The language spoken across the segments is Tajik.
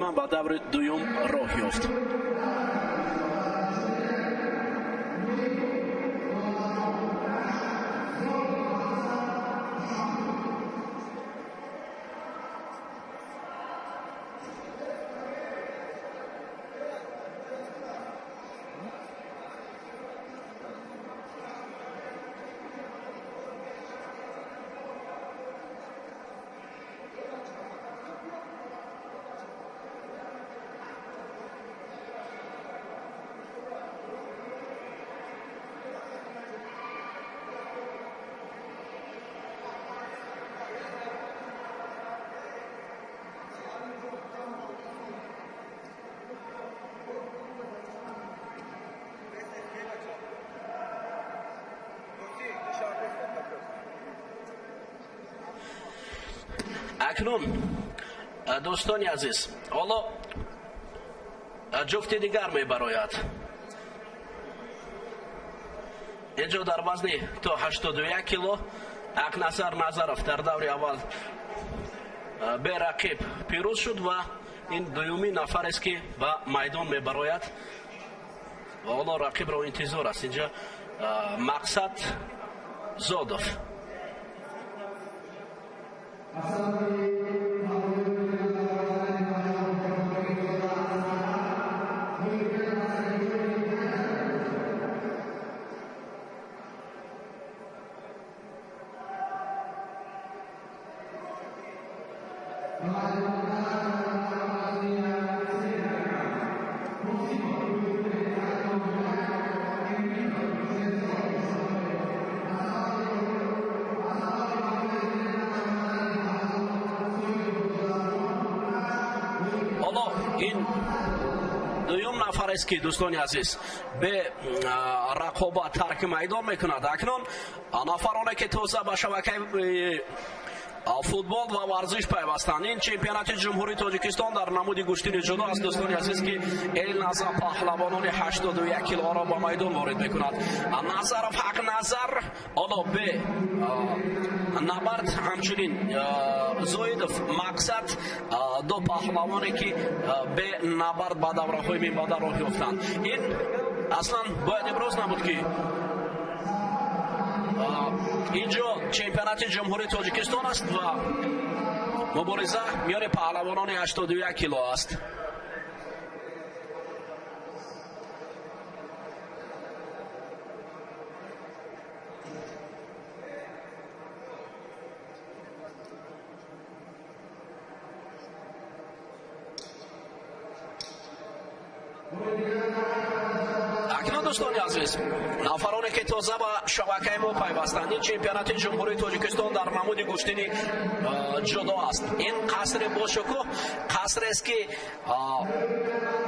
Ба даври дуюм роҳ ёфт. Акнун, дӯстони азиз, ҳоло ҷуфти дигар мебарояд. Инҷо дар вазни то 81 кило Ақназар Назаров дар даври аввал берақиб пирӯз шуд ва ин дуюмин нафарест, ки ба майдон мебарояд ва ҳоло рақибро интизор аст. Инҷа Мақсад Зодов. Ҳоло ин дуюм нафарест, ки, дӯстони азиз, бе рақобат тарки майдон мекунад. Акнун нафароне, ки тоза ба шабакаи футбол ва варзиш пайвастанд, ин чемпионати Ҷумҳурии Тоҷикистон дар намуди гӯштини ҷудо аст, дӯстони азиз, ки Элназа паҳлавонони 81 килоро ба майдон ворид мекунад. Назаров Ҳақназар ҳоло бе набард, ҳамчунин Зоидов Мақсад, ду паҳлавоне, ки бе набард ба давраҳои минбаъда роҳ ёфтанд. Ин аслан бояд иброз набуд, ки инҷо чемпионати Ҷумҳурии Тоҷикистон аст ва мубориза миёни паҳлавонони 81 кило аст. Акнун, дӯстони азиз, нафароне, ки тоза ба шабакаи мо пайвастанд, ин чемпионати Ҷумҳурии Тоҷикистон дар намуди гӯштини ҷудо аст. Ин қасри бошукӯҳ, қасрест, ки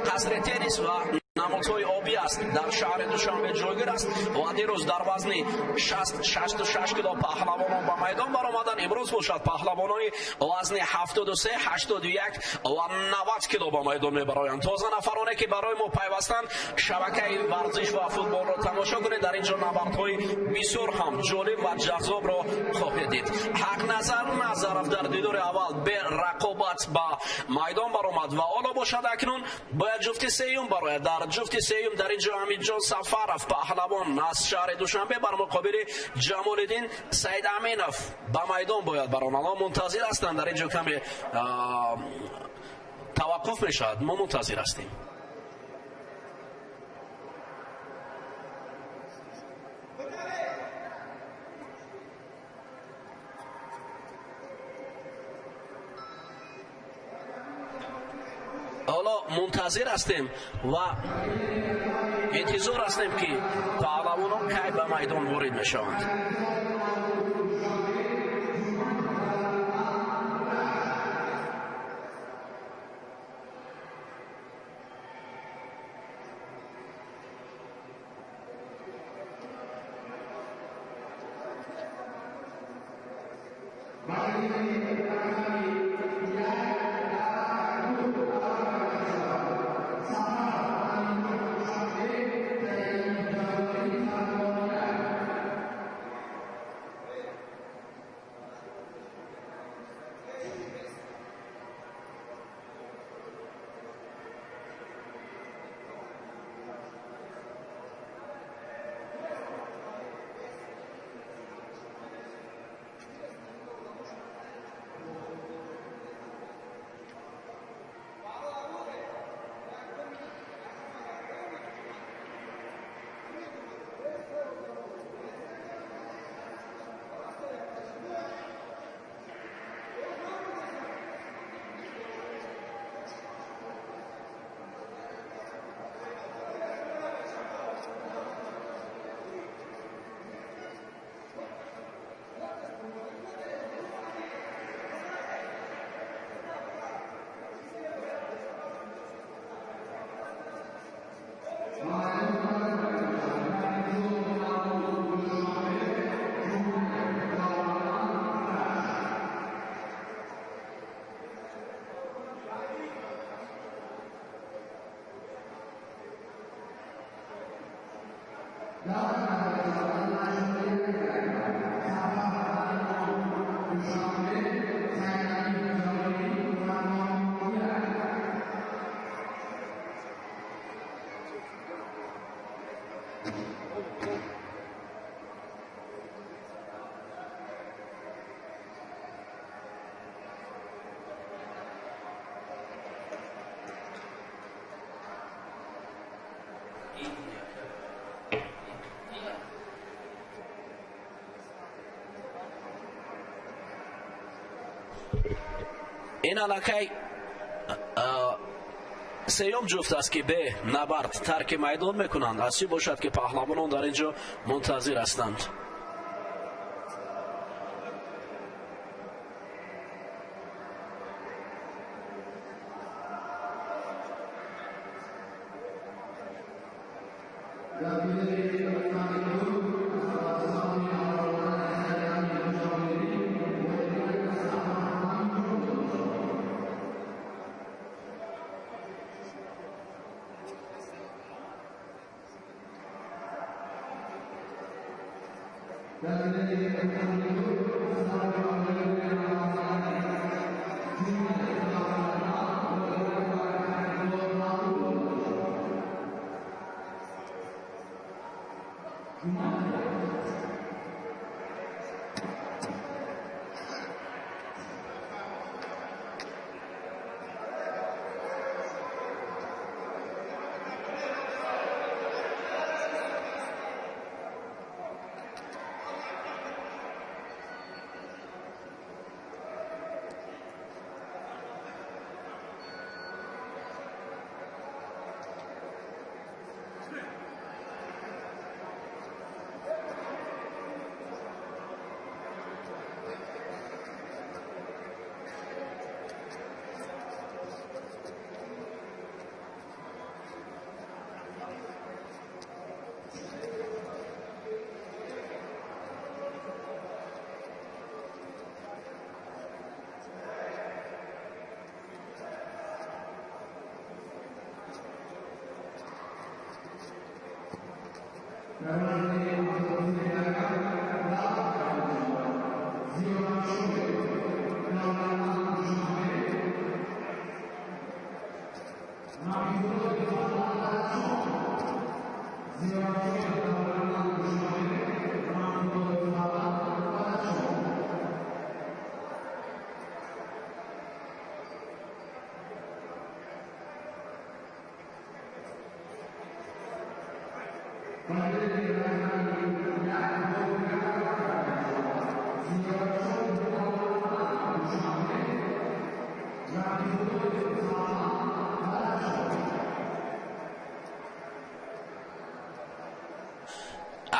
қасри теннис ва намудҳои обӣ аст, дар шаҳри Душанбе ҷойгир аст ва дирӯз дар вазни 66 кило паҳлавонон ба майдон баромаданд. Имрӯз бошад, паҳлавонони вазни 73, 81 ва 90 кило ба майдон мебароянд. Тоза нафароне, ки барои мо пайвастанд, шабакаи варзиш ва футболро тамошо кунед. Дар ин ҷо набардҳои бисёр ҳам ҷолиб ва ҷаззобро хоҳед дид. Ҳақназар Назаров дар дидори аввал берақобат ба майдон баромад ва ҳоло бошад, акнун бояд ҷуфти сеюм барояд. Дар ҷуфти сеюм дар ин ҷо Ҳамидҷон Сафаров, паҳлавон аз шаҳри Душанбе, бар муқобили Ҷамолиддин Саидаминов ба майдон бояд баронанд. Мунтазир ҳастанд. Дар ин ҷо каме таваққуф мешавад, мо мунтазир ҳастем. Ҳоло мунтазир ҳастем ва интизор ҳастем, ки паҳлавонон кай ба майдон ворид мешаванд. Ин аллакай сеюм ҷуфт аст, ки бе набард тарки майдон мекунанд. Аз чӣ бошад, ки паҳлавонон дар ин ҷо мунтазир ҳастанд.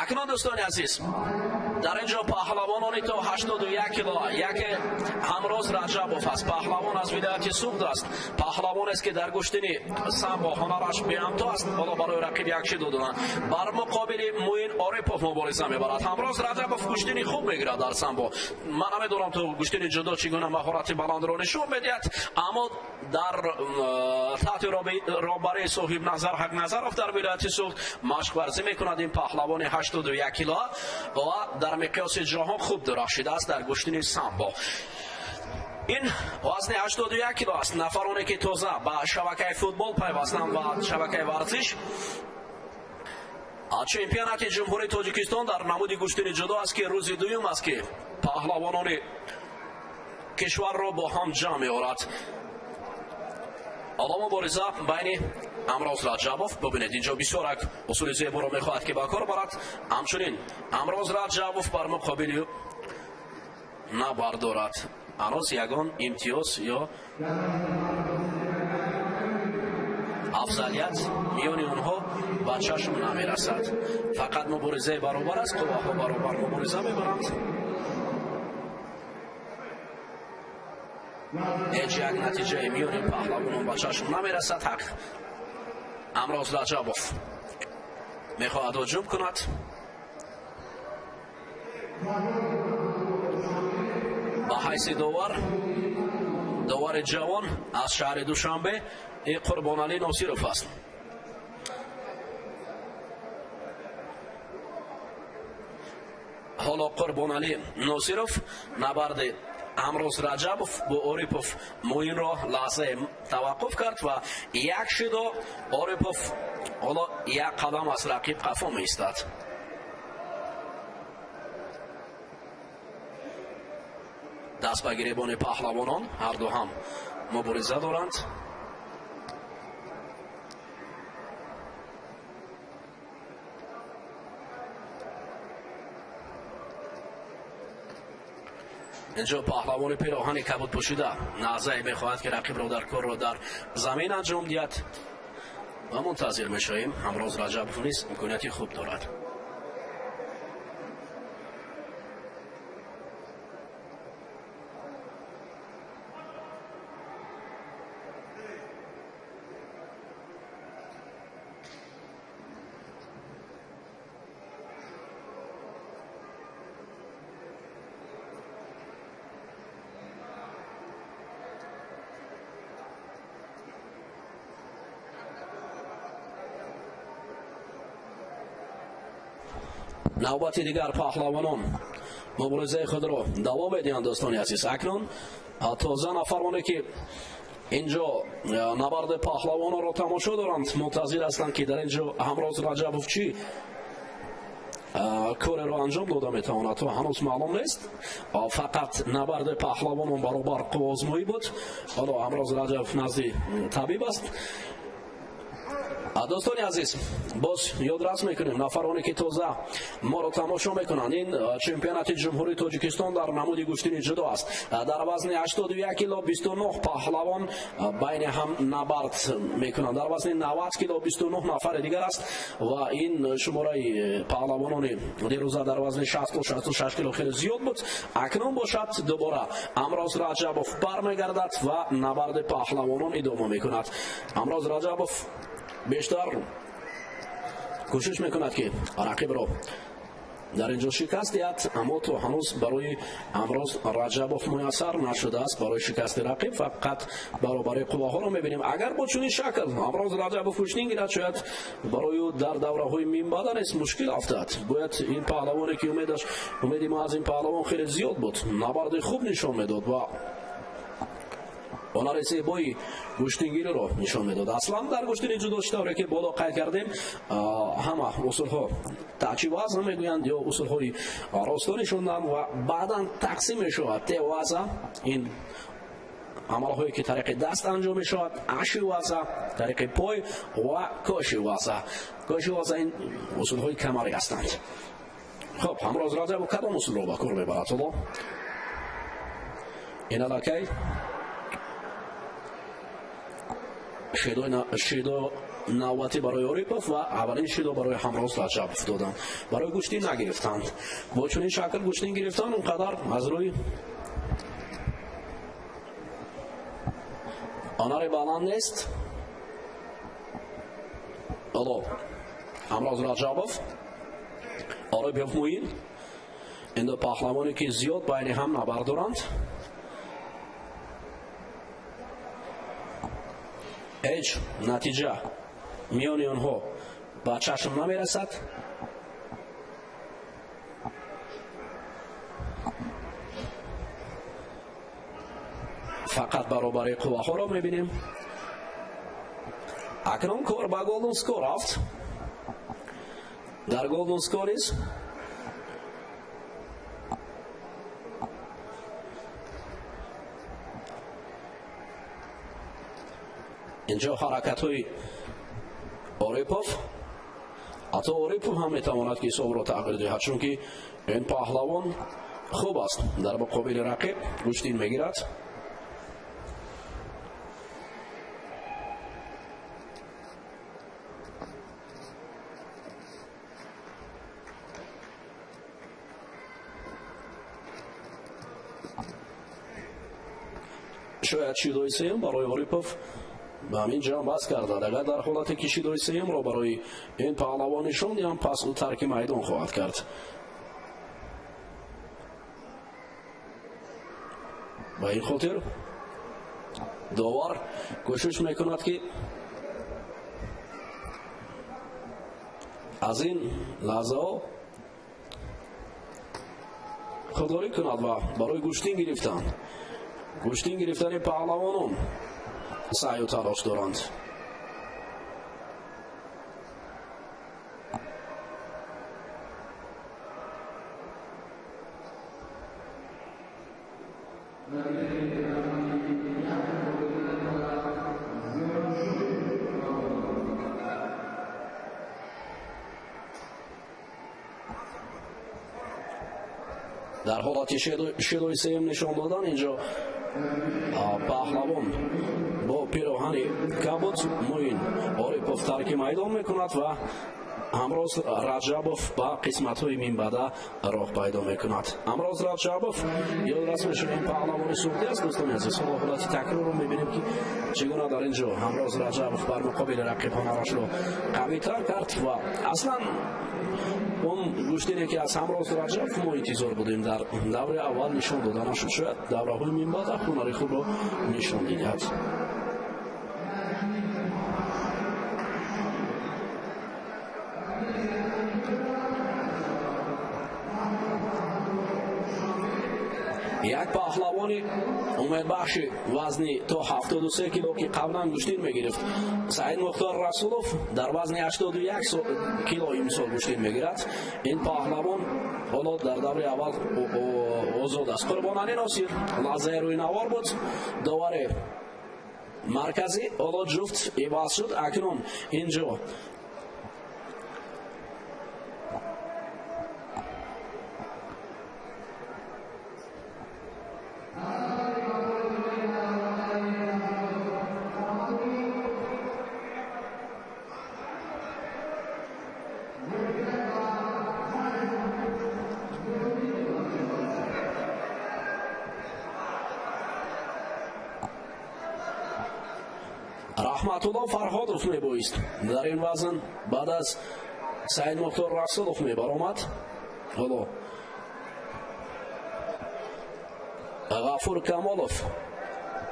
Акнун, дӯстони азиз, дар ин ҷо паҳлавонони то 81 кило. Яке Ҳамроз Раҷабов аст, паҳлавон аз вилояти Суғд аст, паҳлавонест, ки дар гӯштини самбо ҳунараш беҳамто аст. Ҳоло барои рақиб якчи доданд. Бар муқобили Муин Орипов мубориза мебарад. Ҳамроз Раҷабов гӯштини хуб мегирад дар самбо. Ман намедонам, то гӯштини ҷудо чӣ гуна маҳорати баландро нишон медиҳад, аммо дар таҳти роҳбарии Соҳибназар Ҳақназаров дар вилояти Суғд машқварзӣ мекунад ин паҳлавони 81 кило ва дар миқёси ҷаҳон хуб дурахшидааст дар гӯштини самбо. Ин вазни 81 кило аст. Нафароне, ки тоза ба шабакаи футбол пайвастанд ва шабакаи варзиш, чемпионати Ҷумҳурии Тоҷикистон дар намуди гӯштини ҷудо аст, ки рӯзи дуюм аст, ки паҳлавонони кишварро бо ҳам ҷамъ меорад. Ҳоло мубориза байни Ҳамроз Раҷабов. Бубинед, инҷо бисёр як усули зеборо мехоҳад, ки ба кор барад. Ҳамчунин Ҳамроз Раҷабов бар муқобили набардорад. Ҳанӯз ягон имтиёз ё афзалият миёни онҳо ба чашм намерасад. Фақат муборизаи баробар аст, қувваҳо баробар мубориза мебаранд. Ҳеҷ як натиҷаи миёни паҳлавонон ба чашм намерасад. Ҳақ Ҳамроз Раҷабов мехоҳад ҳуҷум кунад. Ба ҳайси довар, довари ҷавон аз шаҳри Душанбе Қурбоналӣ Носиров аст. Ҳоло Қурбоналӣ Носиров набарди Ҳамроз Раҷабов бо Орипов Муинро лаҳзае таваққуф кард ва як шидо Орипов ҳоло як қадам аз рақиб қафо меистад. Даст ба гиребони паҳлавонон ҳарду ҳам мубориза доранд. Инҷо паҳлавони пироҳани кабуд пӯшида наъзае мехоҳад, ки рақибро дар корро дар замин анҷом диҳад ва мунтазир мешавем. Ҳамроз Раҷабов низ имконияти хуб дорад. Навбати дигар паҳлавонон муборизаи худро давом медиҳанд. Дӯстони азиз, акнун тоза нафароне ки инҷо набарди паҳлавононро тамошо доранд, мунтазир ҳастанд, ки дар инҷо Ҳамроз Раҷабов чӣ кореро анҷом дода метавонад, то ҳанӯз маълум нест. Фақат набарди паҳлавонон баробар қувваозмоӣ буд. Ҳоло Ҳамроз Раҷабов назди табиб аст. Дӯстони азиз, боз ёдрас мекунем нафароне ки тоза моро тамошо мекунанд, ин чемпионати Ҷумҳурии Тоҷикистон дар намуди гӯштини ҷудо аст. Дар вазни 81 кило 29 паҳлавон байни ҳам набард мекунанд. Дар вазни 90 кило 29 нафари дигар аст ва ин шумораи паҳлавонони дирӯза дар вазни 60 66 кило хеле зиёд буд. Акнун бошад, дубора Ҳамроз Раҷабов бармегардад ва набарди паҳлавонон идома мекунад. Ҳамроз Раҷабов бештар кӯшиш мекунад, ки рақибро дар инҷо шикаст диҳад, аммо то ҳанӯз барои Ҳамроз Раҷабов муяссар нашудааст барои шикасти рақиб. Фақат баробари қувваҳоро мебинем. Агар бо чунин шакл Ҳамроз Раҷабов гӯштин гирад, шояд барои ӯ дар давраҳои минбаъда низ мушкил афтад. Бояд ин паҳлавоне ки умеди мо аз ин паҳлавон хеле зиёд буд, набарди хуб нишон медод ва ҳунари зебои гӯштингириро нишон медод. Аслан дар гӯштини ҷудо, чӣ тавре ки боло қайд кардем, ҳама усулҳо таъчи вазн мегӯянд ё усулҳои росто нишондан ва баъдан тақсим мешавад. Теваза ин амалҳое ки тариқи даст анҷом мешавад, аши ваза тариқи пой ва коши ваза. Коши ваза ин усулҳои камарӣ ҳастанд. Хоб, Ҳамроз Раҷабов кадом усулро ба кор мебарад ҳоло? Ин аллакай шидо навбатӣ барои Орипов ва аввалин шидо барои Ҳамроз Раҷабов доданд. Барои гӯштин нагирифтанд. Бо чунин шакл гӯштин гирифтан он қадар аз рӯи ҳунари баланд нест. Ҳоло Ҳамроз Раҷабов, Орипов Муин, ин ду паҳлавоне ки зиёд байни ҳам набард доранд. Ҳеҷ натиҷа миёни онҳо ба чашм намерасад. Фақат баробари қувваҳоро мебинем. Акнун кор ба голден скор рафт. Дар голден скор низ инҷо ҳаракатҳои Орипов, ҳатто Орипов ҳам метавонад ки ҳисобро тағйир диҳад, чунки ин паҳлавон хуб аст дар муқобили рақиб гӯштин мегирад. Шояд шидои сеюм барои Орипов ба ҳамин ҷамъ бас кардад. Агар дар ҳолате ки шидои сеюмро барои ин паҳлавон нишон диҳам, пас ӯ тарки майдон хоҳад кард. Ба ин хотир довар кӯшиш мекунад, ки аз ин лаҳзаҳо Худдорӣ кунад ва барои гӯштин гирифтан, гӯштин гирифтани паҳлавонон саъю талош доранд. Дар ҳолати шилои сеюм нишон додан инҷо паҳлавон бо пироҳани кабуд Муин Орипов тарки майдон мекунад ва Ҳамроз Раҷабов ба қисматҳои минбаъда роҳ пайдо мекунад. Ҳамроз Раҷабов ёдрас мешавем, паҳлавони суғдӣ аст. Дӯстони азиз, ҳоло ҳолати такрорро мебинем, ки чӣ гуна дар ин ҷо Ҳамроз Раҷабов бар муқобили рақиб ҳунарашро қавитар кард ва аслан он гӯштине, ки аз Ҳамроз Раҷабов мо интизор будем, дар давраи аввал нишон дода нашуд. Шояд давраҳои минбаъда ҳунари худро нишон диҳад. Як паҳлавони умедбахши вазни то 73 кило, ки қаблан гӯштин мегирифт, Саид Мухтор Расулов, дар вазни 81 кило имсол гӯштин мегирад. Ин паҳлавон ҳоло дар давраи аввал озод аст. Қурбоналӣ Носир лаҳзаи рӯйнавор буд, довари марказӣ. Ҳоло ҷуфт иваз шуд. Акнун инҷо Раҳматулло Фарҳодов мебоист дар ин вазн баъд аз Саид Мухтор Расулов мебаромад. Ҳоло Ғафур Камолов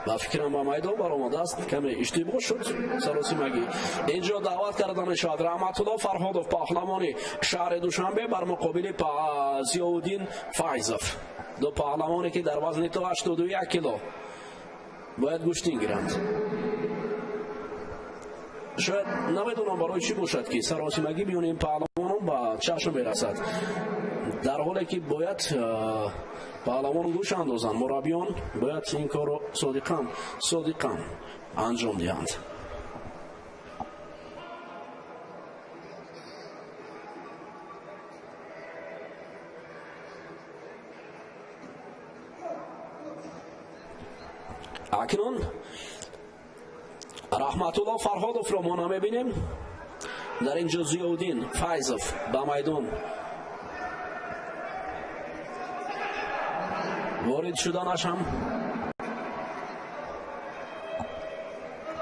ба фикрам ба майдон баромадааст, каме иштибоҳ шуд, саросимагӣ. Инҷо даъват карда мешавад Раҳматулло Фарҳодов, паҳлавони шаҳри Душанбе, бар муқобили Зиёуддин Файзов, ду паҳлавоне, ки дар вазни то 81 кило бояд гӯштин гиранд. Шояд намедонам барои чӣ бошад, ки саросимагӣ миёни ин паҳлавонон ба чашм мерасад, дар ҳоле ки бояд паҳлавон гӯш андозанд, мураббиён бояд ин корро содиқан анҷом диҳанд. Акнун Раҳматулло Фарҳодовро мо намебинем. Дар ин ҷо Зиёуддин Файзов ба майдон ворид шуданаш ҳам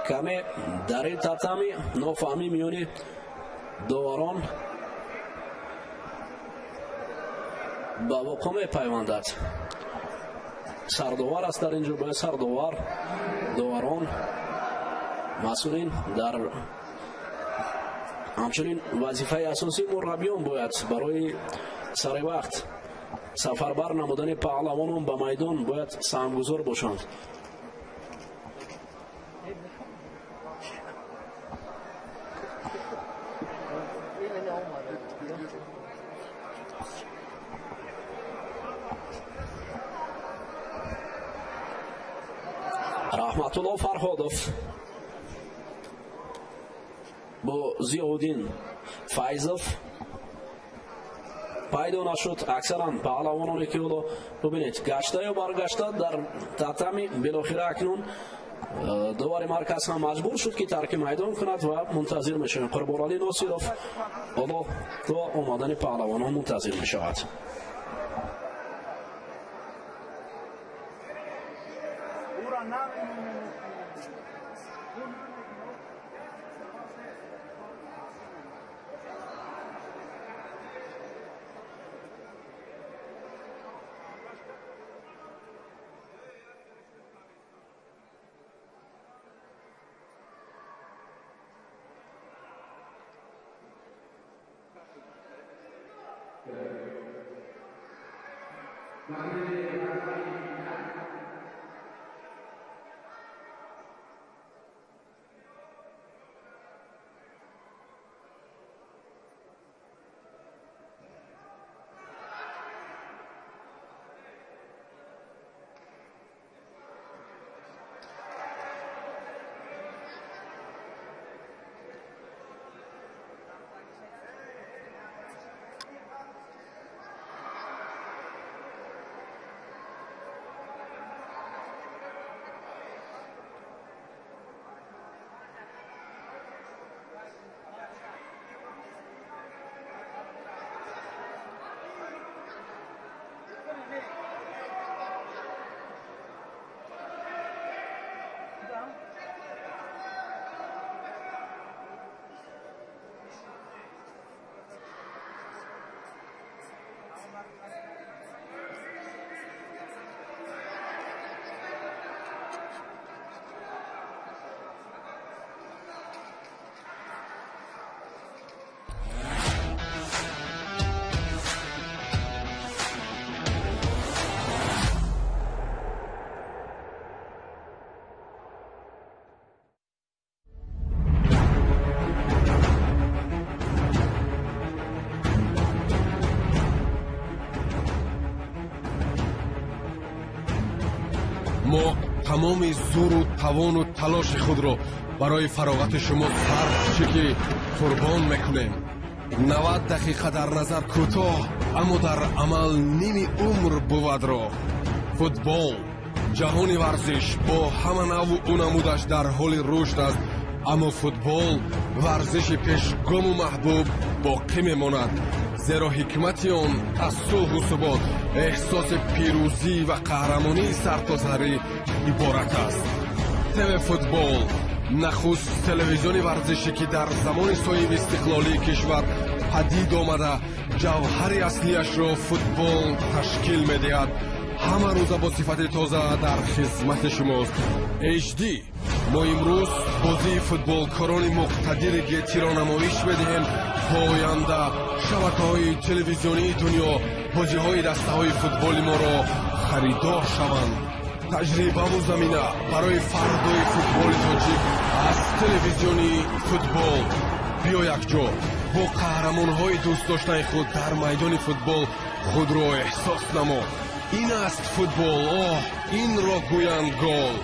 каме дар ин татами нофаҳмӣ миёни доварон ба воқеъ мепайвандад. Сардовар аст дар ин ҷо, бояд сардовар, доварон, масъулин дар ҳамчунин вазифаи асосии мураббиён бояд барои сари вақт сафарбар намудани паҳлавонон ба майдон бояд саҳмгузор бошанд. Раҳматулло Фарҳодов бо Зиёуддин Файзов пайдо нашуд. Аксаран паҳлавононе, ки ҳоло бубинед, гашта ё баргашта дар татами, билохира акнун довари марказ ҳам маҷбур шуд, ки тарки майдон кунад ва мунтазир мешавем. Қурбоналӣ Носиров ҳоло то омадани паҳлавонон мунтазир мешавад. Мо тамоми зӯру тавону талоши худро барои фароғати шумо сарф чӣ ки қурбон мекунем. 90 дақиқа дар назар кӯтоҳ, аммо дар амал ними умр бувад роҳ. Футбол, ҷаҳони варзиш бо ҳама навъу намудаш дар ҳоли рушд аст, аммо футбол варзиши пешгому маҳбуб боқӣ мемонад, зеро ҳикмати он аз сулҳу субот, эҳсоси пирӯзӣ ва қаҳрамонии сартосарӣ иборат аст. ТВ Футбол, нахуст телевизиони варзишӣ, ки дар замони соҳиби истиқлолии кишвар падид омада, ҷавҳари аслиашро футбол ташкил медиҳад, ҳама рӯза бо сифати тоза дар хизмати шумост. HD. Мо имрӯз бозии футболкорони муқтадири Гетиро намоиш медиҳем. То оянда шабакаҳои телевизионии дунё бозиҳои дастаҳои футболи моро харидор шаванд. Таҷрибаву замина барои фардои футболи тоҷик аз телевизиони футбол. Биё якҷо бо қаҳрамонҳои дӯстдоштаи худ дар майдони футбол худро эҳсос намо. Ин аст футбол, оҳ, инро гӯянд гол.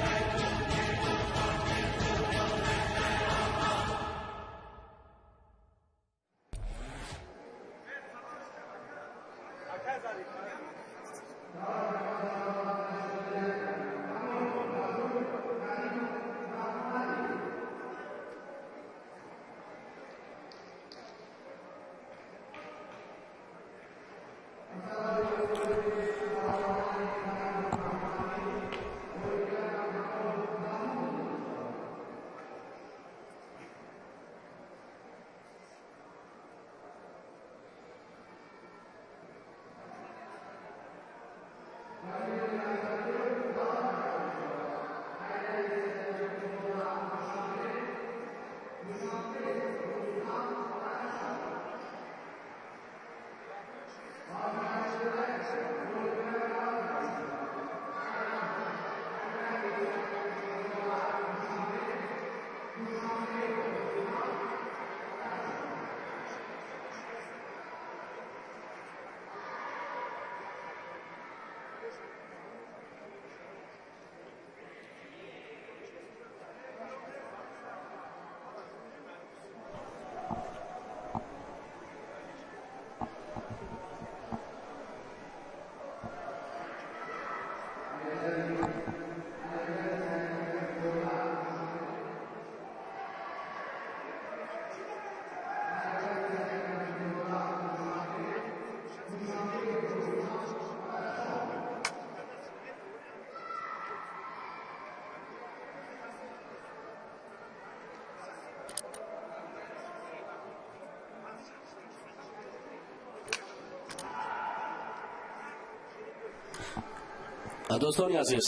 Дӯстони азиз,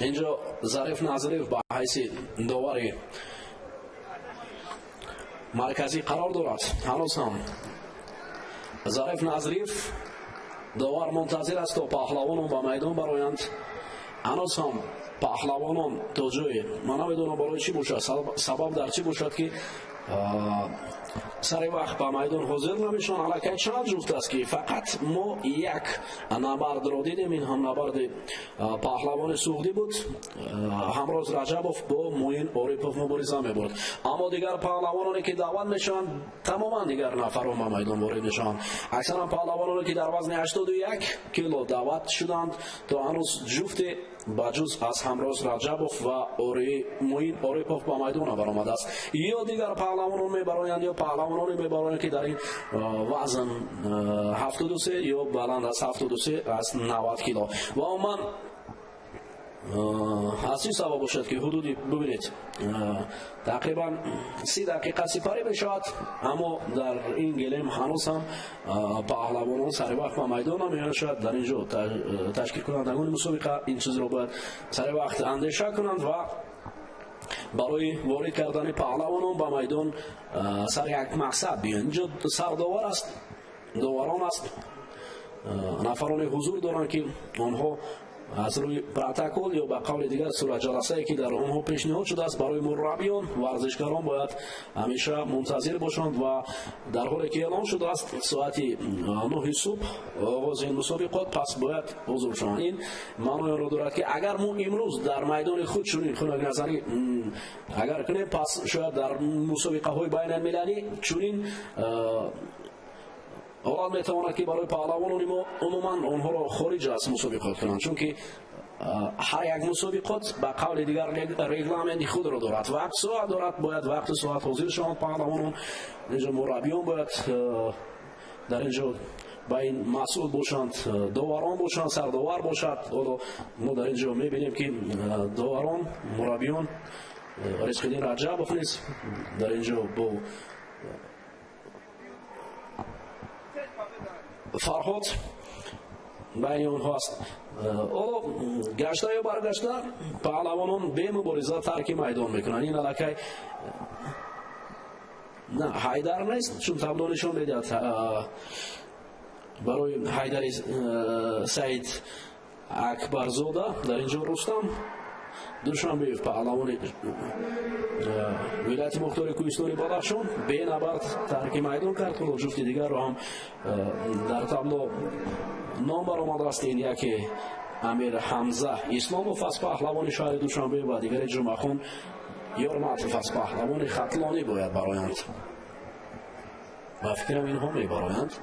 инҷо Зариф Назариф ба ҳайси довари марказӣ қарор дорад. Ҳанӯз ҳам Зариф Назариф Довар мунтазир аст, то паҳлавонон ба майдон бароянд. Ҳанӯз ҳам паҳлавонон то ҷое, ман намедонам барои чӣ бошад, сабаб дар чӣ бошад, ки сари вақт ба майдон ҳозир намешаванд. Аллакай чанд ҷуфт аст, ки фақат мо як набардро дидем. Ин ҳам набарди паҳлавони суғдӣ буд, Ҳамроз Раҷабов бо Муин Орипов мубориза мебурд. Аммо дигар паҳлавононе, ки даъват мешаванд, тамоман дигар нафарон ба майдон ворид мешаванд. Аксаран паҳлавононе, ки дар вазни 81 кило даъват шуданд, то ҳанӯз ҷуфте ба ҷуз аз Ҳамроз Раҷабов ва Муин Орипов ба майдон баромадааст. Ё дигар паҳлавонон мебароянд, ё паҳлавононе мебароянд, ки дар ин вазн 73 ё баланд аз 73, аз 90 кило. Ва умуман аз чӣ сабаб бошад, ки ҳудуди, бубинед, тақрибан 30 дақиқа сипарӣ мешавад, аммо дар ин гелем ҳанӯз ҳам паҳлавонон сари вақт ба майдон намеоянд. Шояд дар ин ҷо ташкилкунандагони мусобиқа ин чизро бояд сари вақт андеша кунанд ва барои ворид кардани паҳлавонон ба майдон сари як мақсад биёянд. Инҷо сардовар аст, доварон аст, нафароне ҳузур доранд, ки онҳо аз рӯи протокол ё ба қавли дигар суратҷаласае, ки дар онҳо пешниҳод шудааст барои мураббиён, варзишгарон бояд ҳамеша мунтазир бошанд. Ва дар ҳоле ки эълон шудааст соати 9 субҳ оғози ин мусобиқот, пас бояд ҳузур шаванд. Ин маънои онро дорад, ки агар мо имрӯз дар майдони худ чунин хунукназарӣ агар кунем, пас шояд дар мусобиқаҳои байналмилалӣ чунин ҳолат метавонад, ки барои паҳлавонони мо умуман онҳоро хориҷ аз мусобиқот кунанд, чунки ҳар як мусобиқот ба қавли дигар регламенти худро дорад, вақт соат дорад, бояд вақту соат ҳозир шаванд паҳлавонон. Инҷо мураббиён бояд дар инҷо ба ин масъул бошанд, доварон бошанд, сардовар бошад. Ҳоло мо дар инҷо мебинем, ки доварон, мураббиён, Ризқиддин Раҷабов низ дар инҷо бо Фарҳод байни онҳо аст. Ҳоло гашта ё баргашта паҳлавонон бемубориза тарки майдон мекунанд. Ин аллакай на Ҳайдар нест, чун табло нишон медиҳад барои Ҳайдари Саид Акбарзода. Дар инҷо Рустам Душанбеев, паҳлавони вилояти мухтори кӯҳистони Бадахшон, бенабард тарки майдон кард. Ҳоло ҷуфти дигарро ҳам дар табло ном баромадааст. Ин яке Амир Ҳамза Исломов аз паҳлавони шаҳри Душанбе ва дигари Ҷумъахон Ёрматов аз паҳлавони Хатлонӣ бояд бароянд. Ба фикрам, инҳо мебароянд.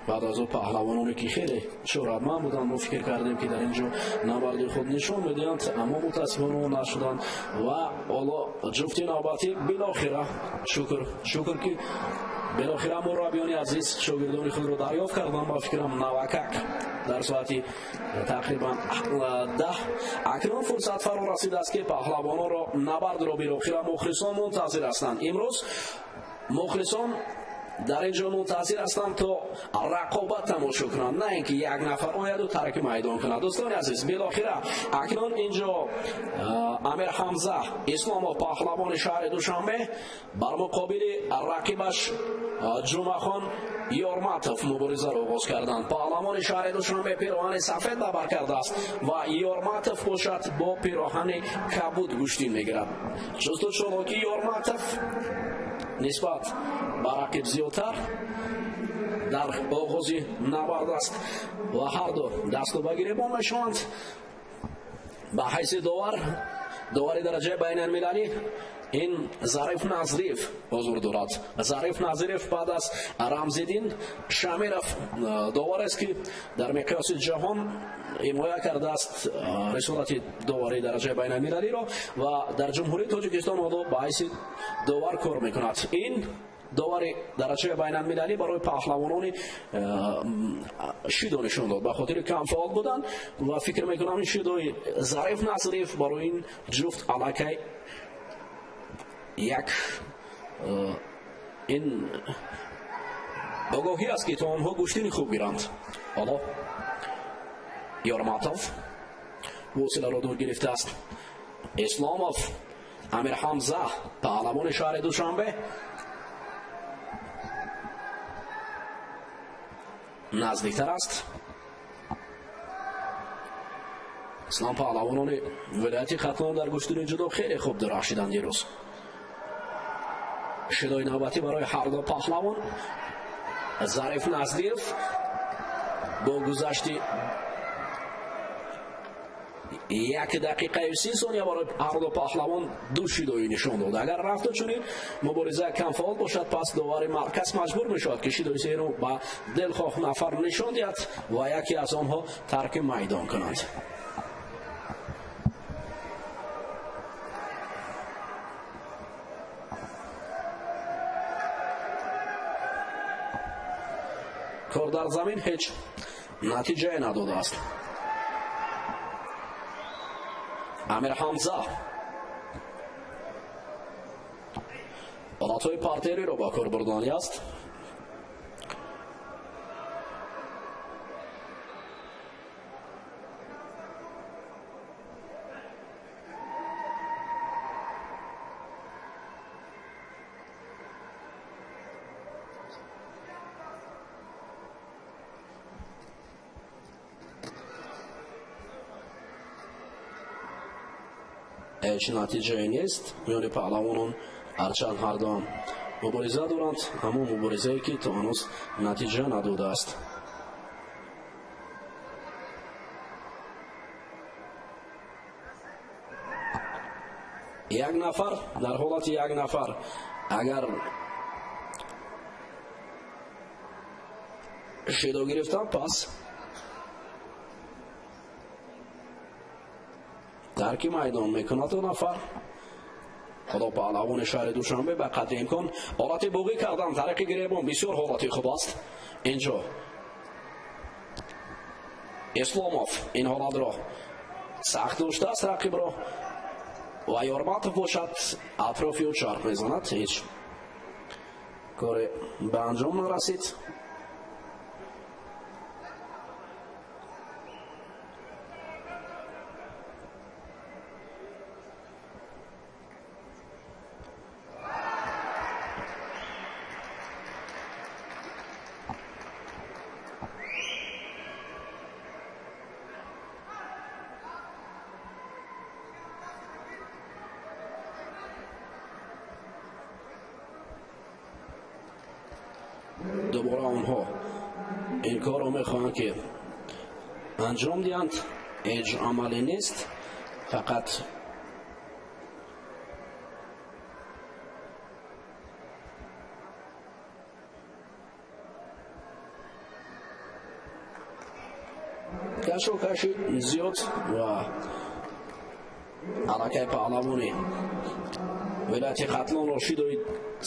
Баъд аз о паҳлавононе, ки хеле шӯҳратманд буданд, мо фикр кардем, ки дар ин ҷо набарди худ нишон медиҳанд, аммо мутаассифона нашуданд. Ва ҳоло ҷуфти навбатӣ. Билохира, шукр, шукр, ки билохира мураббиёни азиз шогирдони худро дарёфт карданд. Ба фикрам, навакак дар соати тақрибан 10. Акнун фурсат фаро расидааст, ки паҳлавононро, набардро билохира мухлисон мунтазир ҳастанд. Имрӯз мухлисон дар ин ҷо мунтазир ҳастанд, то рақобат тамошо кунанд, на ин ки як нафар ояду тарки майдон кунад. Дӯстони азиз, билохира акнун инҷо Амир Ҳамза Исломов, паҳлавони шаҳри Душанбе, бар муқобили рақибаш Ҷумъахон Ёрматов муборизаро оғоз карданд. Паҳлавони шаҳри Душанбе пироҳани сафед бабар кардааст ва Ёрматов бошад бо пироҳани кабуд гӯштин мегирад. Чусту чолоки Ёрматов нисбат ба рақиб зиёдтар дар оғози набард аст ва ҳарду дасту ба гиребон мешаванд. Ба ҳайси довар, довари дараҷаи байналмилалӣ, ин Зариф Назриев ҳузур дорад. Зариф Назриев баъд аз Рамзиддин Шамиров доварест, ки дар миқёси ҷаҳон ҳимоя кардааст рисолати доварии дараҷаи байналмилалиро ва дар Ҷумҳурии Тоҷикистон ҳоло ба ҳайси довар кор мекунад. Ин довари дараҷаи байналмилалӣ барои паҳлавонони шидо нишон дод ба хотири камфаъол будан ва фикр мекунам, ин шидои Зариф Назриев барои ин ҷуфт аллакай як ин огоҳӣ аст, ки то онҳо гӯштини хуб гиранд. Ҳоло Ёрматов восиларо дур гирифтааст. Исломов Амир Ҳамза, паҳлавони шаҳри Душанбе, наздиктар аст. Аслан паҳлавонони вилояти Хатлон дар гӯштини ҷудо хеле хуб дурахшиданд дирӯз. Шидои навбатӣ барои ҳарду паҳлавон. Зариф Назриев бо гузашти 1 дақиқаю 30 сония барои ҳарду паҳлавон ду шидоӣ нишон дод. Агар рафту чунин мубориза камфаъол бошад, пас довари марказ маҷбур мешавад, ки шидои серо ба дилхоҳ нафар нишон диҳад ва яке аз онҳо тарки майдон кунанд. Кор дар замин ҳеҷ натиҷае надодааст. Амир Ҳамза ҳолатҳои партериро ба кор бурдани аст. Ҳеҷ натиҷае нест миёни паҳлавонон, ҳарчанд ҳардуам мубориза доранд, аммо муборизае ки то ҳанӯз натиҷа надодааст. Як нафар дар ҳолати як нафар агар шидо гирифтан, пас тарки майдон мекунад ду нафар. Худо паҳлавони шаҳри Душанбе ба қадри имкон ҳолати буғӣ кардан тариқи гиребон бисёр ҳолати хуб аст. Инҷо Исломов ин ҳолатро сахт доштааст рақибро ва Ёрматов бошад атрофи ӯ чарх мезанад. Ҳеҷ коре ба анҷом нарасид. Дубора онҳо ин корро мехоҳанд ки анҷом диҳанд. Ҳеҷ амале нест, фақат кашокаши зиёд ва аллакай паҳлавони вилояти Хатлонро шидои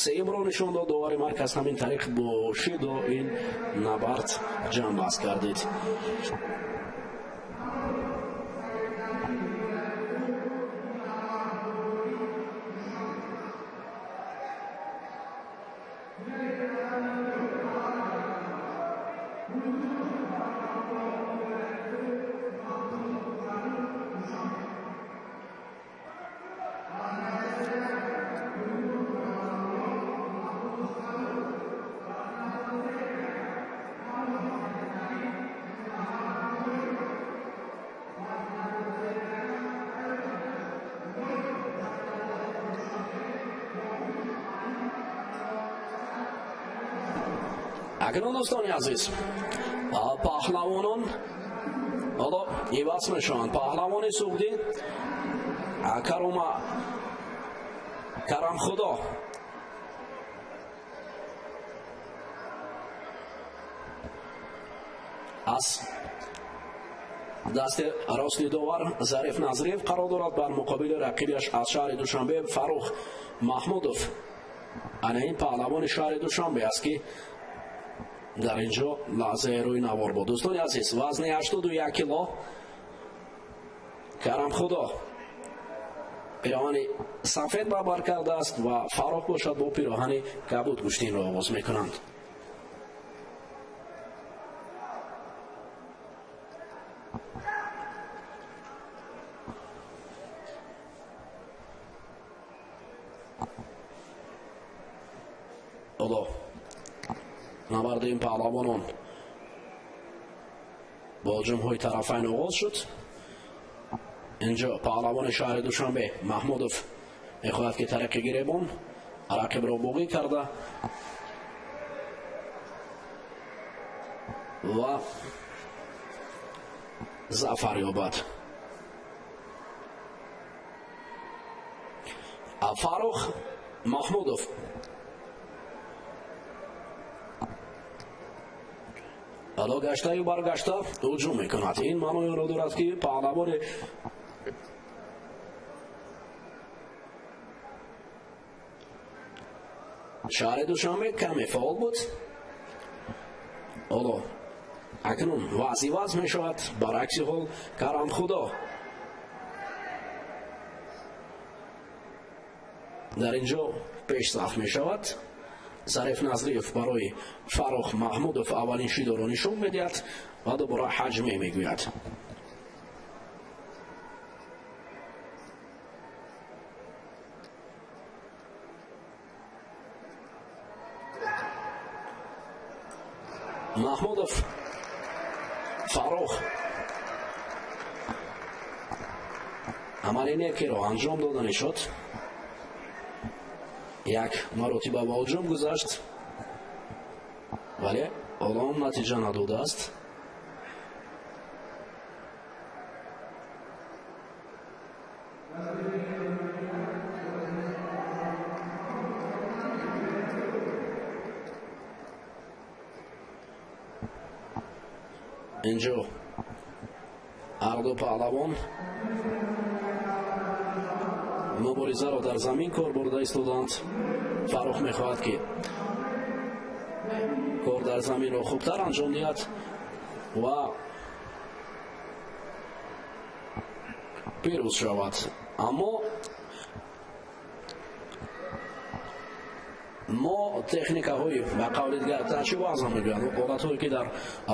сеюмро нишон дод довари марказ. Ҳамин тариқ бо шидо ин набард ҷамъбаст гардид. Акнун, дӯстони азиз, паҳлавонон ҳоло иваз мешаванд. Паҳлавони суғдӣ Карома Карамхудо аз дасти рости довар Зариф Назриев қарор дорад бар муқобили рақибаш аз шаҳри Душанбе Фаррух Маҳмудов. Ана ин паҳлавони шаҳри Душанбе аст, ки дар ин ҷо лаҳзаи рӯи навор буд. Дӯстони азиз, вазни 81 кило Карамхудо пироҳани сафед ба бар кардааст ва Фаррух бошад бо пироҳани кабуд гӯштинро оғоз мекунанд. Ҳоло набарди ин паҳлавонон бо ҳуҷумҳои тарафайн оғоз шуд. Инҷо паҳлавони шаҳри Душанбе Маҳмудов мехоҳад, ки тариқи гиребон рақибро боғӣ карда ва зафар ёбад. Фаррух Маҳмудов ало гаштаю баргашта ҳуҷум мекунад. Ин маънои онро дорад, ки паҳлавони шаҳри Душанбе каме фаъол буд. Ҳоло акнун вазъ иваз мешавад. Баръакси ҳол Карамхудо дар ин ҷо пешсаф мешавад. Зариф Назриев барои Фаррух Маҳмудов аввалин шидоро нишон медиҳад ва дубора ҳаҷме мегӯяд. Маҳмудов Фаррух амали некиро анҷом додани шуд. Як маротиба ба ҳуҷум гузашт, вале ҳоло натиҷа надодааст. Инҷо ҳарду паҳлавон муборизаро дар замин кор бурда истоданд. Фаррух мехоҳад, ки кор дар заминро хубтар анҷом диҳад ва пирӯз шавад, аммо мо техникаҳои ба қавли дигар тачи вазн мегӯянд, ҳолатҳое ки дар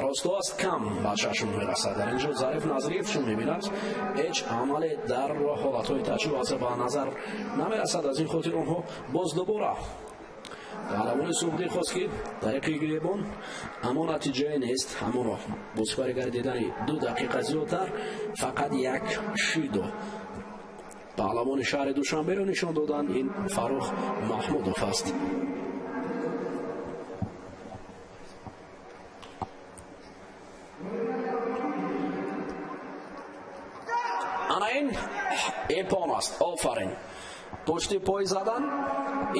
росто аст, кам ба чашм мерасад. Дар инҷо Зариф Назриев чун мебинад, ҳеҷ амале дар ҳолатҳои тачи вазн ба назар намерасад. Аз ин хотир онҳо боз дубора паҳлавони суғдӣ хост, ки тариқи гиребон, аммо натиҷае нест. Ҳамонро бо сипари гардидани 2 дақиқа зиёдтар фақат як шидо паҳлавони шаҳри Душанберо нишон доданд. Ин Фаррух Маҳмудов аст. Ана ин эпон аст. Офарин, пушти пой задан,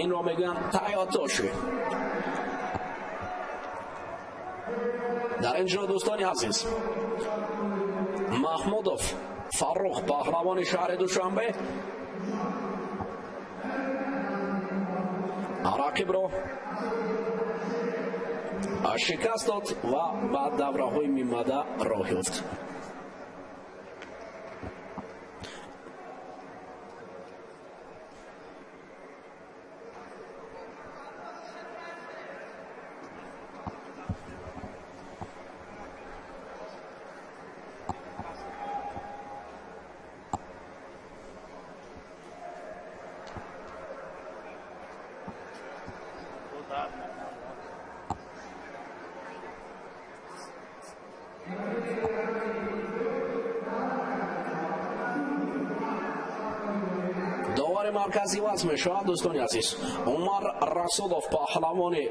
инро мегӯянд таётоши. Дар ин ҷо, дӯстони азиз, Маҳмудов Фаррух паҳлавони шаҳри Душанбе рақибро шикаст дод ва ба давраҳои мимбаъда роҳ ёфт. Довари марказӣ ваз мешавад, дӯстони азиз. Умар Расулов паҳлавони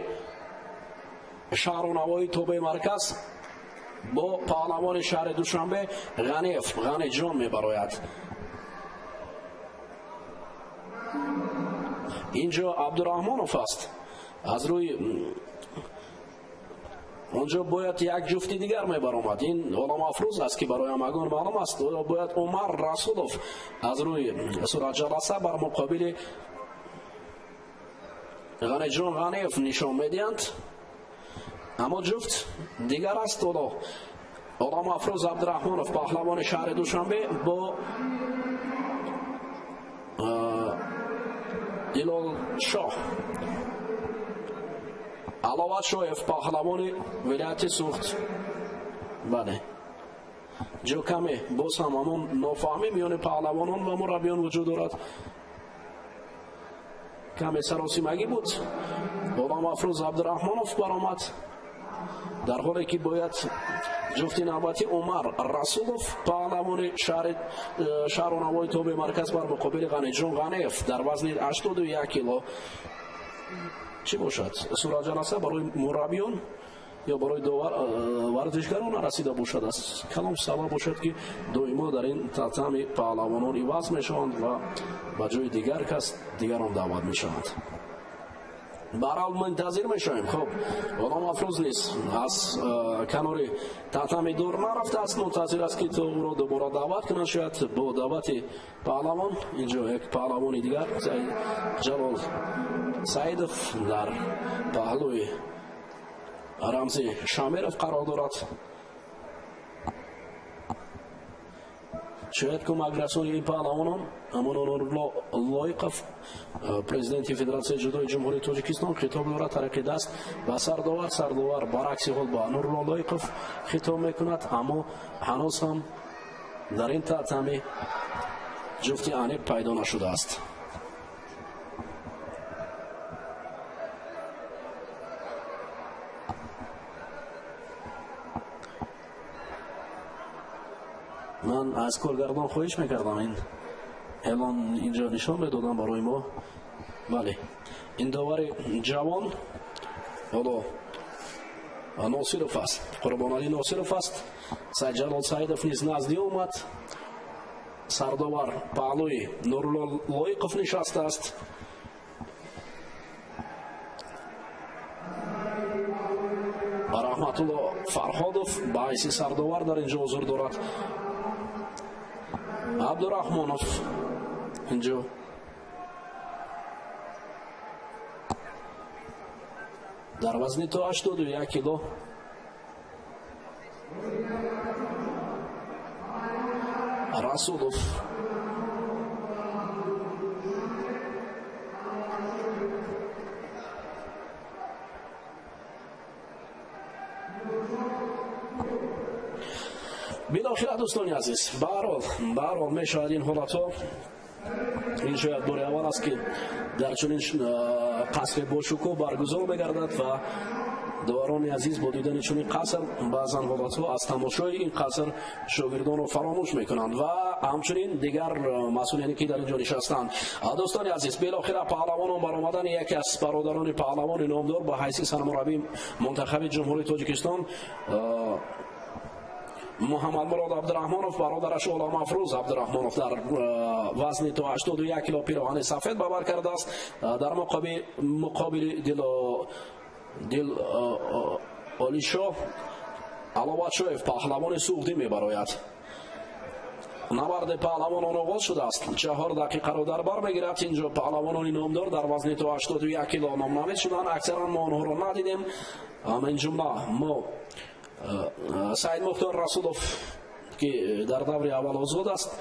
шаҳру навои тобеи марказ бо паҳлавони шаҳри Душанбе Ғаниев Ғаниҷон мебарояд. Инҷо Абдураҳмонов аст. Аз рӯи онҷо бояд як ҷуфти дигар мебаромад. Ин оламафрӯз аст, ки барои ҳамагон маълум аст. Бояд Умар Расулов аз рӯи суратҷаласа бар муқобили Ғаниҷон Ғаниев нишон медиҳанд, аммо ҷуфт дигар аст. Ҳоло Оламафрӯз Абдураҳмонов паҳлавони шаҳри Душанбе бо Илолшоҳ Аловат Шоев паҳлавони вилояти Суғд. Бале, ҷо каме боз ҳам ҳамон нофаҳмӣ миёни паҳлавонон ва мураббиён вуҷуд дорад. Каме саросимагӣ буд. Оламафрӯз Абдураҳмонов баромад, дар ҳоле ки бояд Ҷуфти навбатӣ Умар Расулов, паҳлавони шаҳру навои тобеи марказ бар муқобили Ғаниҷон Ғанеев дар вазни 81 кило. Чӣ бошад? Суратҷаласа барои мураббиён ё барои варзишгарон нарасида бошад, аз калом сабаб бошад, ки доимо дар ин татами паҳлавонон иваз мешаванд ва ба ҷои дигар кас дигарон даъват мешаванд. Баҳрҳол, мунтазир мешавем. Хуб, Олам Афрӯз низ аз канори татами дур нарафтааст, мунтазир аст, ки то ӯро дубора даъват кунанд. Шояд бо даъвати паҳлавон инҷо як паҳлавони дигар, Ҷалол Саидов, дар паҳлӯи Рамзи Шамиров қарор дорад. Шояд кӯмакрасони ин паҳлавонон Амонулло Лоиқов, президенти Федератсияи ҷудои Ҷумҳурии Тоҷикистон, хитоб дорад тариқи даст ба сардовар. Сардовар баръакси ҳол ба Нурулло Лоиқов хитоб мекунад, аммо ҳанӯз ҳам дар ин татами ҷуфти аниқ пайдо нашудааст. Ман аз коргардон хоҳиш мекардам, ин эълон инҷо нишон медодам барои мо. Бале, ин довари ҷавон ҳоло Носиров аст, Қурбоналӣ Носиров аст. Сайдҷалол Саидов низ назди омад. Сардовар паҳлӯи Нурулло Лоиқов нишастааст. Раҳматулло Фарҳодов ба ҳайси сардовар дар инҷо ҳузур дорад. Абдурахмонов инҷо дар вазни то 81 кило. Расулов, билохира, дӯстони азиз, баҳрҳол мешавад ин ҳолатҳо. Ин шояд бори аввал аст, ки дар чунин қасри бошукӯҳ баргузор мегардад ва доварони азиз бо дидани чунин қаср баъзан ҳолатҳо аз тамошои ин қаср шогирдонро фаромӯш мекунанд ва ҳамчунин дигар масъулине, ки дар ин ҷо нишастанд. Дӯстони азиз, билохира паҳлавонон баромадани яке аз бародарони паҳлавони номдор ба ҳайси сармураббии мунтахаби Ҷумҳурии Тоҷикистон Муҳаммадмурод Абдураҳмонов, бародараш Олам Афрӯз Абдураҳмонов дар вазни то 81 кило пироҳани сафед ба бар кардааст. Дар муқобили дил Олишо Аловатшоев, паҳлавони суғдӣ, мебарояд. Набарди паҳлавонон оғоз шудааст, 4 дақиқаро дар бар мегирад. Инҷо паҳлавонони номдор дар вазни то 81 кило номнавис шуданд, аксаран мо онҳоро надидем. Ин ҷумла мо Саид Мухтор Расулов, ки дар даври аввал озод аст,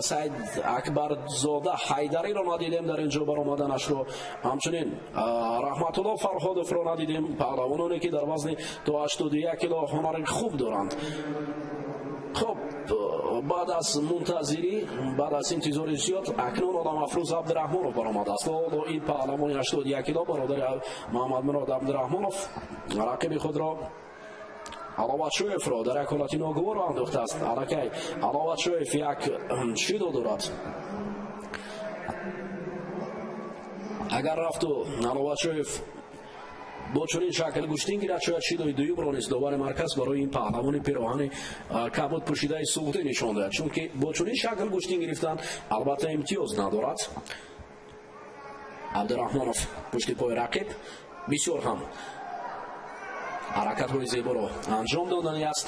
Саид Акбарзода Ҳайдариро надидем дар ин ҷо баромаданашро, ҳамчунин Раҳматулло Фарҳодовро надидем, паҳлавононе, ки дар вазни то 81 кило ҳунари хуб доранд. Хуб, баъд аз мунтазирӣ, баъд аз интизори зиёд, акнун Олам Афрӯз Абдураҳмонов баромадааст. Ҳоло ин паҳлавони 81 кило, бародари Муҳаммадмурод Абдураҳмонов, рақиби худро Аловатшоевро дар як ҳолати ногуворо андохтааст. Аллакай Аловатшоев як шидо дорад. Агар рафту Аловатшоев бо чунин шакл гӯштин гирад, шояд шидои дуюмро низ довари марказ барои ин паҳлавони пироҳани кабуд пӯшидаи суғдӣ нишон диҳад, чунки бо чунин шакл гӯштин гирифтан албатта имтиёз надорад. Абдураҳмонов пушти пои рақиб бисёр ҳам ҳаракатҳои зеборо анҷом додани аст.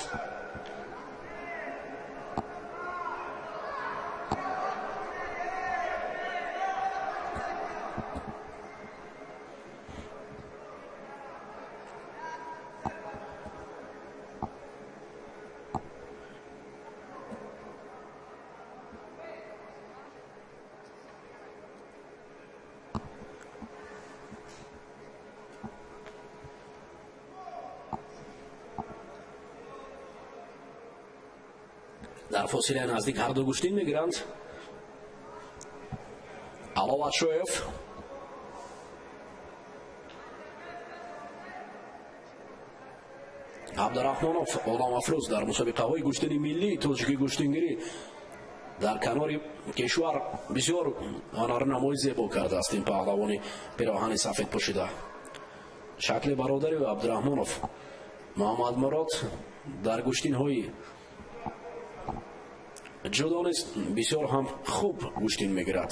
Дар фосилаи наздик ҳарду гӯштин мегиранд. Аловатшоев Абдураҳмонов Оламафрӯз дар мусобиқаҳои гӯштини миллии тоҷикӣ гӯштингирӣ дар канори кишвар бисёр ҳунарнамои зебо кардааст. Ин паҳлавони пироҳани сафед пӯшида шакли бародари Абдураҳмонов Муҳаммадмурод дар гӯштинҳои ҷудо низ бисёр ҳам хуб гӯштин мегирад.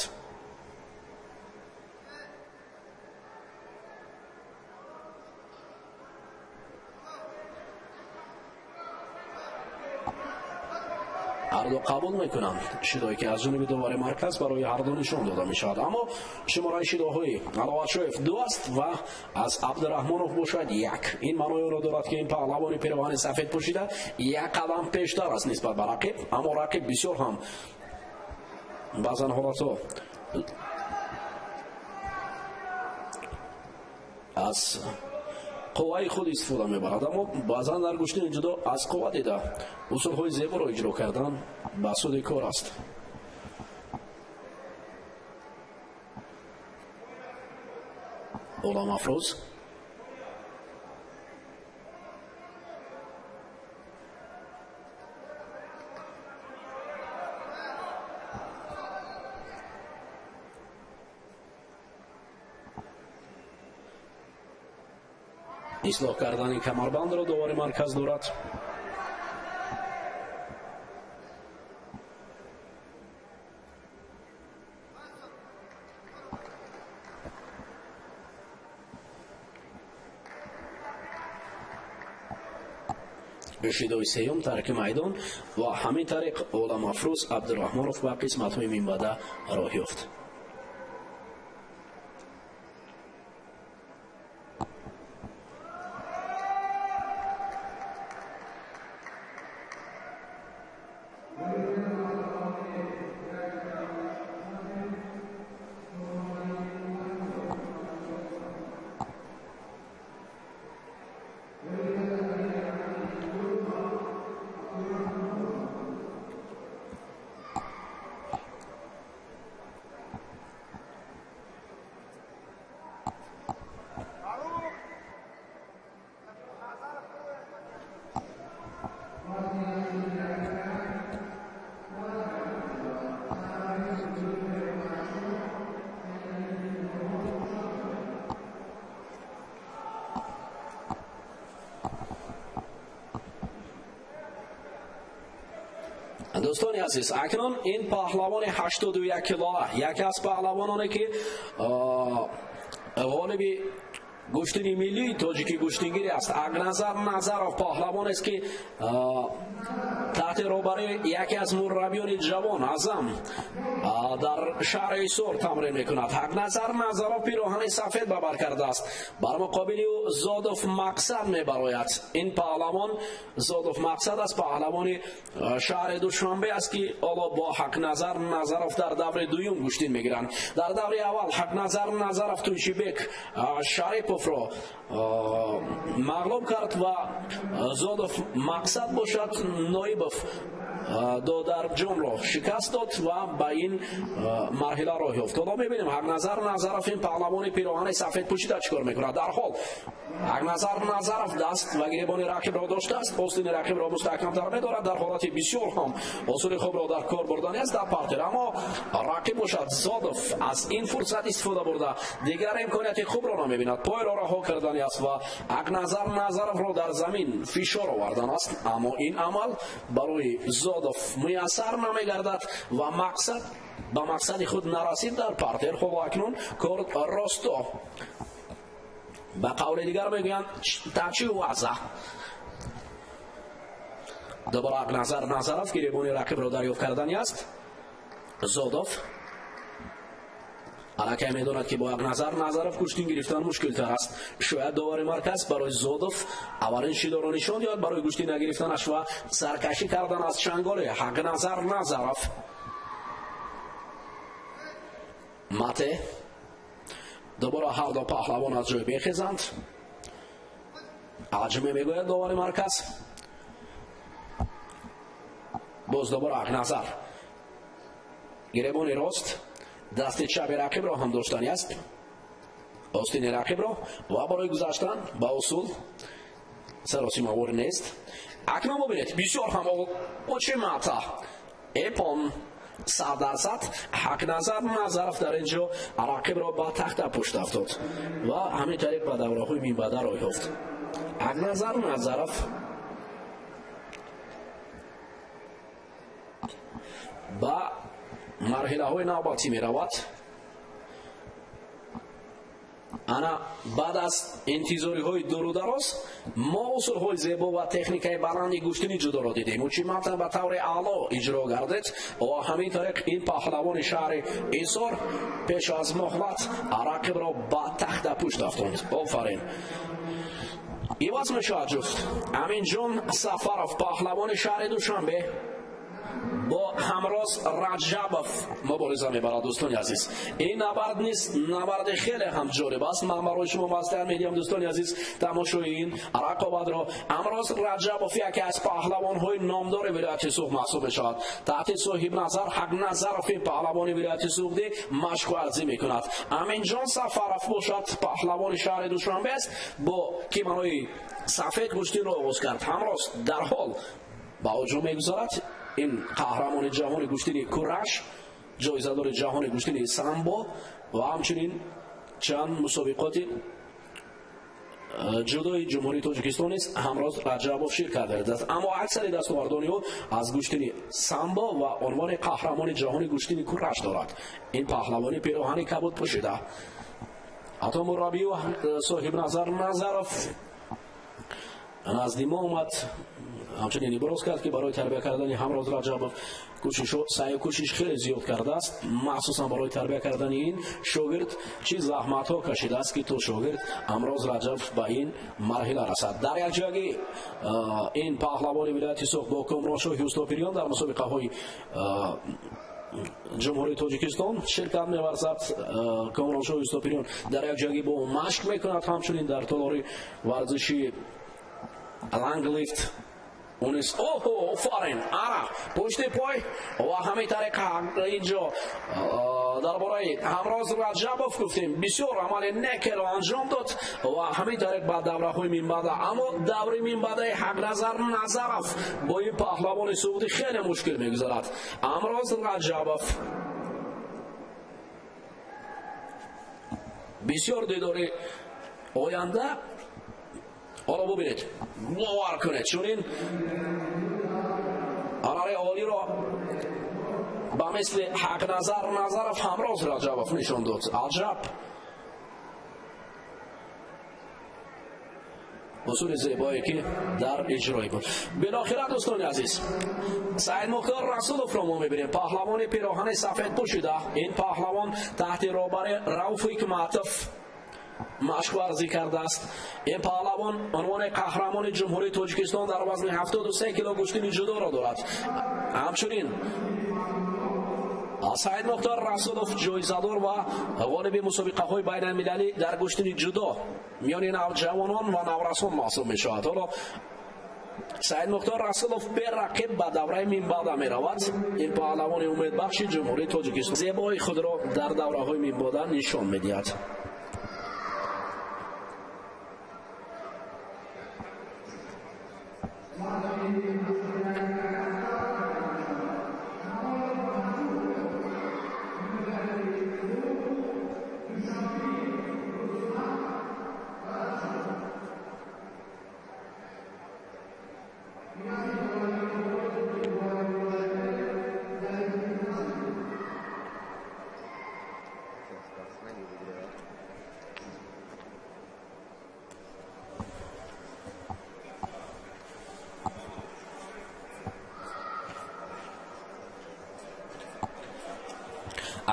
Ҳарду қабул мекунанд шидое ки аз ҷониби довари марказ барои ҳарду нишон дода мешавад, аммо шумораи шидоҳои Аловатшоев 2 аст ва аз Абдураҳмонов бошад 1. Ин маънои онро дорад, ки ин паҳлавони пироҳани сафед пӯшида як қадам пештар аст нисбат ба рақиб, аммо рақиб бисёр ҳам баъзан ҳолатҳо аз қувваи худ истифода мебарад, аммо баъзан дар гӯштини ҷудо аз қувва дида усулҳои зеборо иҷро кардан ба суди кор аст. Оламафрӯз ислоҳ кардани камарбандро довари марказ дорад. Шидои сеюм тарки майдон ва ҳамин тариқ Оламафрӯз Абдураҳмонов ба қисматҳои минбаъда роҳ ёфт. Дӯстони азиз, акнун ин паҳлавони 81 килоа, яке аз паҳлавононе ки ғолиби гӯштини миллии тоҷикӣ гӯштингирӣ аст, Ақназар Назаров паҳлавонест, ки таҳти роҳбарии яке аз мураббиёни ҷавон Азам дар шаҳри Ҳисор тамрин мекунад. Ҳақназар Назаров пироҳани сафед ба бар кардааст. Бар муқобили ӯ Зодов Мақсад мебарояд. Ин паҳлавон Зодов Мақсад аст, паҳлавони шаҳри Душанбе аст, ки ҳоло бо Ҳақназар Назаров дар даври дуюм гӯштин мегиранд. Дар даври аввал Ҳақназар Назаров Тунчибек Шариповро мағлуб кард ва Зодов Мақсад бошад Ноибов Додарҷонро шикаст дод ва ба ин марҳила роҳ ёфт. Ҳоло мебинем Ҳақназар Назаров ин паҳлавони пироҳани сафед пӯшида чӣ кор мекунад. Дар ҳол Ҳақназар Назаров даст ва гиребони рақибро доштааст, остини рақибро мустаҳкамтар медорад, дар ҳолати бисёр ҳам усули хубро дар кор бурдани аст дар партер, аммо рақиб бошад Зодов аз ин фурсат истифода бурда дигар имконияти хубро намебинад, пойро раҳо кардани аст ва Ҳақназар Назаровро дар замин фишор овардан аст, аммо ин амал барои Зодов муяссар намегардад ва мақсад ба мақсади худ нарасид дар партер. Ҳоло акнун кор росто ба қавли дигар мегӯянд тачи ваза. Дубора Ақназар Назаров гиребони рақибро дарёфт кардани аст. Зодов аллакай медонад, ки бо Ақназар Назаров гӯштин гирифтан мушкилтар аст. Шояд довари марказ барои Зодов аввалин шидоро нишон диҳад барои гӯштин нагирифтанаш ва саркашӣ кардан аз чанголи Ҳақназар Назаров. Мате дубора ҳар ду паҳлавон аз ҷой бехезанд. Аҷме мегӯяд довари марказ. Боз дубора Ақназар гиребони рост дасти чапи рақибро ҳам доштани аст, остини рақибро ва барои гузаштан ба усул Саросимавор нест. Акнун бубинед, бисёр ҳам очимата эпон 100% Ҳақназар Назаров дар ин ҷо рақибро ба тахта пушт афтод ва ҳамин тариқ ба давраҳои минбаъда роҳ ёфт. Ҳақназар Назаров ба марҳилаҳои навбатӣ меравад. Ана баъд аз интизориҳои дуру дароз мо усулҳои зебо ва техникаи баланди гӯштини ҷудоро дидем. Учимата ба таври аъло иҷро гардид ва ҳамин тариқ ин паҳлавони шаҳри Исор пеш аз муҳлат рақибро ба тахта пушт афтонд. Офарин. Иваз мешавад ҷуфт. Аминҷон Сафаров, паҳлавони шаҳри Душанбе, бо Ҳамроз Раҷабов мубориза мебарад. Дӯстони азиз, ин набард низ набарди хеле ҳам ҷолиб аст. Ман барои шумо маслиҳат медиҳам, дӯстони азиз, тамошои ин рақобатро. Ҳамроз Раҷабов яке аз паҳлавонҳои номдори вилояти Суғд маҳсуб мешавад. Таҳти соҳибназар Ҳақназаров ин паҳлавони вилояти Суғдӣ машқу арзӣ мекунад. Аминҷон Сафаров бошад, паҳлавони шаҳри Душанбе аст, бо кимонои сафед гӯштинро оғоз кард. Ҳамроз дарҳол ба ҳуҷум мегузарад. Ин қаҳрамони ҷаҳони гӯштини кураш, ҷоизадори ҷаҳони гӯштини самбо ва ҳамчунин чанд мусобиқоти ҷудои Ҷумҳурии Тоҷикистон низ Ҳамроз Раҷабов ширкат варзидааст. Аммо аксари дастовардони ӯ аз гӯштини самбо ва унвони қаҳрамони ҷаҳони гӯштини кураш дорад. Ин паҳлавони пироҳани кабуд пӯшида, ҳатто мураббию Соҳибназар Назаров назди мо омад, ҳамчунин иброз кард, ки барои тарбия кардани Ҳамроз Раҷабов саъю кӯшиш хеле зиёд кардааст. Махсусан барои тарбия кардани ин шогирд чӣ заҳматҳо кашидааст, ки то шогирд Ҳамроз Раҷабов ба ин марҳила расад. Дар якҷоягӣ ин паҳлавони вилояти Суғд бо Комроншоҳи Устопириён дар мусобиқаҳои Ҷумҳурии Тоҷикистон ширкат меварзад. Комроншоҳи Устопириён дар якҷоягӣ бо ӯ машқ мекунад. Ҳамчунин дар толори варзиши Ланглифт унис. Оҳо, офарин! Ара пушти пой ва ҳамин тариқа инҷо дар бораи Ҳамроз Раҷабов гуфтем, бисёр амали некеро анҷом дод ва ҳамин тариқ ба давраҳои минбаъда. Аммо даври минбаъдаи Ҳақназар Назаров бо ин паҳлавони суғдӣ хеле мушкил мегузарад. Ҳамроз Раҷабов бисёр дидори оянда. Ҳоло бубинед, бовар кунед, чунин ҳарари олиро ба мисли Ҳақназар Назаров Ҳамроз Раҷабов нишон дод. Аҷаб усули зебое, ки дар иҷрои буд. Билохира, дӯстони азиз, Саидмухтор Расуловро мо мебинем, паҳлавони пироҳани сафед пӯшида. Ин паҳлавон таҳти роҳбари Рауф Ҳикматов машқу арзӣ кардааст. Ин паҳлавон унвони қаҳрамони Ҷумҳурии Тоҷикистон дар вазни 73 кило гӯштини ҷудоро дорад. Ҳамчунин Саидмухтор Расулов ҷоизадор ва ғолиби мусобиқаҳои байналмилалӣ дар гӯштини ҷудо миёни навҷавонон ва наврасон маҳсуб мешавад. Ҳоло Саидмухтор Расулов берақиб ба давраи минбаъда меравад. Ин паҳлавони умедбахши Ҷумҳурии Тоҷикистон зебои худро дар давраҳои минбаъда нишон медиҳад.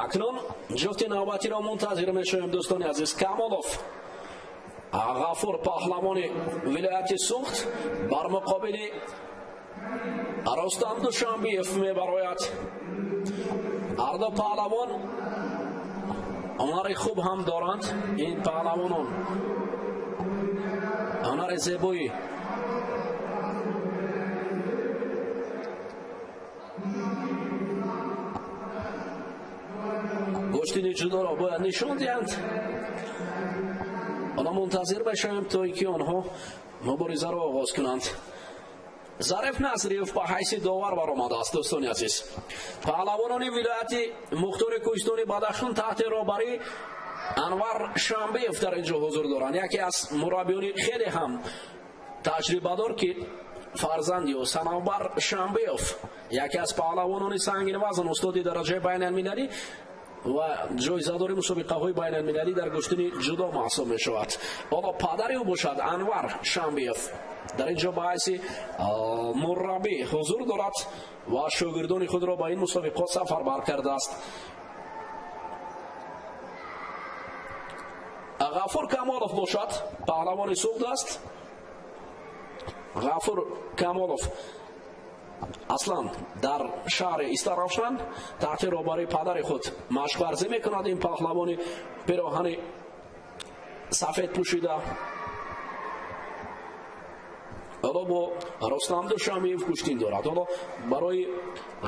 Акнун ҷуфти навбатиро мунтазир мешавем, дӯстони азиз. Камолов Ғафур, паҳлавони вилояти Суғд, бар муқобили Рустам Душанбиев мебарояд. Ҳарду паҳлавон ҳунари хуб ҳам доранд. Ин паҳлавонон ҳунари зебоӣ гӯштини ҷудоро бояд нишон диҳанд. Ҳоло мунтазир бошем, то ин ки онҳо Муборизаро оғоз кунанд. Зариф Назриев ба ҳайси довар баромадааст. Дӯстони азиз, паҳлавонони вилояти мухтори кӯҳистони Бадахшон таҳти роҳбарии Анвар Шамбеев дар ин ҷо ҳузур доранд, яке аз мураббиёни хеле ҳам таҷрибадор, ки фарзанди ӯ Санавбар Шамбеев яке аз паҳлавонони сангинвазн, устоди дараҷаи байналмилалӣ ва ҷоизадори мусобиқаҳои байналмилалӣ дар гӯштини ҷудо маҳсуб мешавад. Ҳоло падари ӯ бошад, Анвар Шамбеев, дар ин ҷо ба ҳайси мураббӣ ҳузур дорад ва шогирдони худро ба ин мусобиқот сафарбар кардааст. Ғафур Камолов бошад, паҳлавони Суғд аст. Ғафур Камолов аслан дар шаҳри Истаравшан таҳти роҳбарии падари худ машқварзӣ мекунад. Ин паҳлавони пироҳани сафед пӯшида ҳоло бо Рустам Душанбеев гӯштин дорад. Ҳоло барои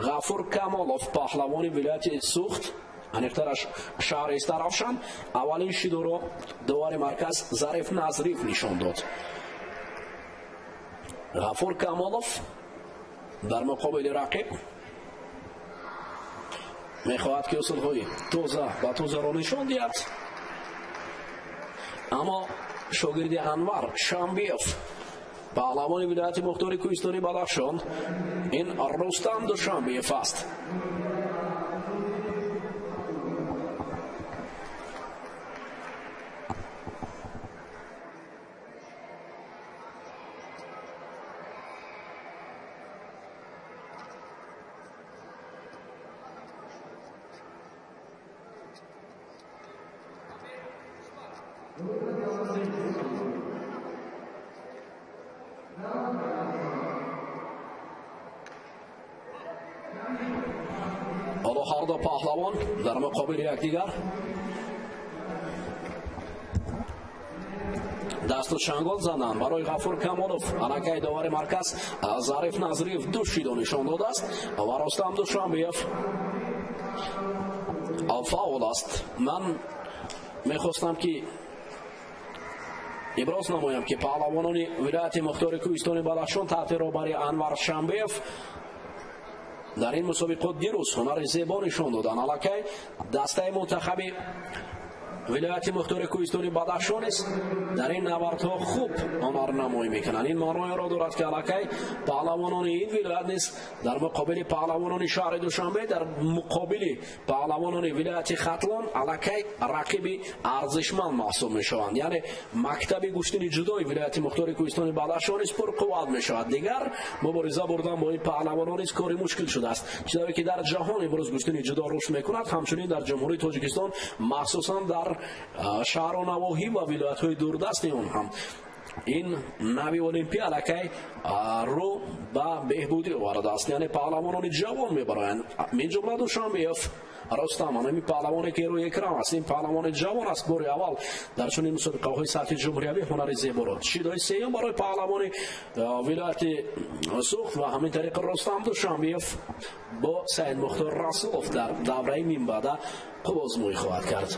Ғафур Камолов, паҳлавони вилояти Суғд, аниқтараш шаҳри Истаравшан, аввалин шидоро довари марказ Зариф Назриев нишон дод. Ғафур Камолов дар муқобили рақиб мехоҳад, ки усулҳои тоза ба тозаро нишон диҳад, аммо шогирди Анвар Шамбиев, паҳлавони вилояти мухтори кӯҳистони Бадахшон, ин Рустам Душанбеев аст. Ҳоло ҳар ду паҳлавон дар муқобили якдигар дасту чангол заданд. Барои Ғафур Камолов аллакай довари марказ Зариф Назриев ду шидо нишон додааст ва Рустам Душанбеев фаъол аст. Ман мехостам, ки иброз намоям, ки паҳлавонони вилояти мухтори кӯҳистони Бадахшон таҳти роҳбарии Анвар Шамбеев дар ин мусобиқот дирӯз ҳунари зебо нишон доданд. Аллакай дастаи мунтахаби вилояти мухтори кӯҳистони Бадахшон низ дар ин набардҳо хуб ҳунарнамоӣ мекунанд. Ин маъноеро дорад, ки аллакай паҳлавонони ин вилоят низ дар муқобили паҳлавонони шаҳри Душанбе, дар муқобили паҳлавонони вилояти Хатлон аллакай рақиби арзишманд маҳсуб мешаванд. Яъне мактаби гӯштини ҷудои вилояти мухтори кӯҳистони Бадахшон низ пурқувват мешавад. Дигар мубориза бурдан бо ин паҳлавонон низ кори мушкил шудааст. Чизое ки дар ҷаҳон имрӯз гӯштини ҷудо рушд мекунад, ҳамчунин дар Ҷумҳурии Тоҷикистон, махсусан дар шаҳру навоҳӣ ва вилоятҳои дурдасти он ҳам ин нави олимпия аллакай рӯ ба беҳбудӣ овардааст. Яъне паҳлавонони ҷавон мебароянд, мин ҷумла Душанбеев Рустам, ҳамин паҳлавоне ки рӯи экран аст. Ин паҳлавони ҷавон аст, бори аввал дар чунин мусобиқаҳои сатҳи ҷумҳуриявӣ ҳунари зеборо. Шидои сеюм барои паҳлавони вилояти Суғд ва ҳамин тариқ Рустам Душанбеев бо Саидмухтор Расулов дар давраи минбаъда қуввозмоӣ хоҳад кард.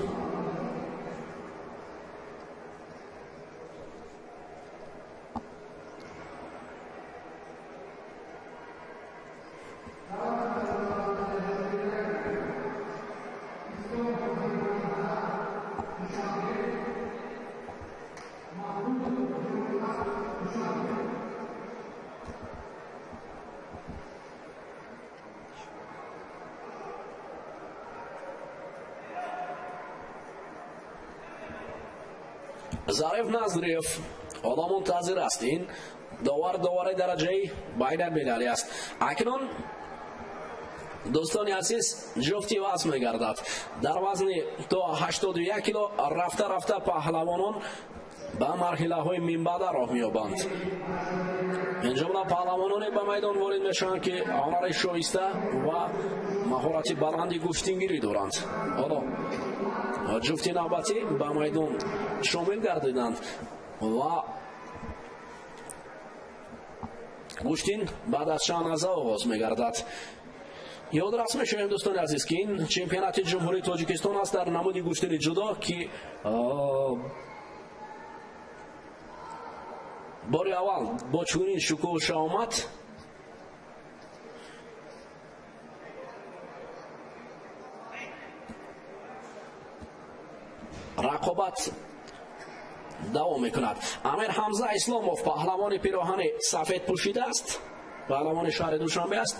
Зариф Назриев ҳоло мунтазир аст. Ин довар довари дараҷаи байналмилалӣ аст. Акнун, дӯстони азиз, ҷуфти вазн мегардад. Дар вазни то 81 кило рафта рафта паҳлавонон ба марҳилаҳои минбаъда роҳ меёбанд. Ин ҷумла паҳлавононе ба майдон ворид мешаванд, ки ҳунари шоиста ва маҳорати баланди гӯштингирӣ доранд. Ҳоло ҷуфти навбатӣ ба майдон шомил гардиданд ва гӯштин баъд аз чанд лаҳза оғоз мегардад. Ёдрас мешавем, дӯстони азиз, ки ин чемпионати Ҷумҳурии Тоҷикистон аст дар намуди гӯштини ҷудо, ки Бори аввал бо чунин шукӯҳу шаҳомат рақобат давом мекунад. Амир Ҳамза Исломов паҳлавони пироҳани сафед пӯшидааст, паҳлавони шаҳри Душанбе аст,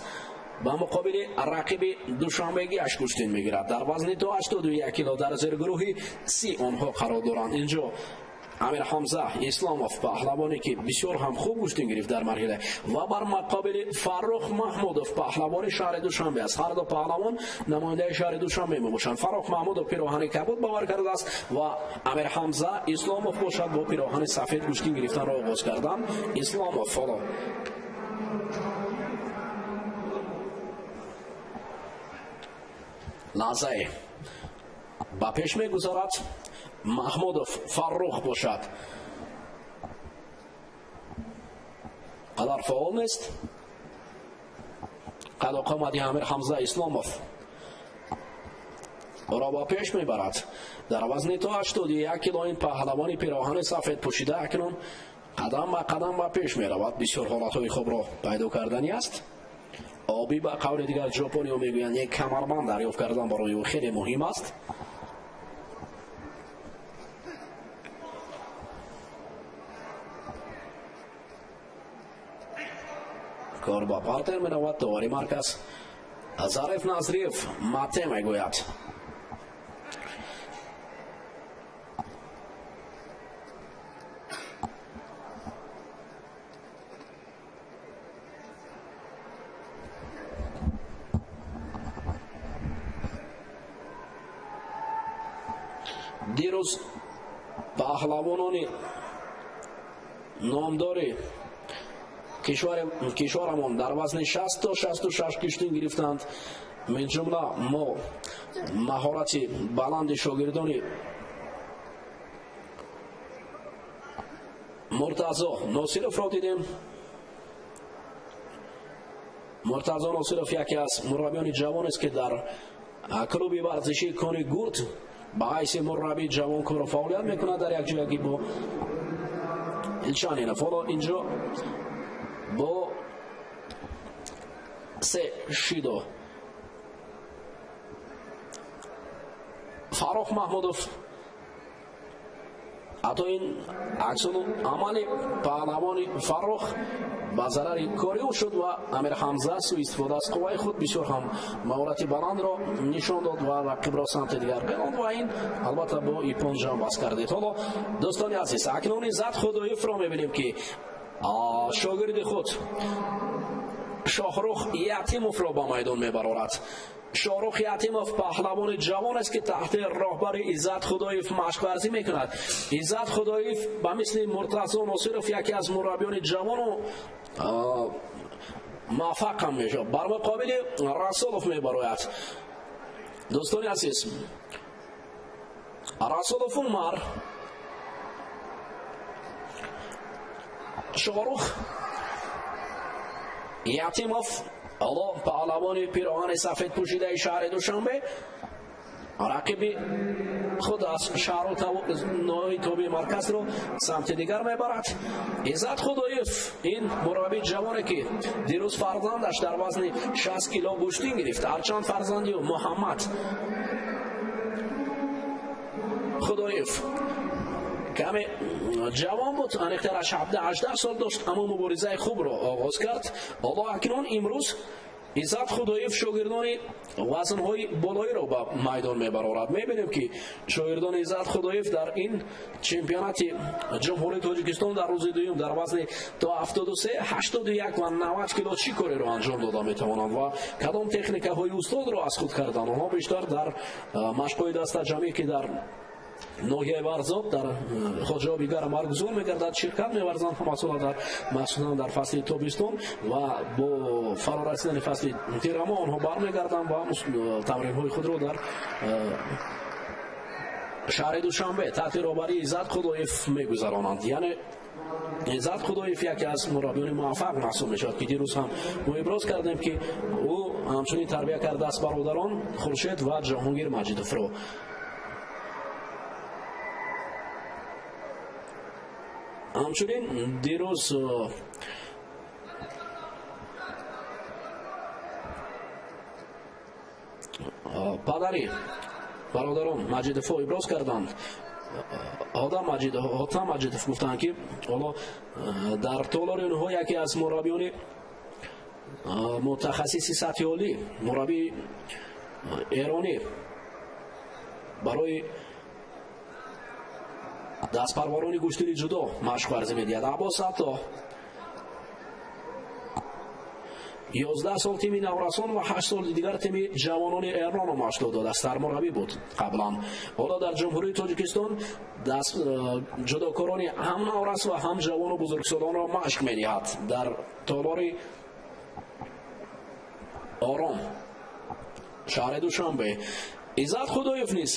ба муқобили рақиби душанбегиаш гӯштин мегирад. Дар вазни то 81 кило дар зергурӯҳи 30 онҳо қарор доранд. Инҷо Амир Ҳамза Исломов паҳлавоне ки бисёр ҳам хуб гӯштин гирифт дар марҳила ва бар муқобили Фаррух Маҳмудов паҳлавони шаҳри Душанбе аст. Ҳар ду паҳлавон намояндаи шаҳри Душанбе мебошанд. Фаррух Маҳмудов пироҳани кабуд бовар кардааст ва Амир Ҳамза Исломов бошад бо пироҳани сафед гӯштин гирифтанро оғоз карданд. Исломов ҳоло лаҳзае ба пеш мегузарад. Маҳмудов Фаррух бошад қадар фаъол нест. Қаду қомати Амир Ҳамза Исломов ӯро ба пеш мебарад. Дар вазни то 81 кило ин паҳлавони пироҳани сафед пӯшида акнун қадам ба қадам ба пеш меравад. Бисёр ҳолатҳои хубро пайдо кардани аст. Обӣ ба қавли дигар ҷопониҳо мегӯянд, як камарбанд дарёфт кардан барои ӯ хеле муҳим аст. Кор ба партер меравад. Довари марказ Зариф Назриев мате мегӯяд. Дирӯз паҳлавонони номдори кишварамон дар вазни 60 то 66 гӯштин гирифтанд. Мин ҷумла мо маҳорати баланди шогирдони Муртазо Носировро дидем. Муртазо Носиров яке аз мураббиёни ҷавонест, ки дар клуби варзишии Кони Гурд ба ҳайси мураббии ҷавон кору фаъолият мекунад дар якҷоягӣ бо Илчанинов. Ҳоло инҷо бо се шидо Фаррух Маҳмудов ҳатто ин аксулу амали паҳлавони Фаррух ба зарари кори ӯ шуд ва Амир Ҳамза суистифода аз қувваи худ бисёр ҳам маҳорати баландро нишон дод ва рақибро самти дигар беронд ва ин албатта бо иппон ҷамъбаст кардед. Ҳоло дӯстони азиз, акнун Иззат Худоевро мебинем, ки шогирди худ Шоҳрух Ятимовро ба майдон мебарорад. Шоҳрух Ятимов паҳлавони ҷавон аст, ки таҳти роҳбари Иззат Худоев машқварзӣ мекунад. Иззат Худоев ба мисли Муртазо Носиров яке аз мураббиёни ҷавону муваффақ ҳам мешавад. Бар муқобили Расулов мебарояд. Дӯстони азиз, Расулов Умар, Шоҳрух Ятимов ҳоло паҳлавони пироҳани сафед пӯшидаи шаҳри Душанбе рақиби худ аз шаҳру ноҳияи тобеи марказро самти дигар мебарад. Иззат Худоев ин мураббии ҷавоне, ки дирӯз фарзандаш дар вазни 60 кило гӯштин гирифт, ҳарчанд фарзанди ӯ Муҳаммад Худоев каме ҷавон буд, аниқтараш 17-18 сол дошт, аммо муборизаи хубро оғоз кард. Ҳоло акнун имрӯз Иззат Худоев шогирдони вазнҳои болоиро ба майдон мебарорад. Мебинем, ки шогирдони Иззат Худоев дар ин чемпионати Ҷумҳурии Тоҷикистон дар рӯзи дуюм дар вазни то 73, 81 ва 90 кило чӣ кореро анҷом дода метавонанд ва кадом техникаҳои устодро аз худ карданд. Онҳо бештар дар машқҳои дастаҷамъӣ, ки дар ноҳияи Варзоб дар Хоҷаоби Гарм баргузор мегардад, ширкат меварзанд ҳамасола дар махсусан дар фасли тобистон ва бо фарорасидани фасли тирамоҳ онҳо бармегарданд ва тамринҳои худро дар шаҳри Душанбе таҳти роҳбарии Иззат Худоев мегузаронанд. Яъне Иззат Худоев яке аз мураббиёни муваффақ маҳсуб мешавад, ки дирӯз ҳам мо иброз кардем, ки ӯ ҳамчунин тарбия кардааст бародарон Хуршед ва Ҷаҳонгир Маҷидовро. Ҳамчунин дирӯз падари бародарон Маҷидовҳо иброз карданд. Ҳотам Маҷидов гуфтанд, ки ҳоло дар толори онҳо яке аз мураббиёни мутахассиси сатҳи олӣ, мураббии эронӣ барои дастпарварони гӯштини ҷудо машқ варзӣ медиҳад. Аббос Ато 11 сол тими наврасон ва 8 соли дигар тими ҷавонони эронро машқ додааст. Сармураббӣ буд қаблан. Ҳоло дар Ҷумҳурии Тоҷикистон ҷудокорони ҳам наврас ва ҳам ҷавону бузургсолонро машқ медиҳад дар толори Ором, шаҳри Душанбе. Иззат Худоев низ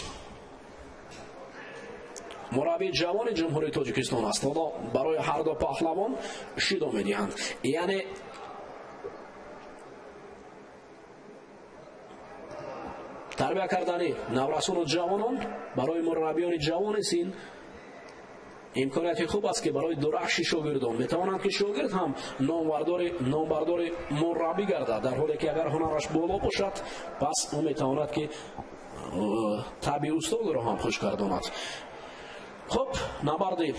мураббии ҷавони Ҷумҳурии Тоҷикистон аст. Ҳоло барои ҳар ду паҳлавон шидо медиҳанд. Яъне тарбия кардани наврасону ҷавонон барои мураббиёни ҷавони син имконияти хуб аст, ки барои дурахши шогирдон метавонанд, ки шогирд ҳам номбардори мураббӣ гардад, дар ҳоле ки агар ҳунараш боло бошад, пас ӯ метавонад, ки табъи устодро ҳам хуш гардонад. Хуб, набарди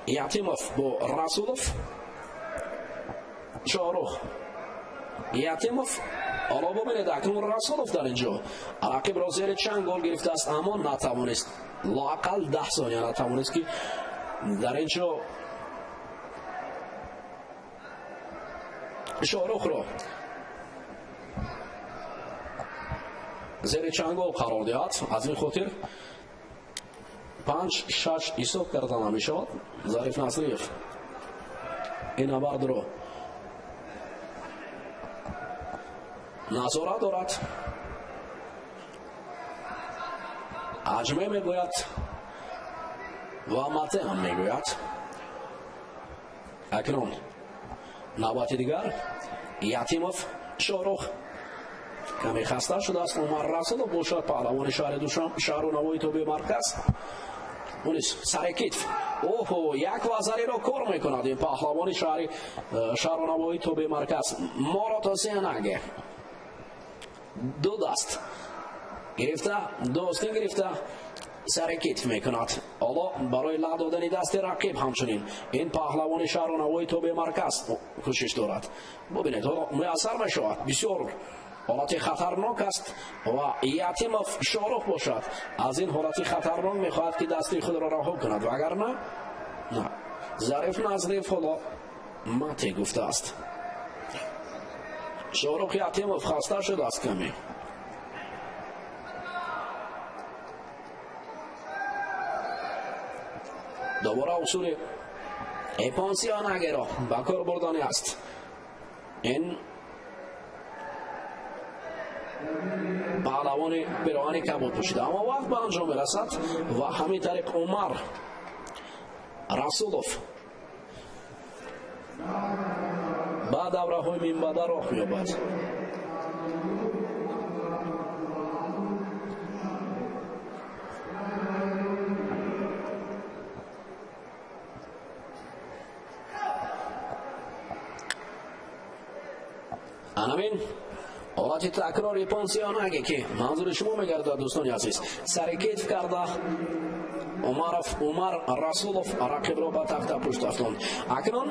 Ятимов бо Расулов. Шоҳрух Ятимов. Ҳоло бубинед, акнун Расулов дар инҷо рақибро зери чанд гол гирифтааст, аммо натавонист, лоақал 10 сония натавонист, ки дар инҷо Шоҳрухро зери чангол қарор диҳад. Аз ин хотир 5-6 ҳисоб карда намешавад. Зариф Насриев ин набардро назора дорад. Аҷме мегӯяд ва мате ҳам мегӯяд. Акнун навбати дигар Ятимов. Шоҳрух каме хаста шудааст. Умар Расулов бошад, паҳлавони шаҳри Душанбе, шаҳру навои тобеи марказ, унис сари китф. Оҳо, як вазариро кор мекунад ин паҳлавони шаҳру навои тобеи марказ. Моро то сенаге ду даст гирифта, дӯстин гирифта, сари китф мекунад. Ҳоло барои лаъ додани дасти рақиб ҳамчунин ин паҳлавони шаҳру навои тобеи марказ кӯшиш дорад. Бубинед, ҳоло муяссар мешавад. Бисёр ҳолати хатарнок аст ва Ятимов Шоҳрух бошад, аз ин ҳолати хатарнок мехоҳад, ки дасти худро раҳо кунад, вагарна на. Зариф Назриев ҳоло мате гуфтааст. Шоҳрух Ятимов хаста шудааст каме. Дубора усули эпонсионагеро ба кор бурдани аст. Ин паҳлавони пироҳани кабуд пӯшида, аммо вақт ба анҷом мерасад ва ҳамин тариқ Умар Расулов ба давраҳои минбаъда роҳ меёбад. Анамин ҳолати такрори понсионаге, ки манзури шумо мегардад, дӯстони азиз, сари китф карда Умаров Умар Расулов рақибро ба тахта пушт афтонд. Акнун,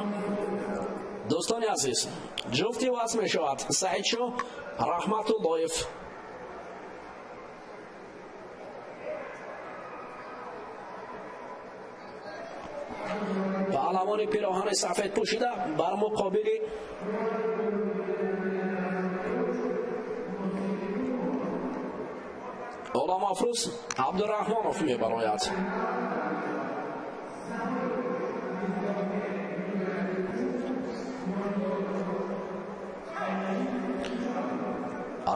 дӯстони азиз, ҷуфти васл мешавад Саидшо Раҳматуллоев. Паҳлавони пироҳани сафед пӯшида бар муқобили Оламафрӯз Абдураҳмонов мебарояд.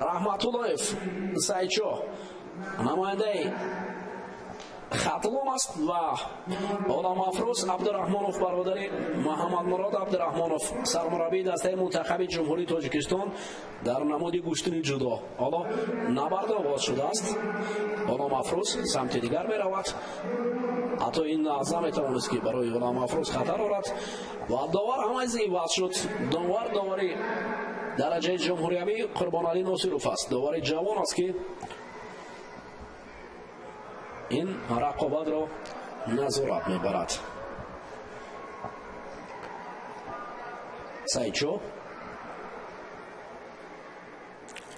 Раҳматуллоев Саидшо, намояндаи Хатлон аст ва Оламафрӯз Абдураҳмонов, бародари Муҳаммадмурод Абдураҳмонов, сармураббии дастаи мунтахаби Ҷумҳурии Тоҷикистон дар намуди гӯштини ҷудо. Ҳоло набард оғоз шудааст. Оламафрӯз самти дигар меравад. Ҳатто ин лаҳза метавонист, ки барои Оламафрӯз хатар орад ва довар ҳам аз иваз шуд. Довар довари дараҷаи ҷумҳуриявӣ Қурбоналӣ Носиров аст. Довари ҷавон аст, ки ин рақобатро назорат мебарад. Саидшоҳ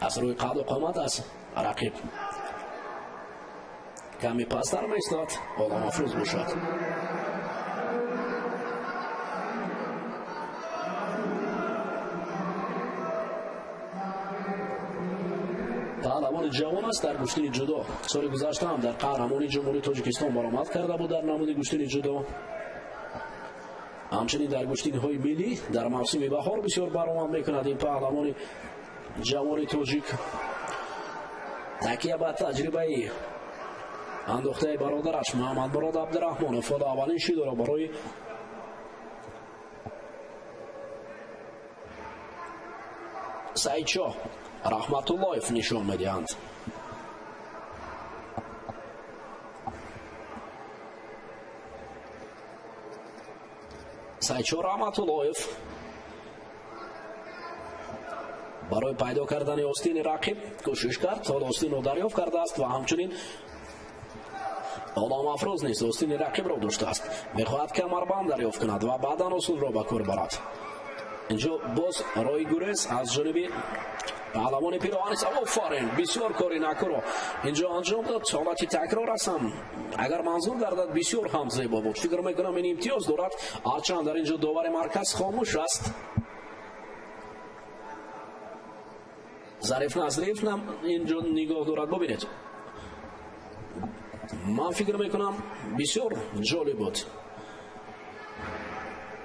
аз рӯи қаду қомат аз рақиб каме пасттар меистад, Оламафрӯз бошад. Паҳлавони ҷавон аст дар гӯштини ҷудо. Соли гузашта ҳам дар қаҳрамони Ҷумҳурии Тоҷикистон баромад карда буд дар намуди гӯштини ҷудо. Ҳамчунин дар гӯштиниҳои миллӣ дар мавсими баҳор бисёр баромад мекунад ин паҳлавони ҷавони тоҷик. Такя ба таҷрибаи андохтаи бародараш Муҳаммадмурод Абдураҳмонов ҳоло аввалин шидоро барои Саидшоҳ Раҳматуллоев нишон медиҳанд. Саидшоҳ Раҳматуллоев барои пайдо кардани остини рақиб кӯшиш кард, ҳоло остинро дарёфт кардааст ва ҳамчунин Оламафрӯз низ остини рақибро доштааст. Мехоҳад камарбанд дарёфт кунад ва баъдан усулро ба кор барад. Инҷо боз роҳи гурез аз ҷониби паҳлавони пироҳанис. Офарин, бисёр кори накуро инҷо анҷом дод. Ҳолати такрор аст ҳам агар манзур гардад, бисёр ҳам зебо буд. Фикр мекунам, ин имтиёз дорад, ҳарчанд дар инҷо довари марказ хомӯш аст. Зариф Назриев инҷо нигоҳ дорад. Бубинед, ман фикр мекунам, бисёр ҷолиб буд.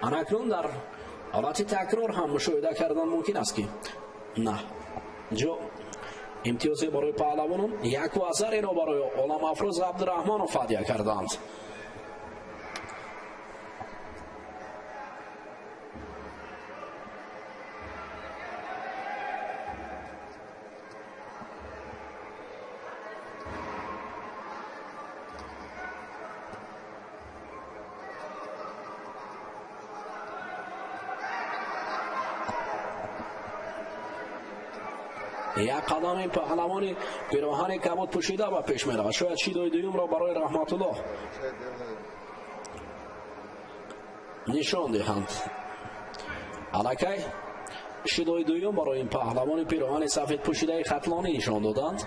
Анакнун дар ҳолати такрор ҳам мушоҳида кардан мумкин аст, ки на, инҷо имтиёзе барои паҳлавонон, яку азареро барои Оламафрӯз Абдураҳмонов ҳадя карданд. Як қадами паҳлавони пироҳани кабуд пӯшида ба пеш меравад. Шояд шидои дуюмро барои Раҳматуллоҳ нишон диҳанд. Аллакай шидои дуюм барои ин паҳлавони пироҳани сафед пӯшидаи хатлонӣ нишон доданд.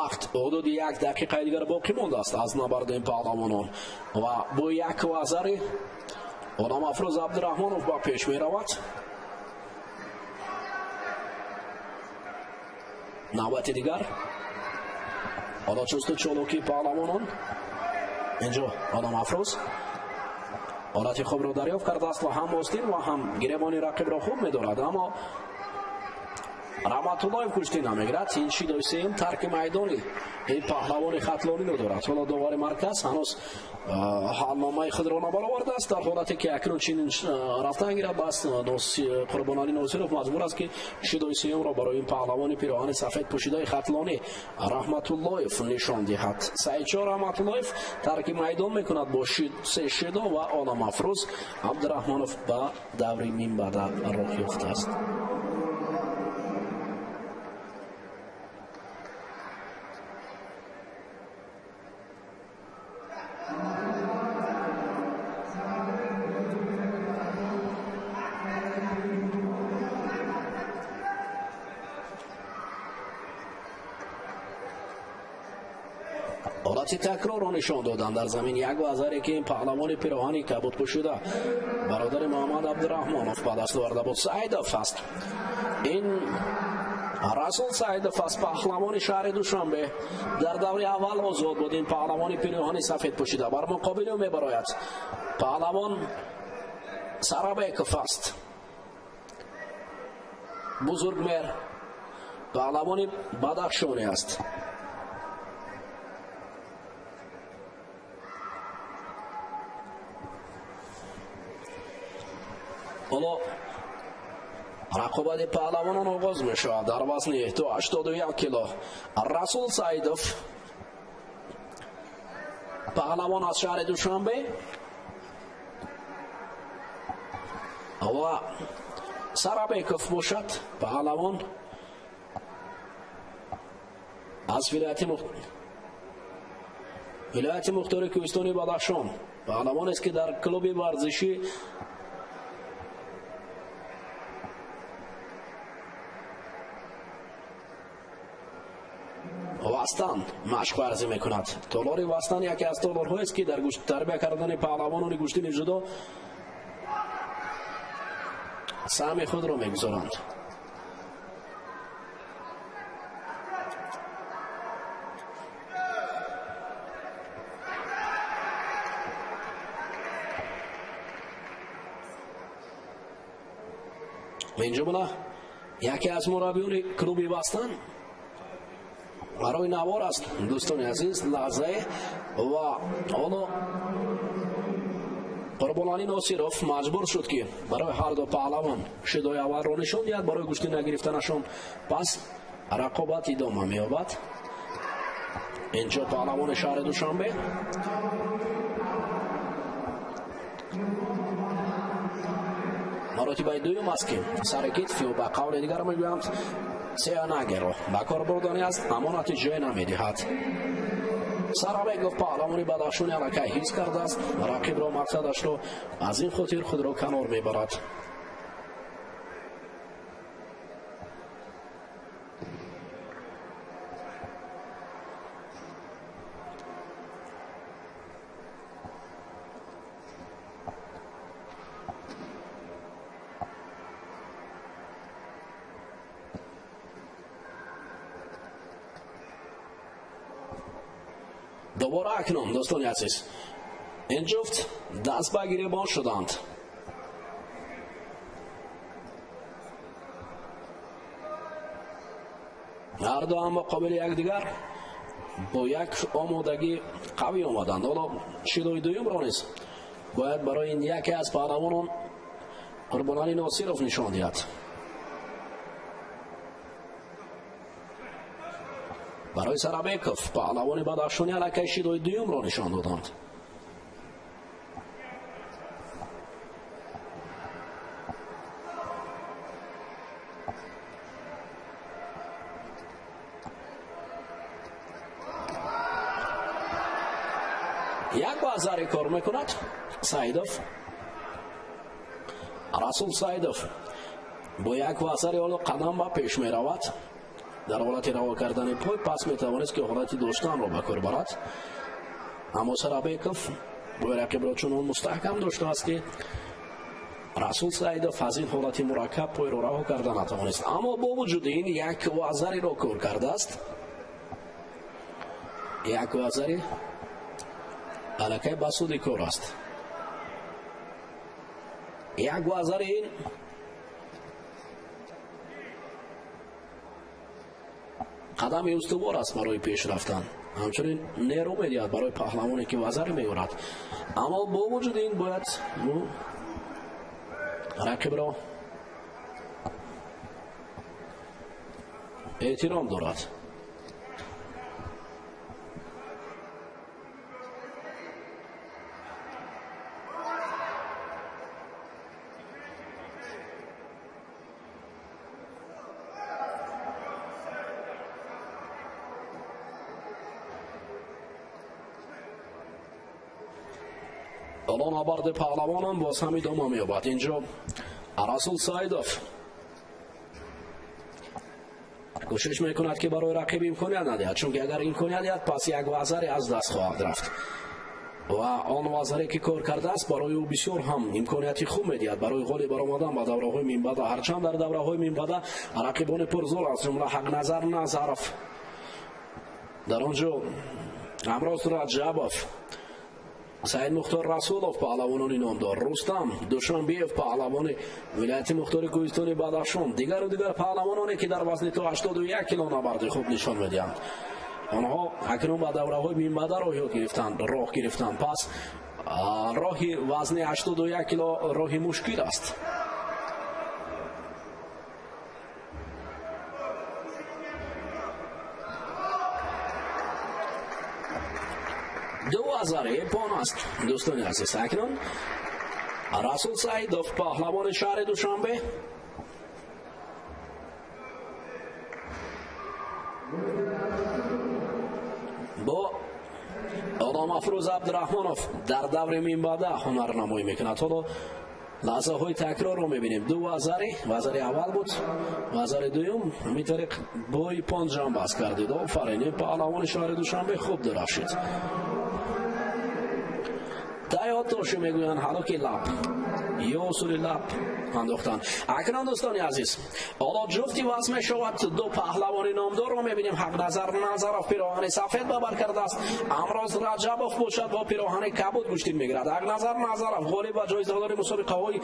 Вақт ҳудуди як дақиқаи дигар боқӣ мондааст аз набарди ин паҳлавонон ва бо як вазари Оламафрӯз Абдураҳмонов ба пеш меравад. Навбати дигар ҳоло чусту чолокии паҳлавонон. Инҷо Оламафрӯз ҳолати хубро дарёфт кардааст ва ҳам остин ва ҳам гиребони рақибро хуб медорад, аммо Раҳматуллоев куштӣ намегирад. Ин шидои сеюм тарки майдони ин паҳлавони хатлониро дорад. Ҳоло довари марказ ҳанӯз ҳалномаи худро набаровардааст. Дар ҳолате ки акнун чунин рафтан гирад, бас Қурбоналӣ Носиров маҷбур аст, ки шидои сеюмро барои ин паҳлавони пироҳани сафед пӯшидаи хатлонӣ Раҳматуллоев нишон диҳад. Саидшоҳ Раҳматуллоев тарки майдон мекунад бо се шидо ва Оламафрӯз Абдураҳмонов ба даври минбаъда роҳ ёфтааст. Ҳолати такрорро нишон доданд дар замин. Як вазаре ки ин паҳлавони пироҳани кабуд пӯшида бародари Муҳаммад Абдураҳмонов ба даст оварда буд. Саидов аст. Ин Расул Саидов аст, паҳлавони шаҳри Душанбе. Дар даври аввал озод буд ин паҳлавони пироҳани сафед пӯшида. Бар муқобили ӯ мебарояд паҳлавон Сарабеков аст. Бузургмер паҳлавони Бадахшонӣ аст. Ҳоло рақобати паҳлавонон оғоз мешавад дар вазни то 81 кило. Расул Саидов паҳлавон аз шаҳри Душанбе ва Сарабеков бошад паҳлавон аз вилояти мухтори кӯҳистони Бадахшон. Паҳлавонест ки дар клуби варзишӣ Вастан машқ варзӣ мекунад. Толори Вастан яке аз толорҳоест ки дар тарбия кардани паҳлавонони гӯштини ҷудо саҳми худро мегузоранд. Инҷо буна яке аз мураббиёни клуби Вастан барои навор аст, дӯстони азиз, лаҳзае ва ҳоло Қурбонали Носиров маҷбур шуд ки барои ҳар ду паҳлавон шидои аввалро нишон диҳад барои гӯштӣ нагирифтанашон. Пас рақобат идома меёбад. Инҷо паҳлавони шаҳри Душанбе маротибаи дуюм аст ки сари китф ё ба қавли дигар мегӯянд сеанагеро ба кор бурдани аст, аммо натиҷае намедиҳад. Сарабеков паҳлавони Бадахшони аллакай ҳис кардааст рақибро, мақсадашро, аз ин хотир худро канор мебарад. Дубора акнун дӯстони азиз ин ҷуфт даст ба гиребон шуданд. Ҳар ду ҳам муқобили якдигар бо як омодагӣ қавӣ омаданд. Ҳоло шидои дуюмро низ бояд барои ин яке аз паҳлавонон Қурбонали Носиров нишон диҳад. Барои Сарабеков паҳлавони Бадахшони аллакай шидои дуюмро нишон доданд. Як вазаре кор мекунад Саидов. Расул Саидов бо як вазари ҳоло қадам ба пеш меравад. Дар ҳолати раво кардани пой пас метавонист ки ҳолати доштанро ба кор барад, аммо Сарабеков бо рақибро чунон мустаҳкам доштааст ки Расул Саидов аз ин ҳолати мураккаб пойро раҳо карда натавонист. Аммо бо вуҷуди ин як вазариро кор кардааст. Як вазари аллакай ба суди кор аст. Як вазари ин қадами устувор аст барои пеш рафтан, ҳамчунин нерӯ медиҳад барои паҳлавоне ки вазар меёрад. Аммо бо вуҷуди ин бояд ӯ рақибро эҳтиром дорад. Ҳоло набарди паҳлавонам боз ҳам идома меёбад. Инҷо Расул Саидов Кӯшиш мекунад, ки барои рақиб имконият надиҳад, чунки агар имконият диҳад, пас як вазаре аз даст хоҳад рафт ва он вазаре, ки кор кардааст, барои ӯ бисёр ҳам имконияти хуб медиҳад барои ғолиб баромадан ба давраҳои минбаъда. Ҳарчанд дар давраҳои минбаъда рақибони пурзӯр, аз ҷумла Ҳақназар Назаров, дар он ҷо Ҳамроз Раҷабов, Саид Мухтор Расулов, паҳлавонони номдор, Рустам Душанбиев, паҳлавони вилояти мухтори кӯҳистони Бадахшон, дигару дигар паҳлавононе, ки дар вазни то 81 кило набарди хуб нишон медиҳанд, онҳо акнун ба давраҳои минбаъда роҳ гирифтанд. Пас роҳи вазни 81 кило роҳи мушкил аст. Ду вазар иппон аст, дӯстони азиз. Акнун Расул Саидов, паҳлавони шаҳри Душанбе, бо Одамафрӯз Абдураҳмонов дар даври минбаъда ҳунарнамоӣ мекунад. Ҳоло лаҳзаҳои такрорро мебинем. Ду вазари, вазари аввал буд, вазари дуюм, ҳамин тариқ бо иппон ҷамъбаст кардид. Офарин, ин паҳлавони шаҳри Душанбе хуб дурафшид. Таётоши мегӯянд, ҳалоки лаб ё усули лаб андохтан. Акнун, дӯстони азиз, ҳоло ҷуфти вазн мешавад. Ду паҳлавони номдорро мебинем. Ҳақназар Назаров пироҳани сафед ба бар кардааст, Амроз Раҷабов бошад бо пироҳани кабуд гӯштин мегирад. Ҳақназар Назаров ғолиб ва ҷоизадори мусобиқаҳои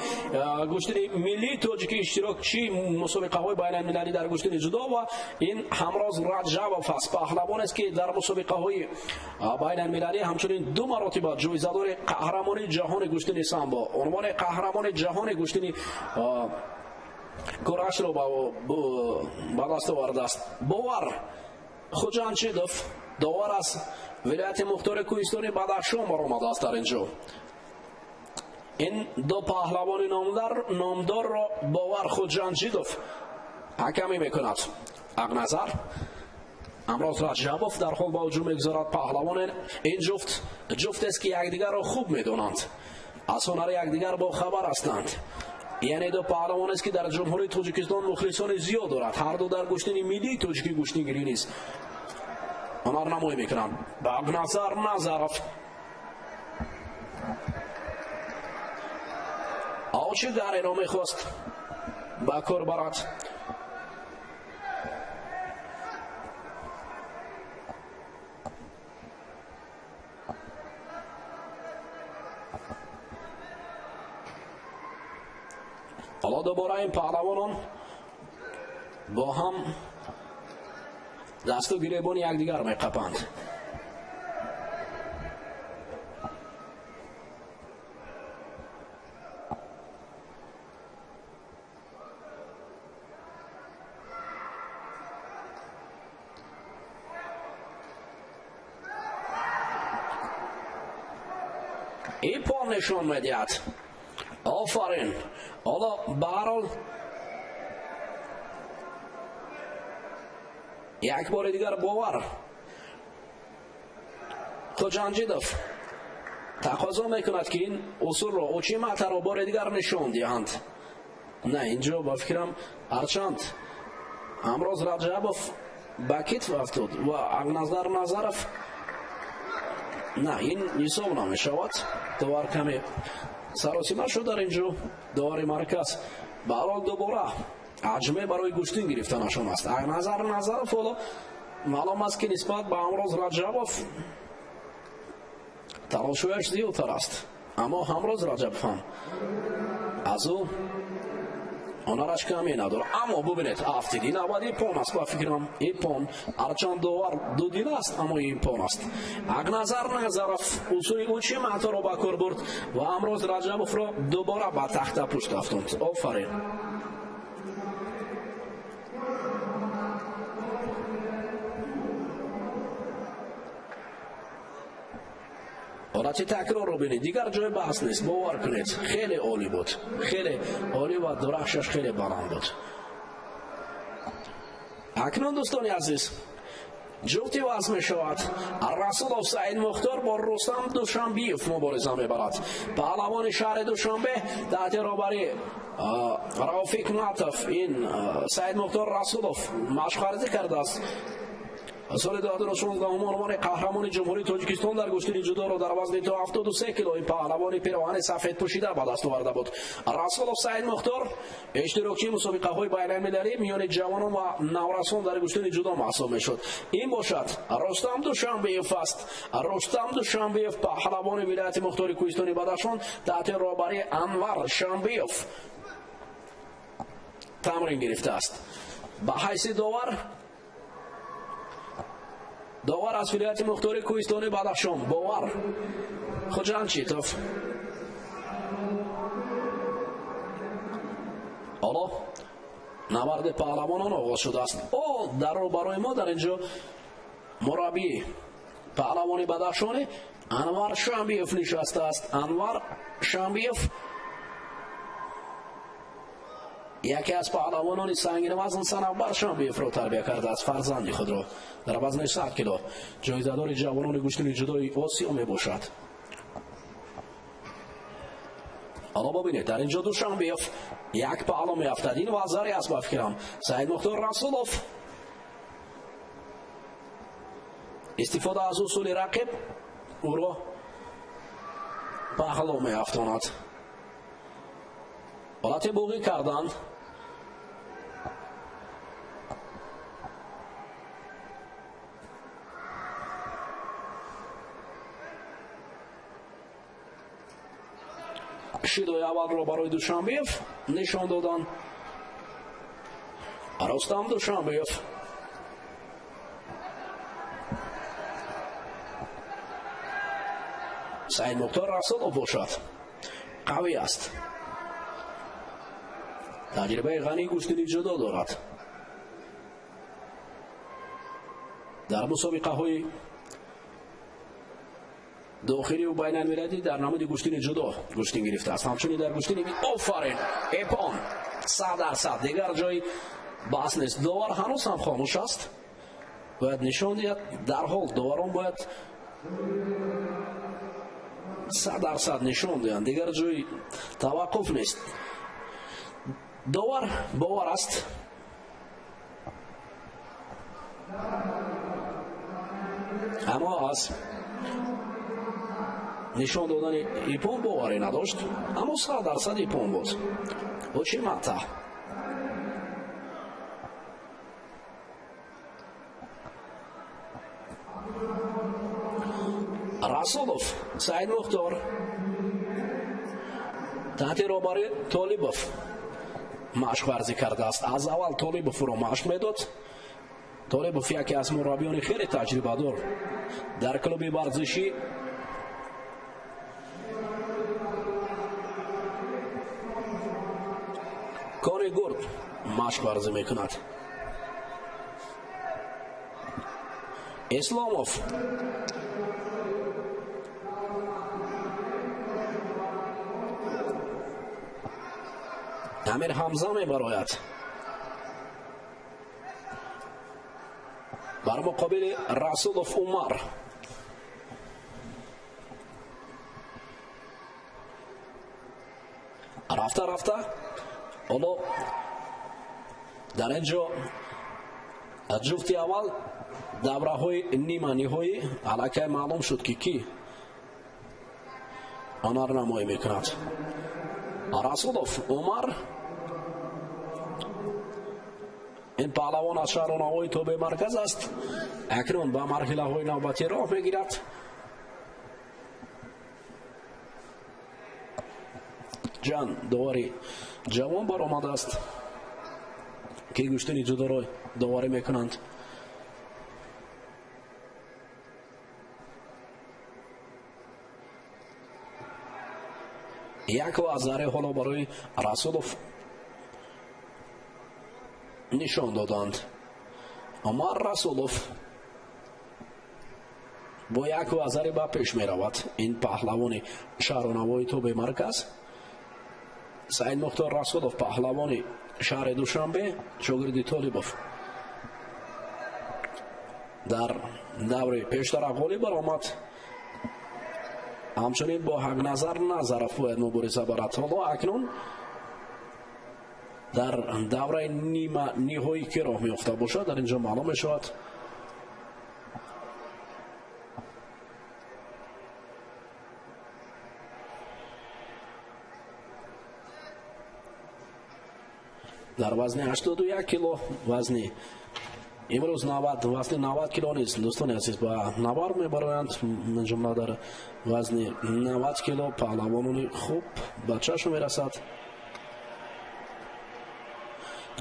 гӯштини миллии тоҷикӣ, иштирокчии мусобиқаҳои байналмилалӣ дар гӯштини ҷудо, ва ин Ҳамроз Раҷабов аст, паҳлавонест, ки дар мусобиқаҳои байналмилалӣ ҳамчунин ду маротиба ҷоизадори қаҳрамони ҷаҳони гӯштини самбо, унвони қаҳрамони ҷаҳони гӯштини курашро ба даст овардааст. Бовар Хуҷанчидов довар аз вилояти мухтори кӯҳистони Бадахшон баромадааст. Дар ин ҷо ин ду паҳлавони номдорро Бовар Хуҷанчидов ҳакамӣ мекунад. Ҳақназар Амроз Раҷабов дар ҳол ба ҳуҷум мегузорад. Паҳлавоне ин ҷуфт ҷуфтест, ки якдигарро хуб медонанд, аз ҳунари якдигар бохабар ҳастанд. Яъне ду паҳлавонест, ки дар Ҷумҳурии Тоҷикистон мухлисони зиёд дорад. Ҳар ду дар гӯштини миллии тоҷикӣ гӯштингирӣ низ ҳунарнамоӣ мекунанд. Ҳақназар Назаров очи дареро мехост ба кор барад. Ҳоло дубора ин паҳлавонон бо ҳам дасту гиребони якдигар меқапанд. Иппон нишон медиҳад. Офарин. Ҳоло ба ҳар ҳол як бори дигар Бовар Хуҷанҷидов тақозо мекунад, ки ин усулро, учиматаро бори дигар нишон диҳанд. На, инҷо ба фикрам, ҳарчанд Ҳамроз Раҷабов ба китф афтод ва Ҳақназар Назаров, на, ин ҳисоб намешавад. Довар каме саросима шуд дар инҷо, довари марказ. Ба ҳар ҳол дубора ҳаҷме барои гӯштин гирифтанашон аст. Ҳақназар Назаров ҳоло маълум аст, ки нисбат ба Ҳамроз Раҷабов талошҳояш зиёдтар аст, аммо Ҳамроз Раҷабов ҳам аз ӯ ҳунараш каме надорад. Аммо бубинед, афтид. Ин аввал иппон аст, ба фикрам, иппон. Ҳарчанд довар дудил аст, аммо иппон аст. Ҳақназар Назаров усули учиматоро ба кор бурд ва Ҳамроз Раҷабовро дубора ба тахта пушт афтонд. Офарин. Ҳолати такрорро бинед, дигар ҷои баҳс нест, бовар кунед, хеле олӣ буд, хеле олӣ ва дурахшаш хеле баланд буд. Акнун, дӯстони азиз, Ҷуфти вазн мешавад. Расулов Саид Мухтор бо Рустам Душанбиев мубориза мебарад. Паҳлавони шаҳри Душанбе таҳти роҳбарии Рафиқ Натов ин Саид Мухтор Расулов машқварзӣ кардааст. Соли 2016 унвони қаҳрамони Ҷумҳурии Тоҷикистон дар гӯштини ҷудоро дар вазни то 73 кило ин паҳлавони пироҳани сафед пӯшида ба даст оварда буд. Расулов Саид Мухтор иштирокчии мусобиқаҳои байналмилалӣ миёни ҷавонон ва наврасон дар гӯштини ҷудо маҳсуб мешуд. Ин бошад Рустам Душанбиев аст. Рустам Душанбиев паҳлавони вилояти Мухтори Кӯҳистони Бадахшон таҳти роҳбарии Анвар Шанбиев тамрин гирифтааст. Ба ҳайси довар аз вилояти Мухтори Кӯҳистони Бадахшон Бовар Хуҷандчитов. Ҳоло набарди паҳлавонон оғоз шудааст. О дар рӯбарои мо дар инҷо мураббии паҳлавони Бадахшонӣ Анвар Шамбиев нишастааст. Анвар Шамбиев яке аз паҳлавонони сангинвазн Санавбар Шамбиевро тарбия кардааст, фарзанди худро дар вазни 100 кило ҷоизадори ҷавонони гӯштини ҷудои Осиё мебошад. Ҳоло бибинед, дар инҷо Душанбиев як паҳло меафтад. Ин вазаре аст ба фикрам. Саид Мухтор Расулов истифода аз усули рақиб ӯро паҳло меафтонад. Ҳолати буғӣ карданд. Шидои аввалро барои Душанбиев нишон доданд. Рустам Душанбиев Саид Мухтор Расулов бошад қавӣ аст, таҷрибаи ғании гӯштини ҷудо дорад. Дар мусобиқаҳои дохилию байналмилалӣ дар намуди гӯштини ҷудо гӯштин гирифтааст. Ҳамчунин дар гӯштини офарин эпон 100%, дигар ҷои баҳс нест. Довар ҳанӯз ҳам хомӯш аст, бояд нишон диҳад. Дарҳол доварон бояд 100% нишон диҳанд, дигар ҷои таваққуф нест. Довар бовар аст. Аммо аз нишон додани ипон боварӣ надошт, аммо 100% ипон буд. Учимата Расулов Саид Мухтор таҳти роҳбарии Толибов машқварзӣ кардааст. Аз аввал Толибов ӯро машқ медод. Толибов яке аз мураббиёни хеле таҷрибадор дар клуби варзишӣ Кори гурд машқварзӣ мекунад. Исломов Амир Ҳамза мебарояд бар муқобили Расулов Умар. Рафта рафта ҳоло дар ин ҷо ҷуфти аввал давраҳои нима ниҳоӣ аллакай маълум шуд, ки кӣ ҳунарнамоӣ мекунад. Расулов Умар ин паҳлавон аз шаҳру навои тобеи марказ аст. Акнун ба марҳилаҳои навбатӣ роҳ мегирад. Ҷан довари ҷавон баромадааст, ки гӯштини ҷудоро доварӣ мекунанд. Як вазаре ҳоло барои Расулов нишон доданд. Умар Расулов бо як вазаре ба пеш меравад. Ин паҳлавони шаҳру навои тобеи марказ. Саид Мухтор Расулов паҳлавони шаҳри Душанбе, шогирди Толибов. Дар даври пештара ғолиб баромад. Ҳамчунин бо Ҳақназар Назаров бояд мубориза барад. Ҳоло акнун дар давраи нима ниҳоӣ ки роҳ меёфта бошад, дар инҷо маълум мешавад. Дар вазни 81 кило, вазни имрӯз 90, вазни 90 кило нест, дӯстони азиз, ба навар мебароянд. Ҷумла дар вазни 90 кило паҳлавонони хуб ба чашм мерасад.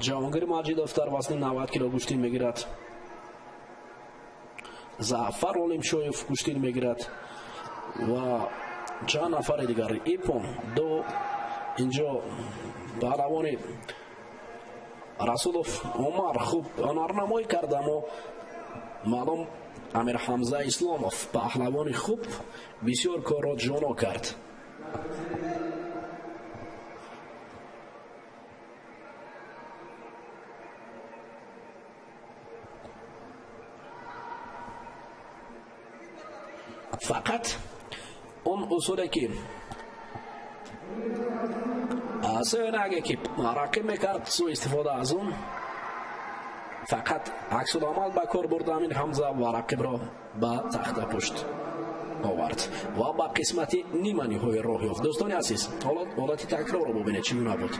Ҷавонгир Маҷидов дар вазни 90 кило гӯштин мегирад. Зафар Олимшоев гӯштин мегирад ва чанд нафари дигар. Ипон ду инҷо паҳлавони Расулов Умар хуб ҳунарнамоӣ кард, аммо маълум Амир Ҳамза Исломов паҳлавони хуб бисёр корро ҷоно кард. Фақат он усуле ки сенаге ки рақиб мекард, суистифода аз он фақат аксуламал ба кор бурд Амир Ҳамза ва рақибро ба тахтапушт овард ва ба қисмати нима ниҳоӣ роҳ ёфт. Дӯстони азиз, ҳолати такрорро бубинед, чӣ гуна буд.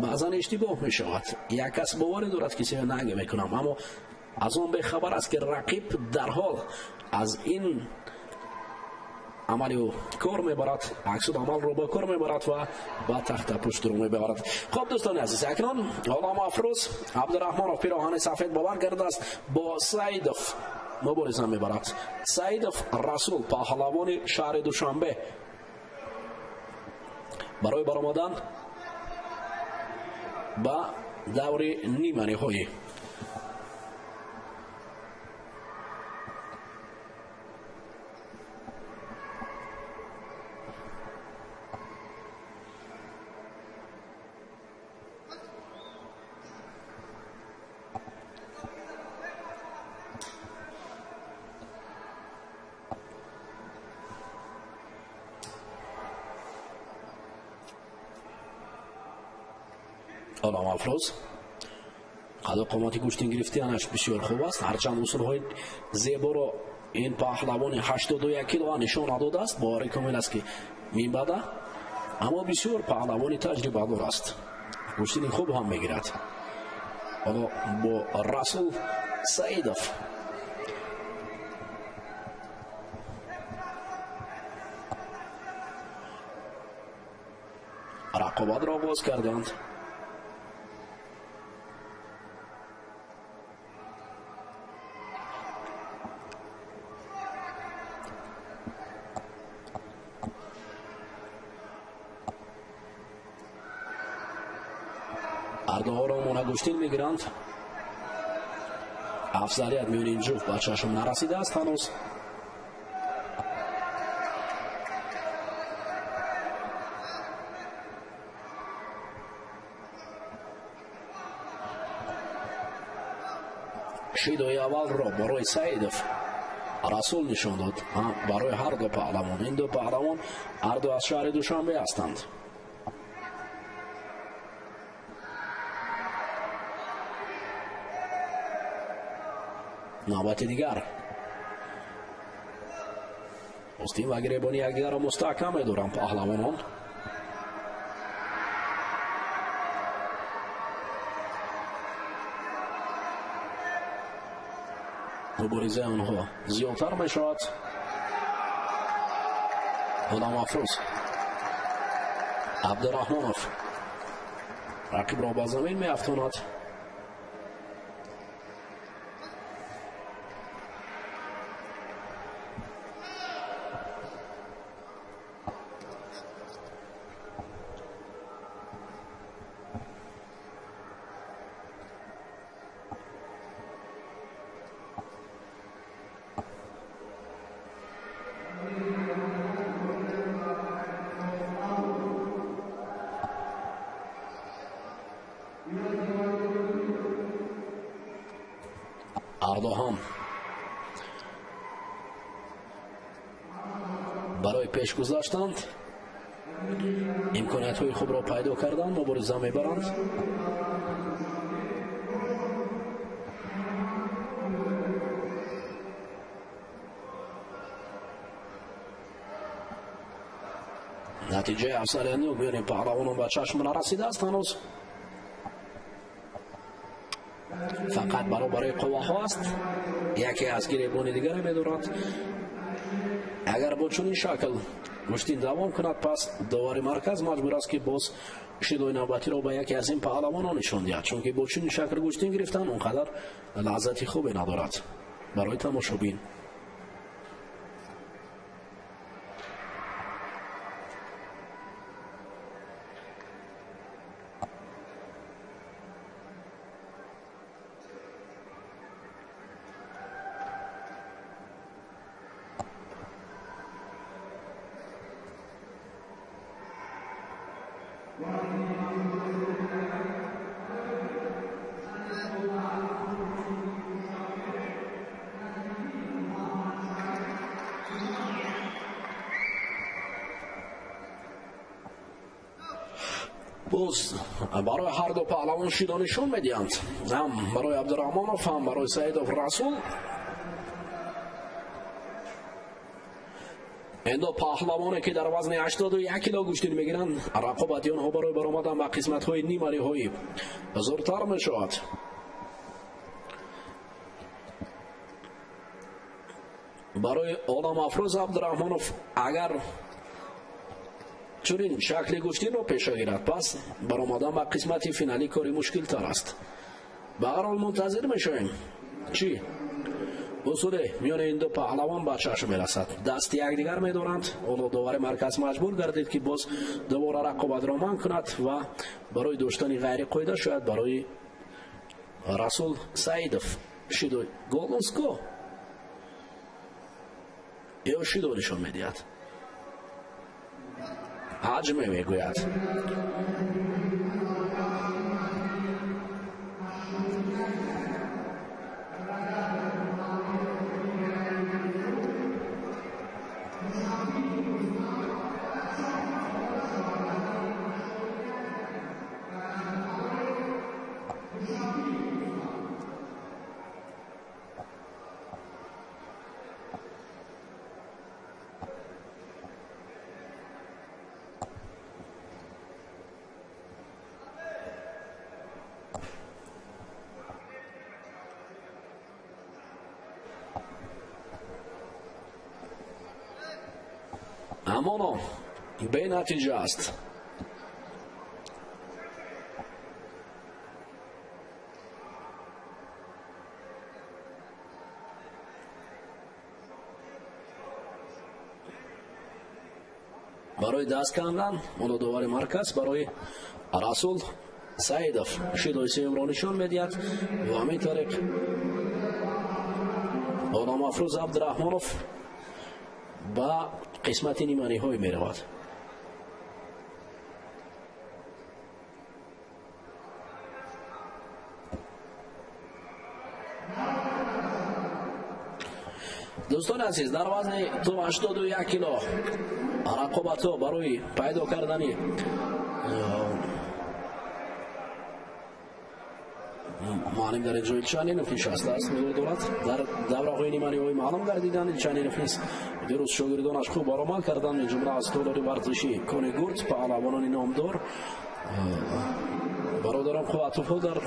Баъзан иштибоҳ мешавад. Як кас боварӣ дорад, ки сенаге мекунам, аммо аз он бехабар аст, ки рақиб дарҳол аз ин амали ӯ кор мебарад, аксуламалро ба кор мебарад ва ба тахтапушт рӯ мебарад. Хуб, дӯстони азиз, акнун Олам Афрӯз Абдураҳмонов пироҳани сафед бовар кардааст, бо Саидов мубориза мебарад. Саидов Расул, паҳлавони шаҳри Душанбе, барои баромадан ба даври нима ниҳоӣ. Олам Афрӯз қаду қомати гӯштин гирифтианаш бисёр хуб аст. Ҳарчанд усулҳои зеборо ин паҳлавони 81 килоа нишон надодааст, боварӣ комил аст, ки мебада, аммо бисёр паҳлавони таҷрибадор аст, гӯштини хуб ҳам мегирад. Ҳоло бо Расул Саидов рақобатро оғоз карданд. Ҳарду оромона гӯштин мегиранд. Афзалият миёни ин ҷуфт ба чашм нарасидааст ҳанӯз. Шидои аввалро барои Саидов Расул нишон дод, барои ҳар ду паҳлавон. Ин ду паҳлавон ҳарду аз шаҳри Душанбе ҳастанд. Навбати дигар остин ва гиребони якдигарро мустаҳкам медоранд паҳлавонон. Муборизаи онҳо зиёдтар мешавад. Одам Афрӯз Абдураҳмонов рақибро ба замин меафтонад. Ҳарду ҳам барои пеш гузаштанд, имкониятҳои хубро пайдо карданд, мубориза мебаранд. Натиҷаи афзалиятнок миёни паҳлавонон ба чашм нарасидааст ҳанӯз. Фақат баробари қувваҳо аст, яке аз гиребони дигаре медорад. Агар бо чунин шакл гӯштин давом кунад, пас довари марказ маҷбур аст, ки боз шидои навбатиро ба яке аз ин паҳлавонон нишон диҳад, чунки бо чунин шакл гӯштин гирифтан он қадар лаззати хубе надорад барои тамошобин. Боз барои ҳар ду паҳлавон шидо нишон медиҳанд, ҳам барои Абдураҳмонов, ҳам барои Саидов Расул. Ин ду паҳлавоне, ки дар вазни 81 кило гӯштин мегиранд, рақобати онҳо барои баромадан ба қисматҳои ниманиҳоӣ зуртар мешавад. Барои Оламафрӯз Абдураҳмонов агар чунин шакли гӯштинро пеша гирад, пас баромадан ба қисмати финалӣ кори мушкилтар аст. Ба ҳар ҳол мунтазир мешавем, чӣ усуле миёни ин ду паҳлавон ба чашм мерасад. Дасти якдигар медоранд. Ҳоло довари марказ маҷбур гардид, ки боз дубора рақобатро манъ кунад ва барои доштани ғайриқоида шояд барои Расул Саидов шидо Голонско ё шидо нишон медиҳад. Ҳаҷме мегӯяд. Амоно бенатиҷа аст. Барои даст кандан ҳоло довари марказ барои Расул Саидов шидои сеюмро нишон медиҳад ва ҳамин тариқ Оламафрӯз Абдураҳмонов ба қисмати ниманиҳоӣ меравад. Дӯстони азиз, дар вазни то 81 кило рақобатҳо барои пайдо кардани муаллим дар ин ҷо Илчанинов нишастааст, ҳузур дорад. Дар давраҳои ниманиҳои маълум гардиданд. Илчанинов низ дирӯз шогирдонаш хуб баромад карданд, ин ҷумла аз толори варзишӣ Кони Гурд, паҳлавонони номдор бародарон Қувватовҳо дар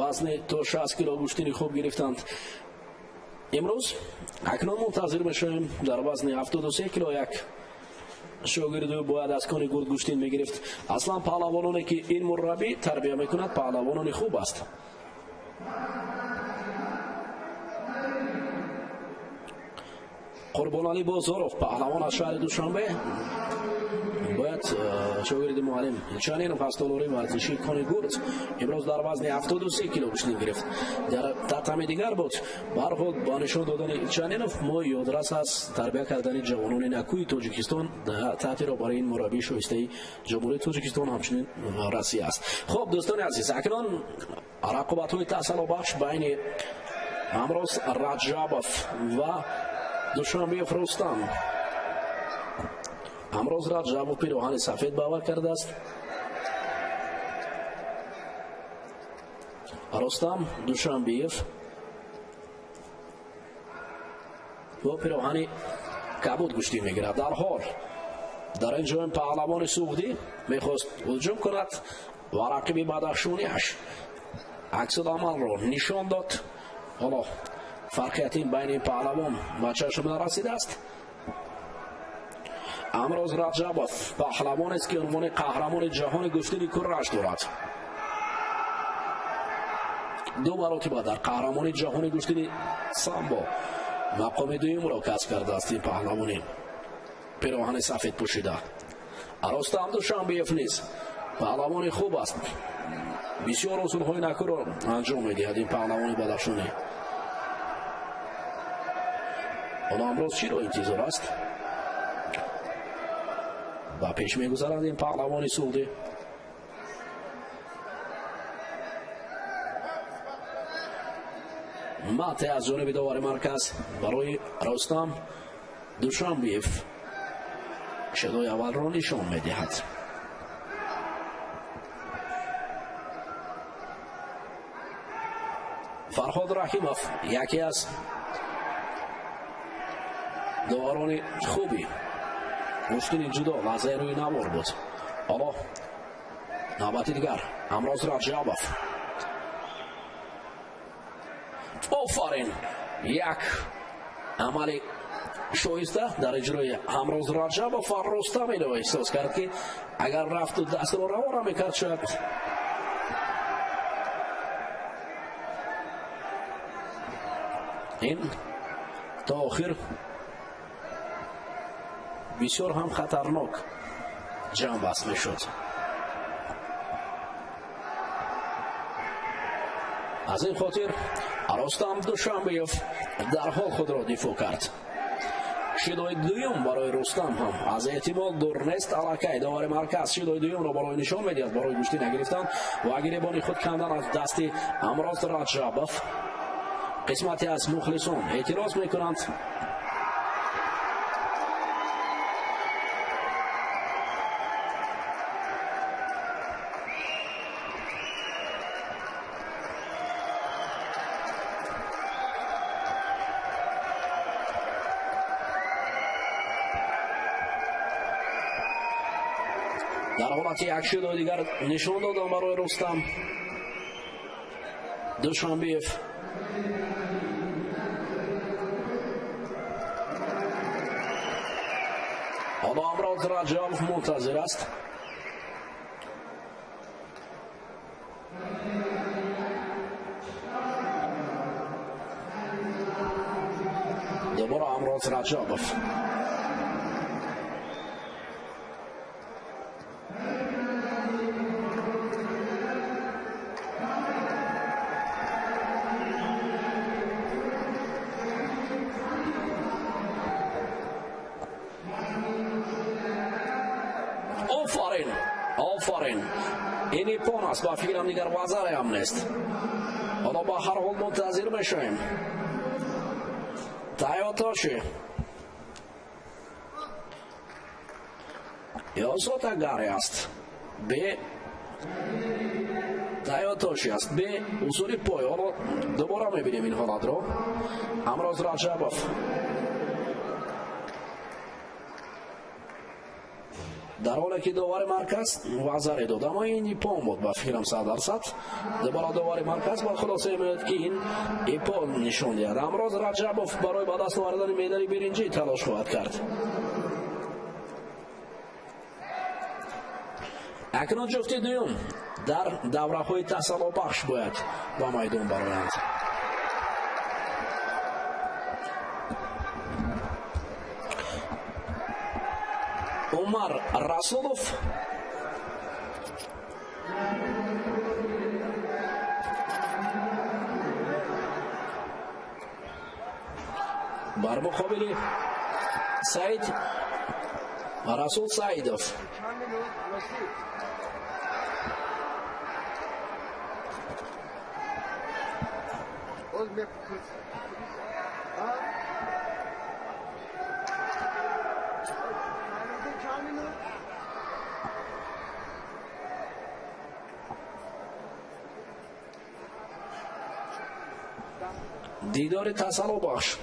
вазни то 60 кило гӯштини хуб гирифтанд. Имрӯз акнун мунтазир мешавем дар вазни 73 кило як шогирду бояд аз Кони Гурд гӯштин мегирифт. Аслан паҳлавононе, ки ин мураббӣ тарбия мекунад, паҳлавонони хуб аст. Қурбоналӣ Бозоров, паҳлавон аз шаҳри Душанбе, бояд шогирди муаллим Чанинов аз толори варзишии Кони Гурд имрӯз дар вазни 73 кило гӯштин гирифт. Дар татами дигар буд. Ба ҳар ҳол ба нишон додани Чанинов мо ёдрас аз тарбия кардани ҷавонони накӯи Тоҷикистон таҳти роҳбарии ин мураббии шоистаи Ҷумҳурии Тоҷикистон, ҳамчунин Россия аст. Хуб, дӯстони азиз, акнун рақобатҳои таъсиробахш байни Ҳамроз Раҷабов ва Душанбеев Рустам. Ҳамроз Раҷабов пироҳани сафед бовар кардааст. Рустам Душанбеев бо пироҳани кабуд гӯштӣ мегирад. Дар ҳол дар ин ҷоем паҳлавони суғдӣ мехост ҳуҷум кунад ва рақиби бадахшониаш аксуламалро нишон дод. Ҳоло фарқияти байни паҳлавон ба чашм нарасидааст. Амроз Раҷабов паҳлавонест, ки унвони қаҳрамони ҷаҳони гӯштини курраш дорад. Ду маротиба дар қаҳрамони ҷаҳони гӯштини самбо мақоми дуюмро касб кардааст ин паҳлавони пироҳани сафед пӯшида. Рустам Душанбеев низ паҳлавони хуб аст. Бисёр усулҳои накӯро анҷом медиҳад ин паҳлавони бадахшонӣ. Ҳоло амроз чиро интизор аст? Ба пеш мегузаранд ин паҳлавони суғдӣ. Мате аз ҷониби довари марказ барои Рустам Душанбеев шидои аввалро нишон медиҳад. Фарҳод Раҳимов яке аз доварони хуби гӯштини ҷудо лаҳзаи рӯи навор буд. Ҳоло навбати дигар Ҳамроз Раҷабов. Офарин! Як амали шоиста дар иҷрои Ҳамроз Раҷабов ва Рустам инро эҳсос кард, ки агар рафту дастро равона мекард, шояд ин то охир бисёр ҳам хатарнок ҷамъбаст мешуд. Аз ин хотир Рустам Душанбеев дарҳол худро дифоъ кард. Шидои дуюм барои Рустам ҳам аз эҳтимол дур нест. Аллакай довари марказ шидои дуюмро барои нишон медиҳад барои гӯштӣ нагирифтан ва гиребони худ кандан аз дасти Ҳамроз Раҷабов. Қисмате аз мухлисон эътироз мекунанд. Дар ҳолати як шидои дигар нишон додам барои Рустам Душанбеев. Ҳоло Ҳамроз Раҷабов мунтазир аст. Дубора Ҳамроз Раҷабов. Офарин, офарин! Ин иппон аст, ба фикрам дигар вазаре ҳам нест. Ҳоло ба ҳар ҳол мунтазир мешавем. Таётоши ё сотагаре аст, бе таётоши аст, бе усули пой. Ҳоло дубора мебинем ин ҳолатро. Ҳамроз Раҷабов дар ҳоле ки довари марказ вазаре дод, аммо ин иппон буд ба фикрам 100%. Дубора довари марказ ба хулосае меояд, ки ин иппон нишон диҳад. Ҳамроз Раҷабов барои ба даст овардани медали биринҷӣ талош хоҳад кард. Акнун ҷуфти дуюм дар давраҳои тасаллобахш бояд ба майдон бароянд. Умар Расулов бар муқобили Саид Расул Саидов. Дидори тасаллобахш.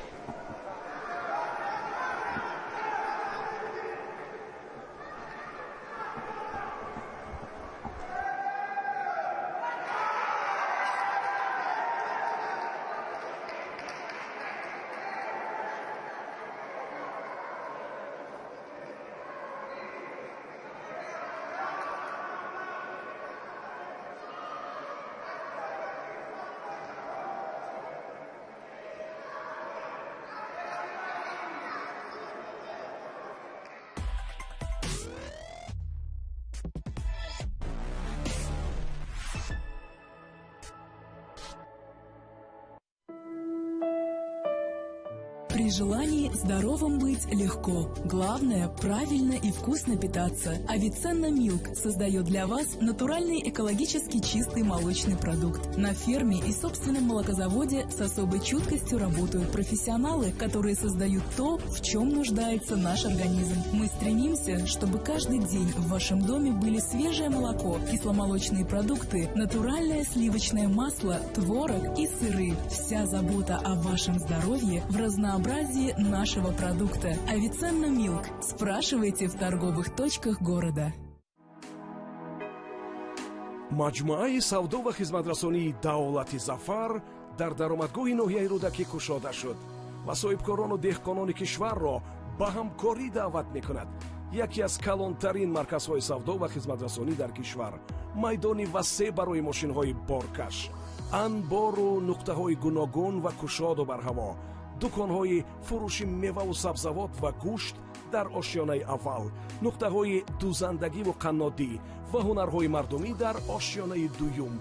При желании здоровым быть легко. Главное – правильно и вкусно питаться. Авиценна Милк создает для вас натуральный экологически чистый молочный продукт. На ферме и собственном молокозаводе с особой чуткостью работают профессионалы, которые создают то, в чем нуждается наш организм. Мы стремимся, чтобы каждый день в вашем доме были свежее молоко, кисломолочные продукты, натуральное сливочное масло, творог и сыры. Вся забота о вашем здоровье в разнообразии нашего продукта. Авиценна Милк. Спрашивайте в торговых точках города. Маҷмӯаи савдо ва хизматрасонии Давлати Зафар дар даромадгоҳи ноҳияи Рӯдакӣ кушода шуд ва соҳибкорону деҳқонони кишварро ба ҳамкорӣ даъват мекунад. Яке аз калонтарин марказҳои савдо ва хизматрасонӣ дар кишвар, майдони васеъ барои мошинҳои боркаш, анбору нуқтаҳои гуногун ва кушоду барҳаво, дуконҳои фурӯши меваву сабзавот ва гӯшт дар ошёнаи аввал, нуқтаҳои дузандагиву қаннодӣ ва ҳунарҳои мардумӣ дар ошёнаи дуюм,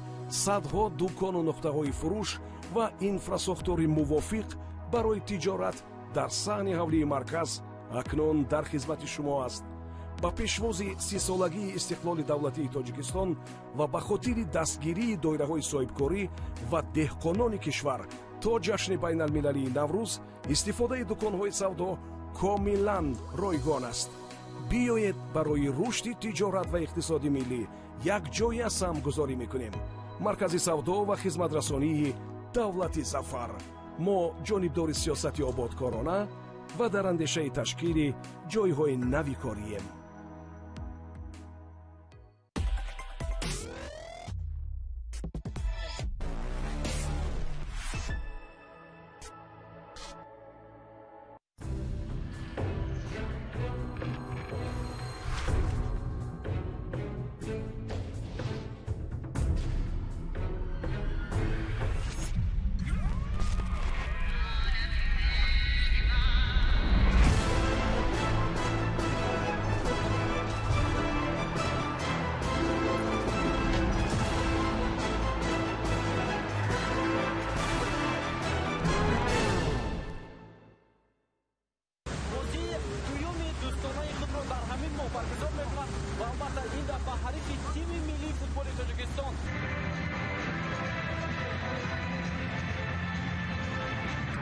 садҳо дукону нуқтаҳои фурӯш ва инфрасохтори мувофиқ барои тиҷорат дар саҳни ҳавлии марказ акнун дар хизмати шумо аст. Ба пешвози 30-солагии истиқлоли давлатии Тоҷикистон ва ба хотири дастгирии доираҳои соҳибкорӣ ва деҳқонони кишвар то ҷашни байналмилалии Наврӯз истифодаи дуконҳои савдо комилан ройгон аст. Биёед, барои рушди тиҷорат ва иқтисоди миллӣ якҷоя саҳмгузорӣ мекунем. Маркази савдо ва хизматрасонии Давлати Зафар. Мо ҷонибдори сиёсати ободкорона ва дар андешаи ташкили ҷойҳои нави корием.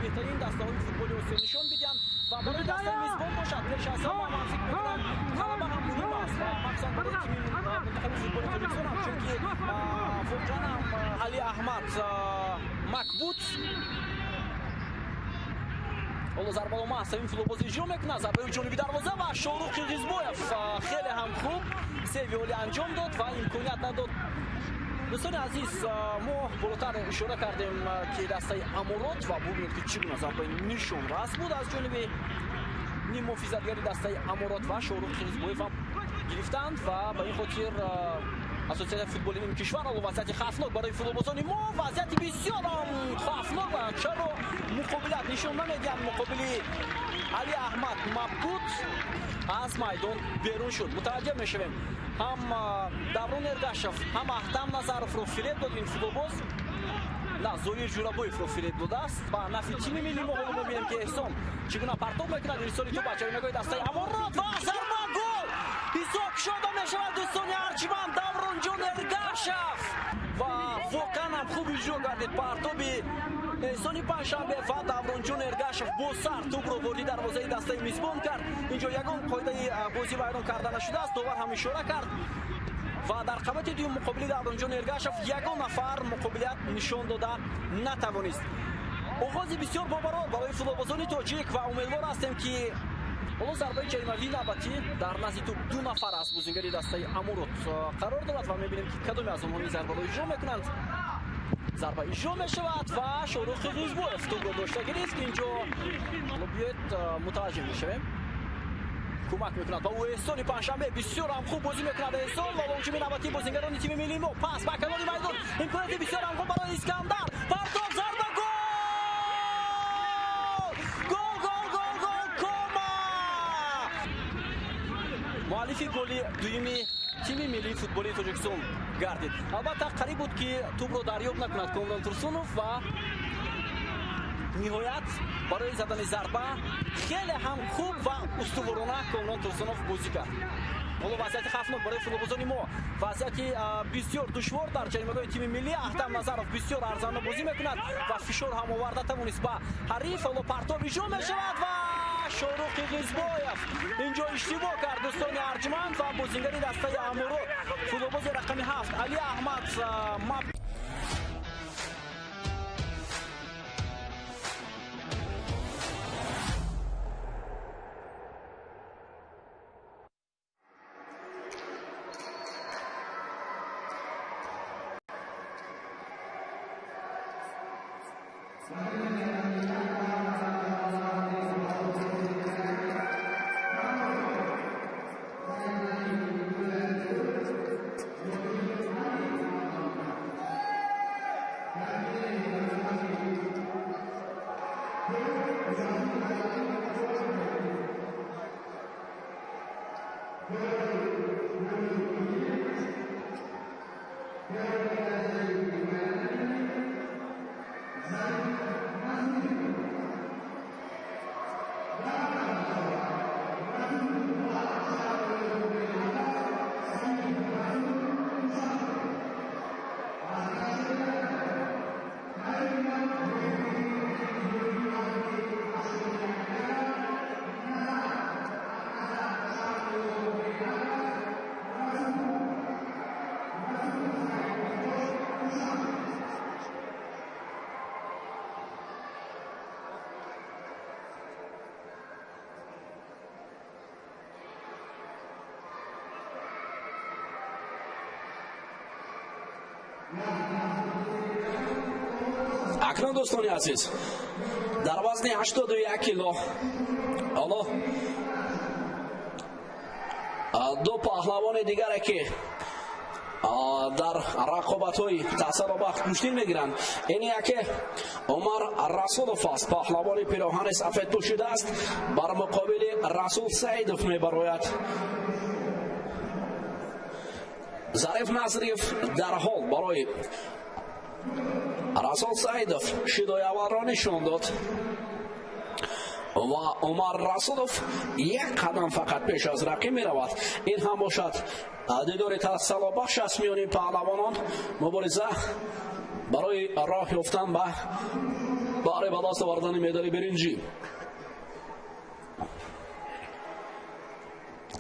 Беҳтарин дастаҳои футболи Осиё нишон бидиҳанд ва барои дастаи мизбон бошад, пеш аз ҳама ман фикр мекунам, ғалаба ҳам муҳим аст ва махсусан барои тими мунтахаби футболи Тоҷикистон ҳам, чунки воқеан ҳам Али Аҳмад Макбут ҳоло зарбаро маҳз ҳамин футболбоз иҷро мекунад. Зарбаи ҷониби дарвоза ва Шоҳрух Қирғизбоев хеле ҳам хуб сейви олӣ анҷом дод ва имконият надод. Дӯстони азиз, мо болотар ишора кардем, ки дастаи Аморот, ва бубинед, ки чӣ гуна зарбаи нишонрас буд аз ҷониби ниммуҳофизатгари дастаи Аморот ва Шоҳрух Қирғизбоев ҳам гирифтанд ва ба ин хотир ассотсиатсияи футболи ин кишвар ҳоло вазъияти хавфнок барои футболбозони мо, вазъияти бисёрам хавфнок ва чаро муқобилат нишон намедиҳанд муқобили Али Аҳмад Мабкут аз майдон берун шуд. Мутаваҷҷеҳ мешавем, ҳам Даврон Эргашев, ҳам Аҳтам Назаровро фиреб дод ин футболбоз. На, Зоир Ҷурабоевро фиреб додааст ба нафи тими милли мо. Ҳоло мебинем, ки Эҳсон чӣ гуна партоб мекунад ирсоли тӯп ба чаримагоҳи дастаи Аморот ва зарба, гол! Ҳисоб кушода мешавад, дӯстони арҷманд, Давронҷон Эргашев, ва воқеан ҳам хуб иҷро гардид партоби Эҳсони Панҷшанбе ва Давронҷон Эргашев бо сар тӯбро вориди дарвозаи дастаи мизбон кард. Инҷо ягон қоидаи бозӣ вайрон карда нашудааст, довар ҳам ишора кард. Ва дар қабати дуюм муқобили Давронҷон Эргашев ягон нафар муқобилият нишон дода натавонист. Оғози бисёр бобарор барои футболбозони тоҷик ва умедвор ҳастем, ки ҳоло зарбаи ҷаримавии навбатӣ дар назди тӯб ду нафар аз бозингари дастаи Амурот қарор дорад ва мебинем, ки кадоме аз онҳо ин зарбаро иҷро мекунанд. Зарба иҷро мешавад ва Шоҳрухи Ғизбоев тӯбро дошта гирифт. Инҷо биёед мутаваҷҷеҳ мешавем, кӯмак мекунад ба ӯ Эҳсони Панҷшанбе. Бисёр ҳам хуб бозӣ мекунад Эҳсон ва ҳуҷуми навбатии бозингарони тими миллии мо. Пас ба канори майдон, имконияти бисёр ҳам хуб барои Искандар. Партов, зарба, гол! Гол, гол, гол, гол! Кома! Муаллифи голи дуюми тими миллии футболии Тоҷикистон гардид. Албатта, қариб буд, ки тӯбро дарёб накунад Комрон Турсунов ва ниҳоят барои задани зарба хеле ҳам хуб ва устуворона Комрон Турсунов бозӣ кард. Ҳоло вазъияти хавфнок барои футболбозони мо, вазъияти бисёр душвор дар ҷаримагоҳи тими миллӣ. Аҳтам Назаров бисёр арзанда бозӣ мекунад ва фишор ҳам оварда тавонист ба ҳариф. Ҳоло партов иҷро мешавад ва Шоҳрухи Ғизбоев инҷо иштибоҳ кард, дӯстони арҷманд, ва бозингари дастаи Амурот, футболбози рақами 7 Али Аҳмад Маб Акнун, дӯстони азиз, дар вазни 81 кило ҳоло ду паҳлавони дигаре, ки дар рақобатҳои таъсиробахш гӯштин мегиранд. Ин яке Умар Расулов аст, паҳлавони пироҳани сафед пӯшидааст, бар муқобили Расул Саидов мебарояд. Зариф Назриев дарҳол барои Расул Саидов шидои аввалро нишон дод ва Умар Расулов як қадам фақат пеш аз рақиб меравад. Ин ҳам бошад дидори таъсиробахш аст миёни паҳлавонон, мубориза барои роҳ ёфтан ба баҳри ба даст овардани медали биринҷӣ.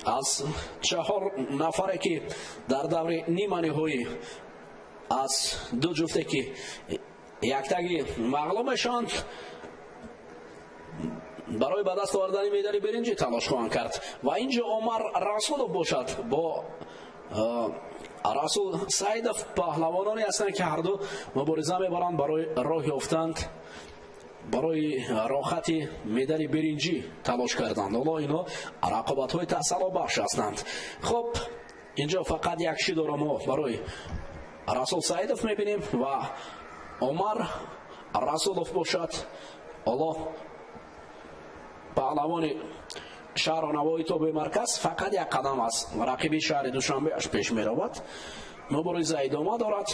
Аз чаҳор нафаре, ки дар даври ниманиҳоӣ аз ду ҷуфте, ки яктаги мағлуб мешаванд, барои ба даст овардани медали биринҷӣ талош хоҳанд кард. Ва инҷо Омар Расулов бошад бо Расул Саидов, паҳлавононе ҳастанд, ки ҳарду мубориза мебаранд барои роҳ ёфтанд, барои роҳати медали биринҷӣ талош карданд. Ҳоло инҳо рақобатҳои таъсиробахш ҳастанд. Хуб, инҷо фақат як шидоро мо барои Расул Саидов мебинем ва Омар Расулов бошад ҳоло паҳлавони шаҳру навои тобеи марказ фақат як қадам аз рақиби шаҳри Душанбеаш пеш меравад. Мубориза идома дорад,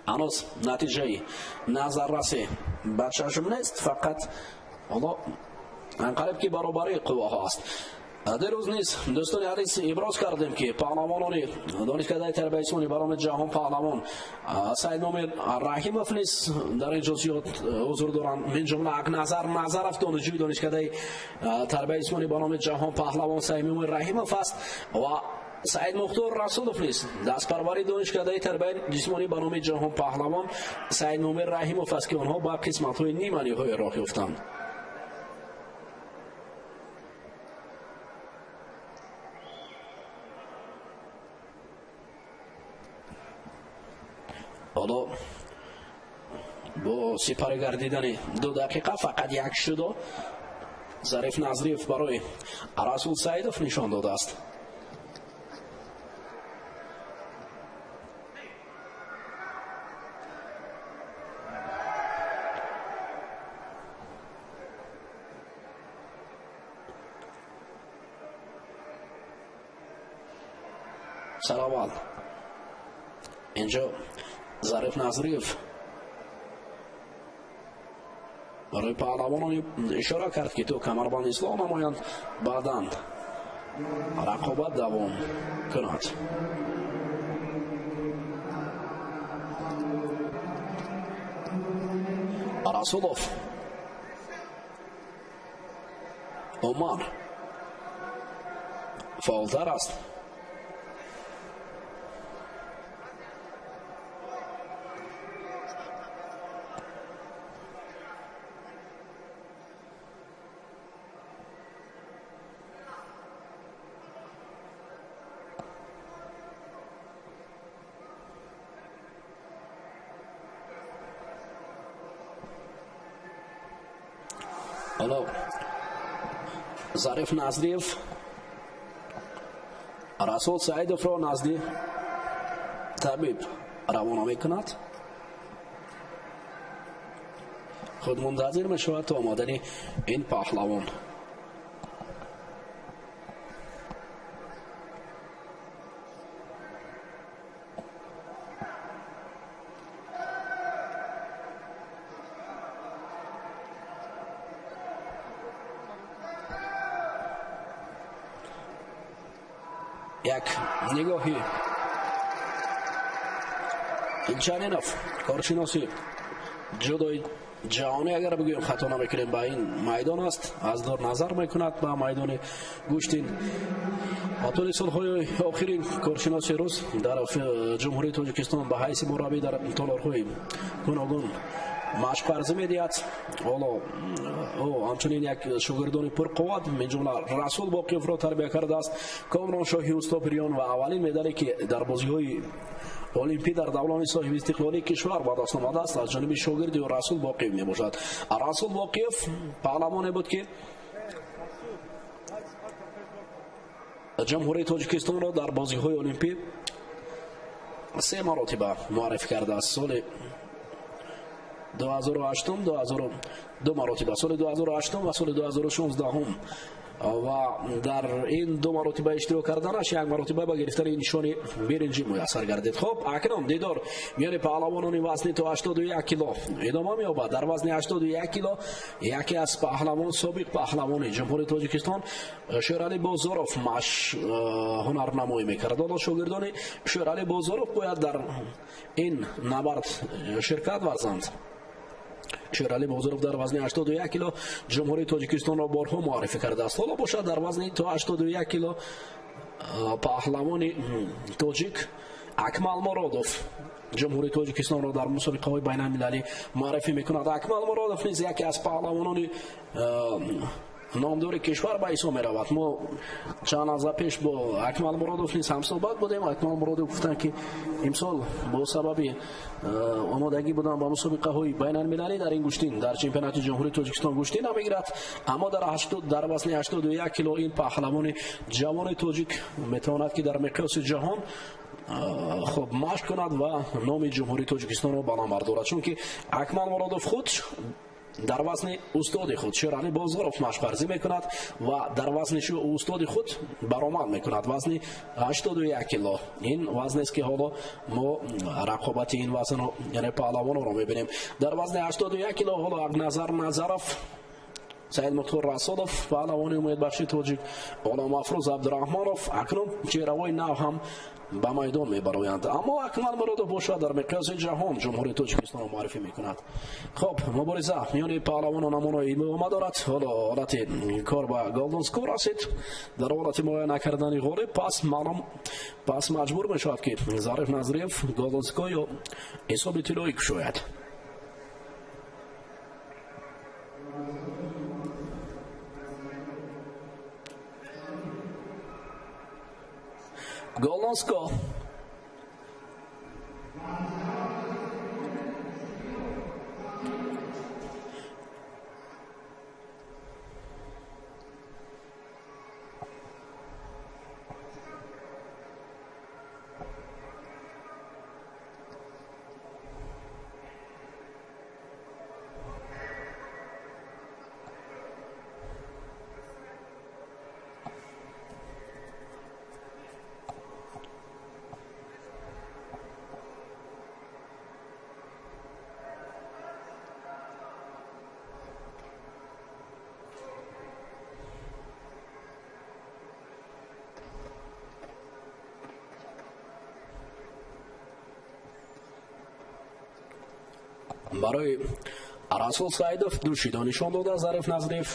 ҳанӯз натиҷаи назаррасе ба чашм нест, фақат ҳоло анқариб ки баробарии қувваҳо аст. Дирӯз низ, дӯстони азиз, иброз кардем, ки паҳлавонони донишкадаи тарбияи ҷисмонӣ ба номи Ҷаҳон Паҳлавон Саидмомин Раҳимов низ дар ин ҷо зиёд ҳузур доранд. Мин ҷумла Акназар Назаров, донишҷӯи донишкадаи тарбияи ҷисмонӣ ба номи Ҷаҳон Паҳлавон Саидмомин Раҳимов аст ва Саид Мухтор Расулов низ дастпарвари донишкадаи тарбияи ҷисмонӣ ба номи Ҷаҳон Паҳлавон Саидмомин Раҳимов аст, ки онҳо ба қисматҳои ниманиҳои роҳ ёфтанд. Ҳоло бо сипарӣ гардидани 2 дақиқа фақат як шудо Зариф Назриев барои Расул Саидов нишон додааст. Сараввал инҷо Зариф Назриев барои паҳлавонон ишора кард, ки то камарбанд ислоҳ намоянд, баъдан рақобат давом кунад. Расулов Умар фаъолтар аст. Ҳоло Зариф Назриев Расул Саидовро назди табиб равона мекунад. Худ мунтазир мешавад то омадани ин паҳлавон. Як нигоҳи Чанинов, коршиноси ҷудои ҷаҳонӣ, агар бигӯем, хато намекунем, ба ин майдон аст. Аз дур назар мекунад ба майдони гӯштин. Ва тӯли солҳои охирин коршиноси рус дар Ҷумҳурии Тоҷикистон ба ҳайси мураббӣ дар толорҳои гуногун машқварзӣ медиҳад. Ҳоло ӯ ҳамчунин як шогирдони пурқувват, мин ҷумла Расул Боқиевро тарбия кардааст, Комрон Шоҳи Устопириён ва аввалин медале, ки дар бозиҳои олимпӣ дар даврони соҳиби истиқлолии кишвар ба даст омадааст, аз ҷониби шогирди ӯ Расул Боқиев мебошад. Расул Боқиев паҳлавоне буд, ки Ҷумҳурии Тоҷикистонро дар бозиҳои олимпӣ се маротиба муаррифӣ кардааст. Соли 2008, 2002 маротиба, соли 2008 ва соли 2016. Ва дар ин ду маротиба иштирок карданаш як маротиба ба гирифтани нишони биринҷӣ муяссар гардид. Хуб, акнун дидор миёни паҳлавонони вазни то 81 кило идома меёбад. Дар вазни 81 кило яке аз паҳлавон, собиқ паҳлавони Ҷумҳурии Тоҷикистон Шералӣ Бозоров маш ҳунарнамоӣ мекард. Ҳоло шогирдони Шералӣ Бозоров бояд дар ин набард ширкат варзанд. Шералӣ Бозоров дар вазни 81 кило Ҷумҳурии Тоҷикистонро борҳо муаррифӣ кардааст. Ҳоло бошад, дар вазни то 81 кило паҳлавони тоҷик Акмал Муродов Ҷумҳурии Тоҷикистонро дар мусобиқаҳои байналмилалӣ муаррифӣ мекунад. Акмал Муродов низ яке аз паҳлавонони номдори кишвар ба ҳисоб меравад. Мо чанд лаҳза пеш бо Акмал Муродов низ ҳамсӯҳбат будем. Акмал Муродов гуфтанд, ки имсол бо сабаби омодагӣ будан ба мусобиқаҳои байналмилалӣ дар ин гӯштин, дар чемпионати Ҷумҳурии Тоҷикистон гӯштин намегирад, аммо дар вазни 81 кило ин паҳлавони ҷавони тоҷик метавонад, ки дар миқёси ҷаҳон хуб машқ кунад ва номи Ҷумҳурии Тоҷикистонро баланд бардорад, чунки Акмал Муродов худ дар вазни устоди худ Шералӣ Бозоров машқварзӣ мекунад ва дар вазни устоди худ баромад мекунад. Вазни 81 кило, ин вазнест, ки ҳоло мо рақобати ин вазнро, яъне паҳлавононро мебинем. Дар вазни 81 кило ҳоло Акназар Назаров Саид Мухтор Расулов, паҳлавони умедбахши тоҷик Ғуломафрӯз Абдураҳмонов. Акнун чеҳраҳои нав ҳам ба майдон мебароянд, аммо Акмал Муродов бошад, дар миқёси ҷаҳон Ҷумҳурии Тоҷикистонро муаррифӣ мекунад. Хоб, мубориза миёни паҳлавону намуна идома дорад. Ҳоло ҳолати кор ба golden score расид. Дар ҳолати муайян накардани ғолиб, пас маълум, пас маҷбур мешавад, ки Зариф Назриев golden score ё ҳисоби тиллоӣ кушояд. Golden score. Барои Расул Саидов ду шидо нишон дода Зариф Назриев.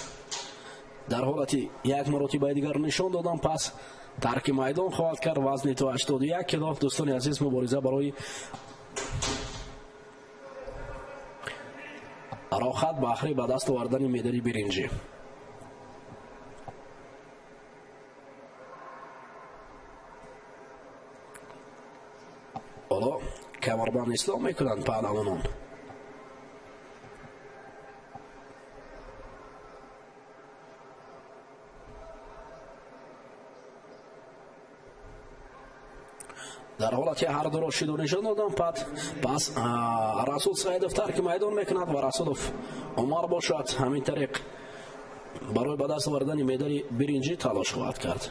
Дар ҳолати як маротибаи дигар нишон додам, пас тарки майдон хоҳад кард. Вазни то 81 кило. Дӯстони азиз, мубориза барои рохат баҳри ба даст овардани медали биринҷӣ. Ҳоло камарбанд ислом мекунанд паҳлавонон. Дар ҳолати ҳар дуро шиду нишон додам, пас Расул Саидов тарки майдон мекунад ва Расулов Умар бошад, ҳамин тариқ барои ба даст овардани медали биринҷӣ талош хоҳад кард.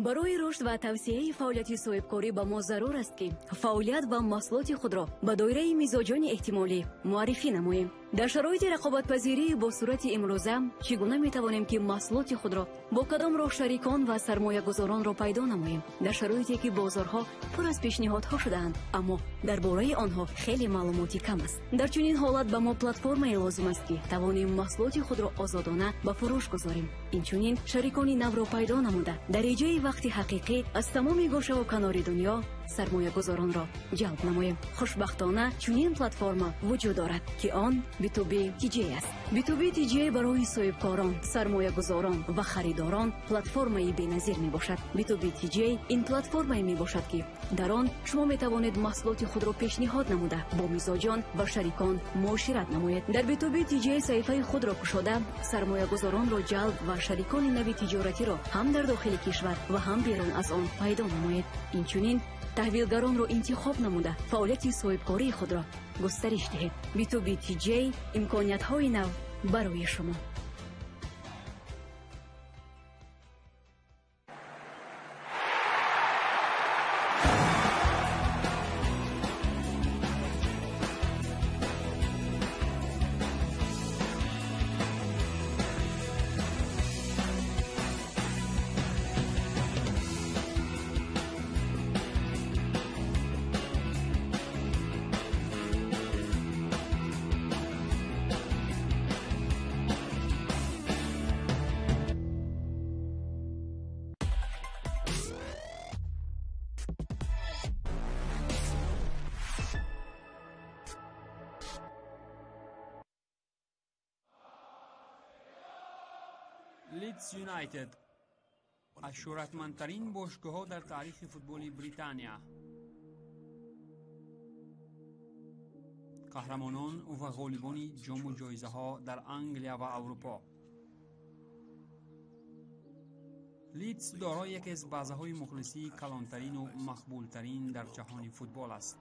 Барои рушд ва тавсияи фаъолияти соҳибкорӣ ба мо зарур аст, ки фаъолият ва маҳсулоти худро ба доираи мизоҷони эҳтимолӣ муаррифӣ намоем. Дар шароити рақобатпазирии бо суръати имрӯза чӣ гуна метавонем, ки маҳсулоти худро бо кадом роҳ шарикон ва сармоягузоронро пайдо намоем, дар шароите ки бозорҳо пур аз пешниҳодҳо шудаанд, аммо дар бораи онҳо хеле маълумоти кам аст? Дар чунин ҳолат ба мо платформае лозим аст, ки тавонем маҳсулоти худро озодона ба фурӯш гузорем, инчунин шарикони навро пайдо намуда, дар реҷаи вақти ҳақиқӣ аз тамоми гӯшаву канори дунё сармоягузоронро ҷалб намоем. Хушбахтона, чунин платформа вуҷуд дорад, ки он B2B TJ аст. B2B TJ барои соҳибкорон, сармоягузорон ва харидорон платформаи беназир мебошад. B2B TJ ин платформае мебошад, ки дар он шумо метавонед маҳсулоти худро пешниҳод намуда, бо мизоҷон ва шарикон муошират намоед. Дар B2B TJ саҳифаи худро кушода, сармоягузоронро ҷалб ва шарикони нави тиҷоратиро ҳам дар дохили кишвар ва ҳам берун аз он пайдо намоед. Инчунин таҳвилгаронро интихоб намуда, фаъолияти соҳибкории худро густариш диҳед. B2B TJ — имкониятҳои нав барои шумо. Лидс Юнайтед аз шӯҳратмандтарин бошгоҳҳо дар таърихи футболи Британия, қаҳрамонон ва ғолибони ҷому ҷоизаҳо дар Англия ва Аврупо. Лидс дорои яке аз базаҳои мухлисии калонтарину мақбултарин дар ҷаҳони футбол аст.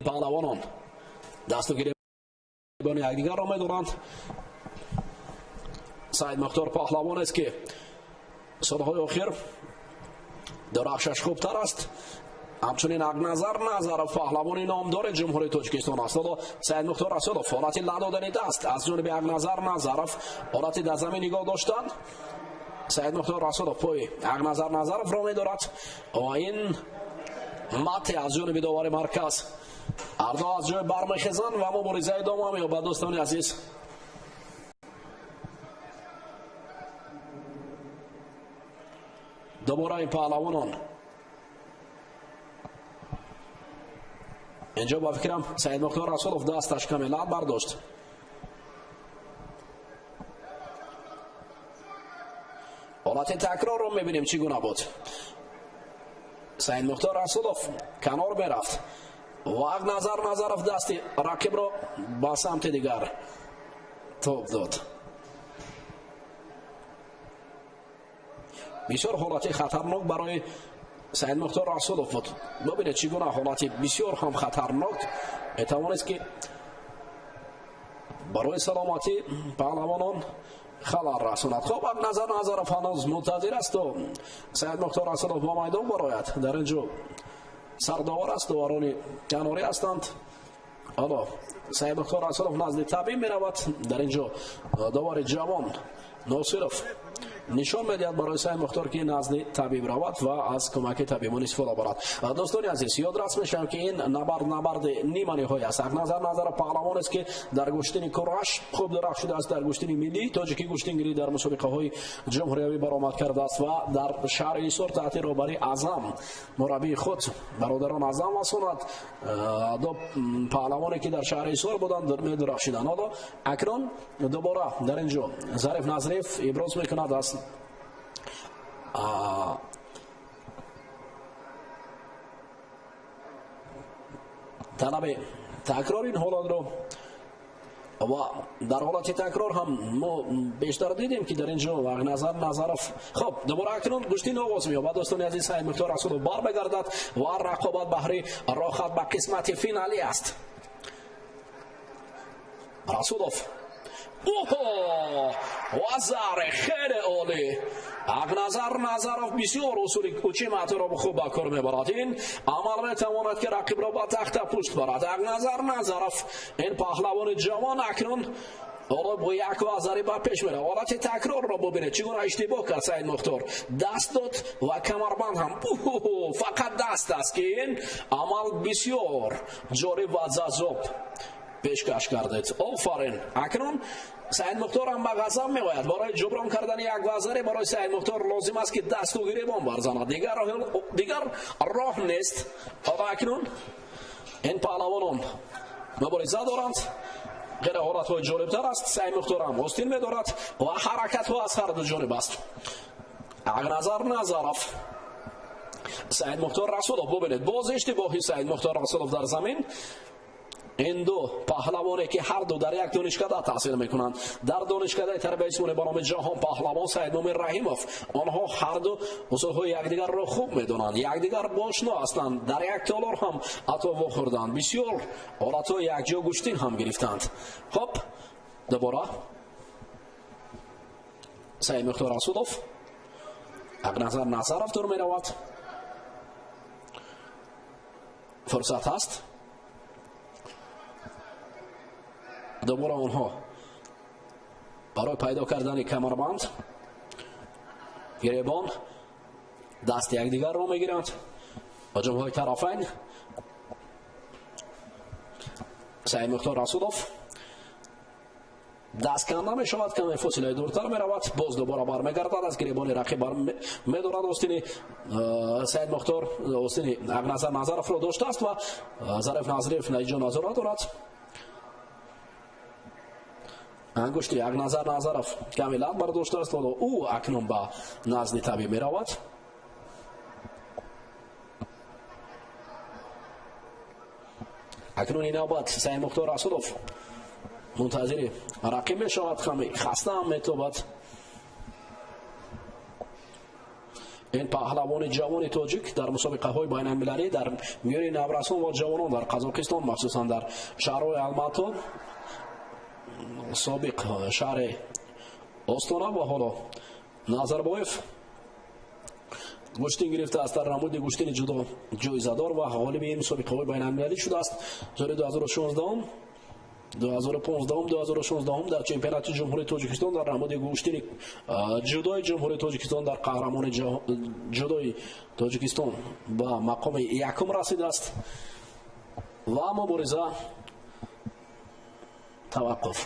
Паҳлавонон дасту гиребони якдигарро медоранд. Саид Мухтор паҳлавон аст, ки солҳои охир дурахшаш хубтар аст. Ҳамчунин Ақназар Назаров паҳлавони номдори Ҷумҳурии Тоҷикистон аст. Ҳоло Саид Мухтор Расулов ҳолати ладодани даст аз ҷониби Ақназар Назаров, ҳолати дар замин нигоҳ доштан. Саид Мухтор Расулов пои Ақназар Назаровро медорад ва ин мате аз ҷониби довари марказ. Ҳардо аз ҷой бармехезанд ва мубориза идома меёбад, дӯстони азиз. Дубора ин паҳлавонон инҷо ба фикрам Саид Мухтор Расулов дасташ каме лат бардошт. Ҳолати такрорро мебинем, чӣ гуна буд. Саид Мухтор Расулов канор мерафт ва Ақназар Назаров дасти рақибро ба самти дигар тоб дод. Бисёр ҳолати хатарнок барои Саид Мухтор Расулов буд. Бубинед, чӣ гуна ҳолати бисёр ҳам хатарнок метавонист, ки барои саломатӣ паҳлавонон халал расонад. Хоб, Ақназар Назаров ҳанӯз мунтазир аст, то Саид Мухтор Расулов ба майдон барояд. Дар ин ҷо сардовар аст, доварони канорӣ ҳастанд. Ҳоло Саид Мухтор Расулов назди табиб меравад. Дар ин ҷо довари ҷавон Носиров нишон медиҳад барои Саид Мухтор, ки назди табиб равад ва аз кӯмаки табибон истифода барад. Дӯстони азиз, ёдрас мешавам, ки ин набард набарди ниманиҳоӣ аст. Ақназар Назаров паҳлавон аст, ки дар гӯштини кураш хуб дурахш шудааст, дар гӯштини миллии тоҷикӣ гӯштингирӣ дар мусобиқаҳои ҷумҳуриявӣ баромад кардааст ва дар шаҳри Ҳисор таҳти роҳбарии Аъзам, мураббии худ, бародарон Аъзам ва Сунат, ду паҳлавоне, ки дар шаҳри Ҳисор буданд, медурахшиданд. Ҳоло акнун дубора дар ин ҷо Зариф Назриев иброз мекунад аз талаби такрор ин ҳолатро ва дар ҳолати такрор ҳам мо бештар дидем, ки дар ин ҷо Ақназар Назаров. Хоб, дубора акнун гӯштин оғоз меёбад, дӯстони азиз. Саид Мухтор Расулов бармегардад ва рақобат баҳри роҳат ба қисмати финалӣ аст. Расулов, оҳо, вазаре хеле олӣ! Ақназар Назаров бисёр усули учиматро хуб ба кор мебарад. Ин амал метавонад, ки рақибро ба тахта пушт барад. Ақназар Назаров, ин паҳлавони ҷавон, акнун ҳоло бо як вазари ба пеш меравад. Ҳолати такрорро бубинед, чӣ гуна иштибоҳ кард Саид Мухтор. Даст дод ва камарбанд ҳам фақат даст аст, ки ин амал бисёр ҷолиб ва ҷаззоб пешкаш кардед. Офарин! Акнун Саид Мухтор ҳам ба ғазаб меояд. Барои ҷуброн кардани як вазаре барои Саид Мухтор лозим аст, ки дасту гиребон барзанад. Дигар роҳ нест. Ҳоло акнун ин паҳлавонон мубориза доранд. Ғайра ҳолатҳои ҷолибтар аст. Саид Мухтор ҳам остин медорад ва ҳаракатҳо аз ҳар ду ҷониб аст. Ақназар Назаров, Саид Мухтор Расулов, бубинед, боз иштибоҳи Саид Мухтор Расулов дар замин. Ин ду паҳлавоне, ки ҳар ду дар як донишкада таҳсил мекунанд, дар донишкадаи тарбияи ҷисмонӣ ба номи Ҷаҳон Паҳлавон Саидмумин Раҳимов, онҳо ҳар ду усулҳои якдигарро хуб медонанд, якдигар бошно ҳастанд, дар як толор ҳам ҳатто вохӯрданд, бисёр ҳолатҳои якҷо гӯштин ҳам гирифтанд. Хоб, дубора Саид Мухтор Расулов, Ақназар Назаров дур меравад. Фурсат ҳаст. Дубора онҳо барои пайдо кардани камарбанд, гиребон, дасти якдигарро мегиранд. Ҳуҷумҳои тарафайн. Саид Мухтор Расулов даст канда мешавад, каме фосилаи дуртар меравад, боз дубора бармегардад, аз гиребони рақиб бар медорад. Остини Саид Мухтор, остини Ақназар Назаровро доштааст ва Зариф Назриев инҷо назорат дорад. Ангушти Ақназар Назаров каме лат бардоштааст. Ҳоло ӯ акнун ба назди табиб меравад. Акнун ин навбат Саид Мухтор Расулов мунтазири рақиб мешавад, каме хаста ҳам метобад. Ин паҳлавони ҷавони тоҷик дар мусобиқаҳои байналмилалӣ дар миёни наврасон ва ҷавонон дар Қазоқистон, махсусан дар шаҳрҳои Алмато, собиқ шаҳри Остона ва ҳоло Назарбоев гӯштин гирифтааст. Дар намуди гӯштини ҷудо ҷоизадор ва ғолиби ин мусобиқаҳои байналмилалӣ шудааст. Соли 2016, 2015, 2016 дар чемпионати Ҷумҳурии Тоҷикистон дар намуди гӯштини ҷудои Ҷумҳурии Тоҷикистон дар қаҳрамони ҷудои Тоҷикистон ба мақоми якум расидааст ва мубориза таваққуф.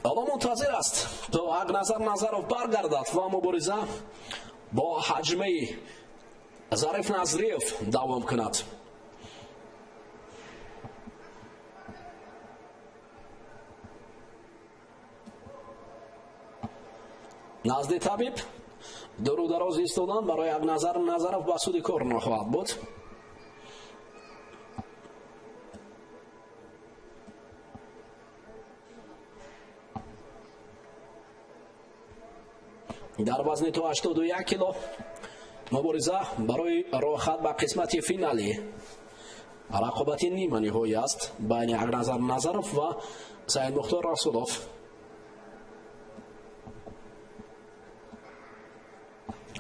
Ҳоло мунтазир аст то Ҳақназар Назаров баргардад ва мубориза бо ҳаҷмаи Зариф Назриев давом кунад. Назди табиб дуру дароз истодан барои Ҳақназар Назаров ба суди кор нахоҳад буд. Дар вазни то 81 кило мубориза барои роҳхат ба қисмати финалӣ рақобати ниманиҳоӣ аст байни Ҳақназар Назаров ва Саидмухтор Расулов.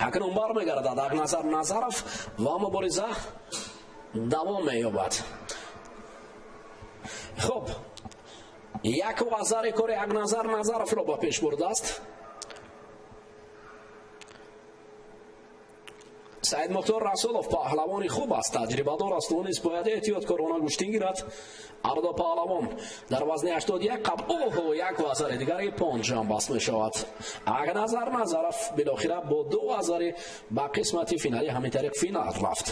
Акнун бармегардад Ҳақназар Назаров ва мубориза давом меёбад. Хуб, як вазари кори Ҳақназар Назаровро ба пеш бурдааст. Саидмухтор Расулов паҳлавони хуб аст, таҷрибадор аст, ӯ низ бояд эҳтиёткорона гӯштин гирад. Ҳарду паҳлавон дар вазни 81 қабл оҳо як вазари дигари панҷ баст мешавад. Ҳақназар Назаров билохира бо ду вазари ба қисмати финалӣ ҳамин тариқ финал рафт.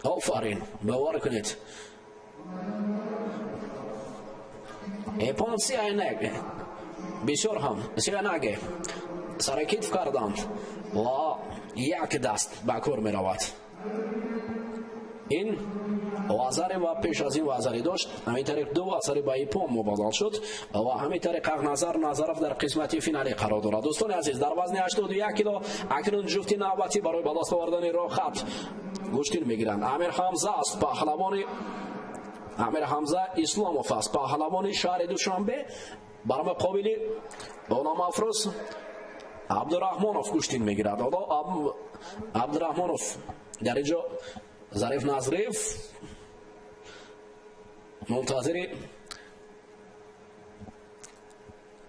Офарин, бовар кунед. Эпон сиайнаг бисёр ҳам сианаге саракитф карданд ва як даст ба кор меравад. Ин вазаре ва пеш аз ин вазаре дошт, ҳамин тариқ ду вазаре ба ипон мубаддал шуд ва ҳамин тариқ Ҳақназар Назаров дар қисмати финалӣ қарор дорад. Дӯстони азиз, дар вазни 81 кило акнун ҷуфти навбатӣ барои ба даст овардани роҳхат гӯштин мегиранд. Амир Ҳамза аст паҳлавони, Амир Ҳамза Исломов аст паҳлавони шаҳри Душанбе, бар муқобили Оламафрӯз Абдураҳмонов гӯштин мегирад. Ҳоло Абдураҳмонов дар инҷо Зариф Назриев мунтазири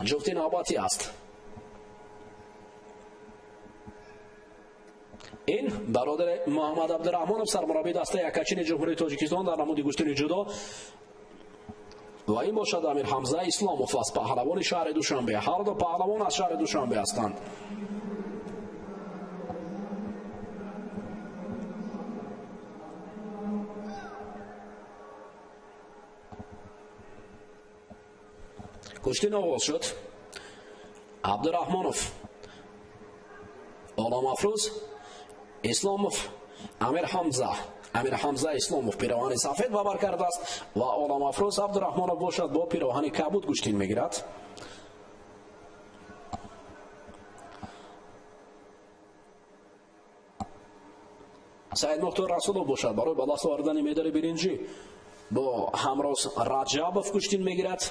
ҷуфти навбатӣ аст. Ин бародари Муҳаммад Абдураҳмонов, сармураббии дастаи якачини Ҷумҳурии Тоҷикистон дар намуди гӯштини ҷудо, ва ин бошад Амир Ҳамза Исломов аст, паҳлавони шаҳри Душанбе. Ҳар ду паҳлавон аз шаҳри Душанбе ҳастанд. Гӯштин оғоз шуд. Абдураҳмонов, Оламафрӯз Исломов, Амир Ҳамза. Амир Ҳамза Исломов пироҳани сафед бабар кардааст ва Оламафрӯз Абдураҳмонов бошад бо пироҳани кабуд гӯштин мегирад. Саидмухтор Расулов бошад барои ба даст овардани медали биринҷӣ бо Ҳамроз Раҷабов гӯштин мегирад.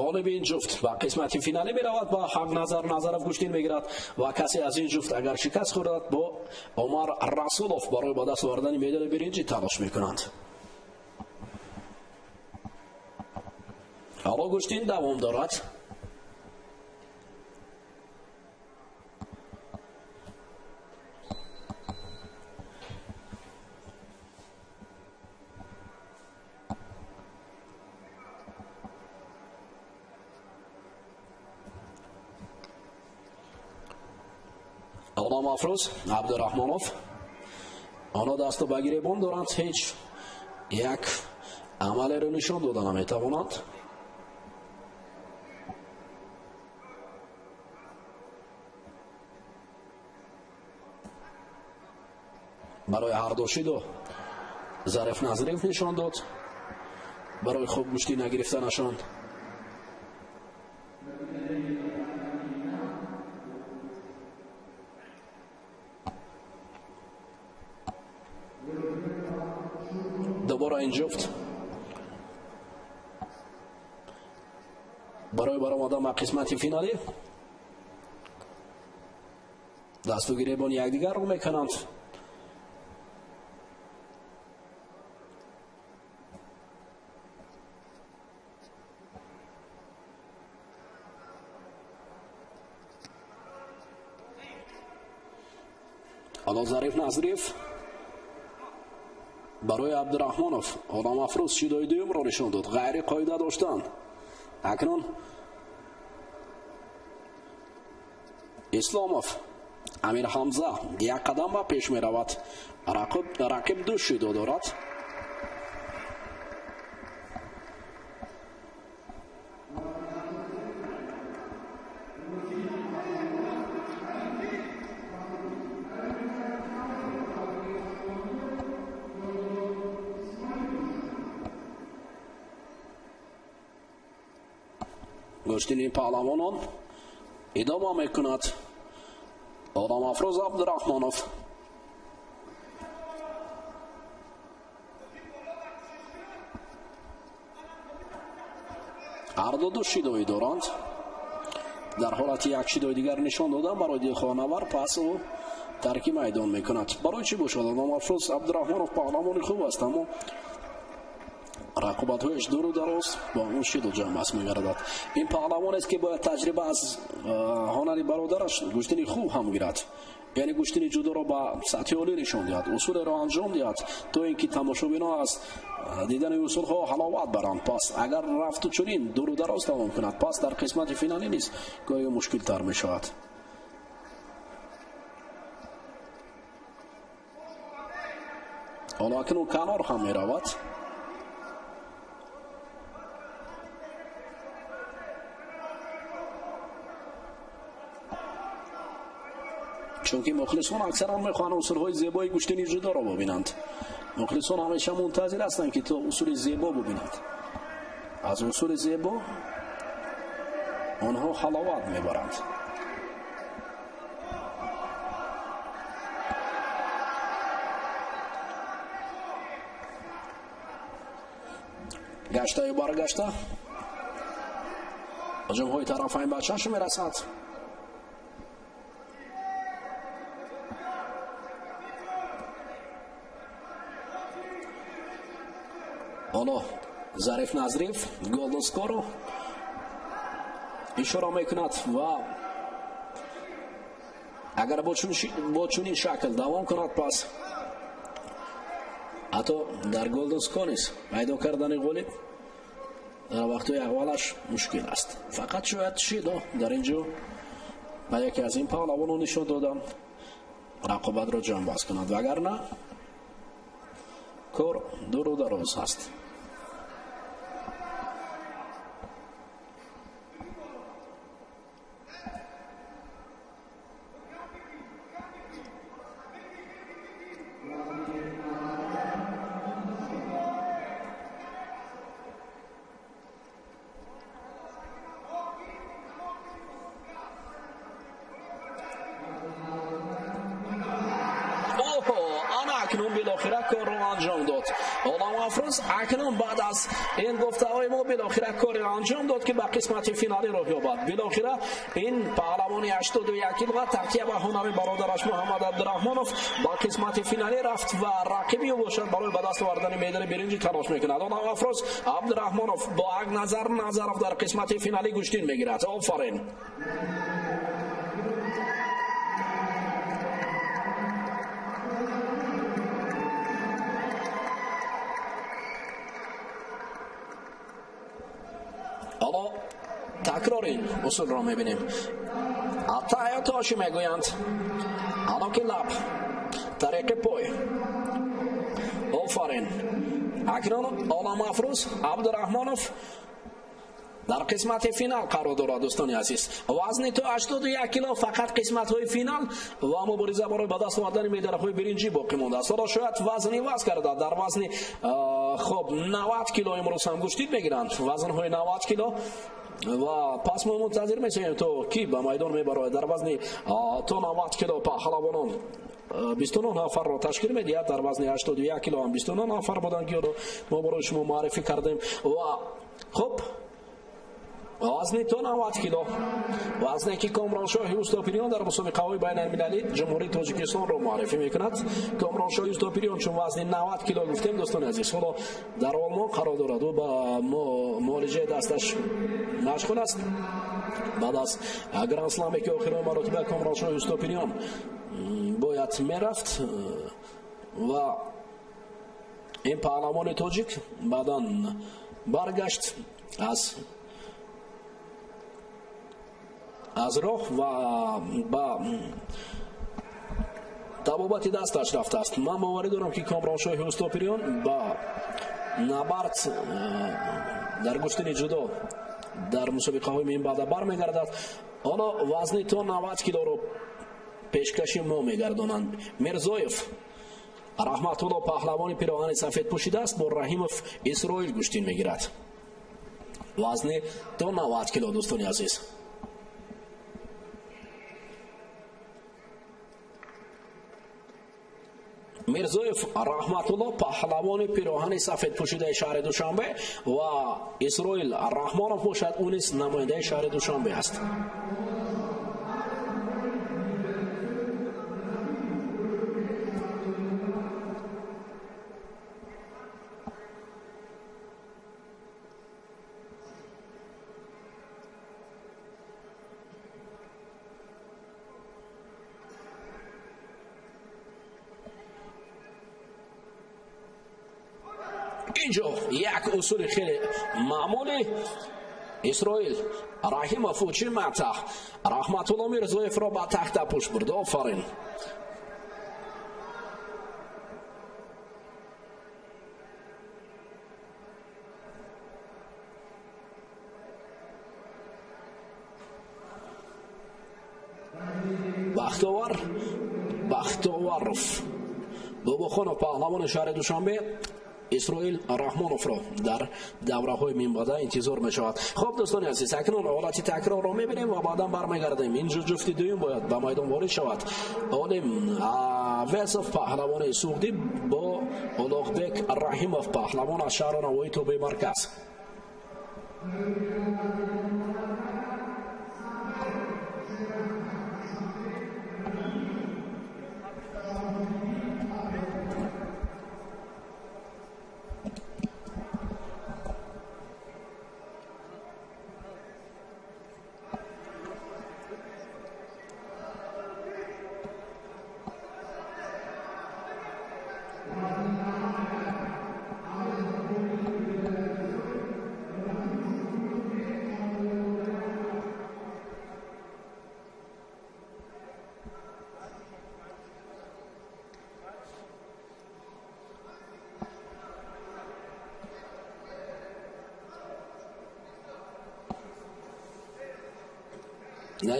Ғолиби ин ҷуфт ба қисмати финалӣ меравад, ба Ҳақназар Назаров гӯштин мегирад ва касе аз ин ҷуфт агар шикаст хӯрад бо Умар Расулов барои ба даст овардани медали биринҷӣ талош мекунанд. Ҳоло гӯштин давом дорад. Оламафрӯз Абдураҳмонов онҳо дасту ба гиребон доранд, ҳеҷ як амалеро нишон дода наметавонанд. Барои ҳарду шидо Зариф Назриев нишон дод барои хуб гӯштӣ нагирифтанашон. Дубора ин ҷуфт барои баромадан ба қисмати финалӣ дасту гиребони якдигарро мекунанд. Ҳоло Зариф Назриев барои Абдураҳмонов Оламафрӯз шидои дуюмро нишон дод, ғайри қоида доштан. Акнун Исломов Амир Ҳамза як қадам ба пеш меравад. Рақиб ду шидо дорад. Гӯштини паҳлавонон идома мекунад. Оламафрӯз Абдураҳмонов ҳарду ду шидоӣ доранд. Дар ҳолати як шидои дигар нишон додан барои дилхоҳнавар, пас ӯ тарки майдон мекунад. Барои чӣ бошад? Оламафрӯз Абдураҳмонов паҳлавони хуб аст, аммо рақобатҳояш дуру дароз бо он шиду ҷамъбаст мегардад. Ин паҳлавонест, ки бояд таҷриба аз ҳунари бародараш гӯштини хуб ҳам гирад, яъне гӯштини ҷудоро ба сатҳи олӣ нишон диҳад, усулеро анҷом диҳад, то ин ки тамошобинон аз дидани усулҳо ҳаловат баранд. Пас агар рафту чунин дуру дароз тамом кунад, пас дар қисмати финалӣ низ гоҳе мушкилтар мешавад. Ҳоло акнун канор ҳам меравад. Чунки мухлисон аксаран мехоҳанд усулҳои зебои гӯштини ҷудоро бибинанд. Мухлисон ҳамеша мунтазир ҳастанд, ки то усули зебо бибинанд. Аз усули зебо онҳо ҳаловат мебаранд. Гаштаю баргашта ҳуҷумҳои тарафайн ба чашм мерасад. Ҳоло Зариф Назриев голден скорро ишора мекунад ва агар бо чунин шакл давом кунад, пас ҳатто дар голден скор низ пайдо кардани ғолиб дар вақтҳои аввалаш мушкил аст. Фақат шояд шидо дар ин ҷо ба яке аз ин паҳлавонон нишон додам рақобатро ҷамъбаст кунад, вагарна кор дуру дароз аст. Акнун билохира корро анҷом дод. Оламафрӯз акнун баъд аз ин гуфтаҳои мо билохира корро анҷом дод, ки ба қисмати финалӣ роҳ ёбад. Билохира ин паҳлавони 81 кило такя ба ҳунари бародараш Муҳаммад Абдураҳмонов ба қисмати финалӣ рафт ва рақиби ӯ бошад барои ба даст овардани медали биринҷӣ талош мекунад. Оламафрӯз Абдураҳмонов бо Акназар Назаров дар қисмати финалӣ гӯштин мегирад. Офарин! Ҳоло такрори ин усулро мебинем. Атаё тоши мегӯянд. Аноки лаб, тариқи пой. Офарин. Акнун Оламафрӯз Абдураҳмонов дар қисмати финал қарор дорад, дӯстони азиз. Вазни то 81 кило, фақат қисматҳои финал ва мубориза барои ба даст овардани медалҳои биринҷӣ боқӣ мондааст. Ҳоло шояд вазн иваз карда, дар вазни хоб 90 кило имрӯз ҳам гӯштин мегиранд, вазнҳои 90 кило, ва пас мо мунтазир мешавем, то ки ба майдон мебарояд. Дар вазни то 90 кило паҳлавонон 29 нафарро ташкил медиҳад. Дар вазни 81 кило ҳам 29 нафар буданд, ки мо барои шумо муаррифӣ кардем. Ва хуб, вазни то 90 кило, вазне ки Комроншоҳи Устопириён дар мусобиқаҳои байналмилалӣ Ҷумҳурии Тоҷикистонро муаррифӣ мекунад. Комроншоҳи Устопириён, чун вазни 90 кило гуфтем, дӯстони азиз, ҳоло дар Олмон қарор дорад. Ӯ ба муолиҷаи дасташ машғул аст. Баъд аз грандсламе ки охирои маротиба Комроншоҳи Устопириён бояд мерафт ва ин паҳлавони тоҷик баъдан баргашт аз роҳ ва ба табобати дасташ рафтааст. Ман боварӣ дорам, ки Комроншоҳи Устопириён ба набард дар гӯштини ҷудо дар мусобиқаҳои минбаъда бармегардад. Ҳоло вазни то 90 килоро пешкаши мо мегардонанд. Мирзоев Раҳматулло, паҳлавони пироҳани сафед пӯшидааст, бо Раҳимов Исроил гӯштин мегирад. Вазни то 90 кило, дӯстони азиз. Мирзоев Раҳматулло, паҳлавони пироҳани сафед пӯшидаи шаҳри Душанбе, ва Исроил Раҳмонов бошад, ӯ низ намояндаи шаҳри Душанбе аст. Инҷо як усули хеле маъмули Исроил Раҳимов учи мата Раҳматулло Мирзоевро ба тахта пӯш бурд. Офарин. Бахтовар Бахтоваров Бобохонов, паҳлавони шаҳри Душанбе, Исроил Раҳмоновро дар давраҳои минбаъда интизор мешавад. Хуб, дӯстони азиз, акнун ҳолати такрорро мебинем ва баъдан бармегардем. Инҷо ҷуфти дуюм бояд ба майдон ворид шавад. Олим Авесов, паҳлавони Суғдӣ, бо Улуғбек Раҳимов, паҳлавон аз шаҳру навои тобеи марказ.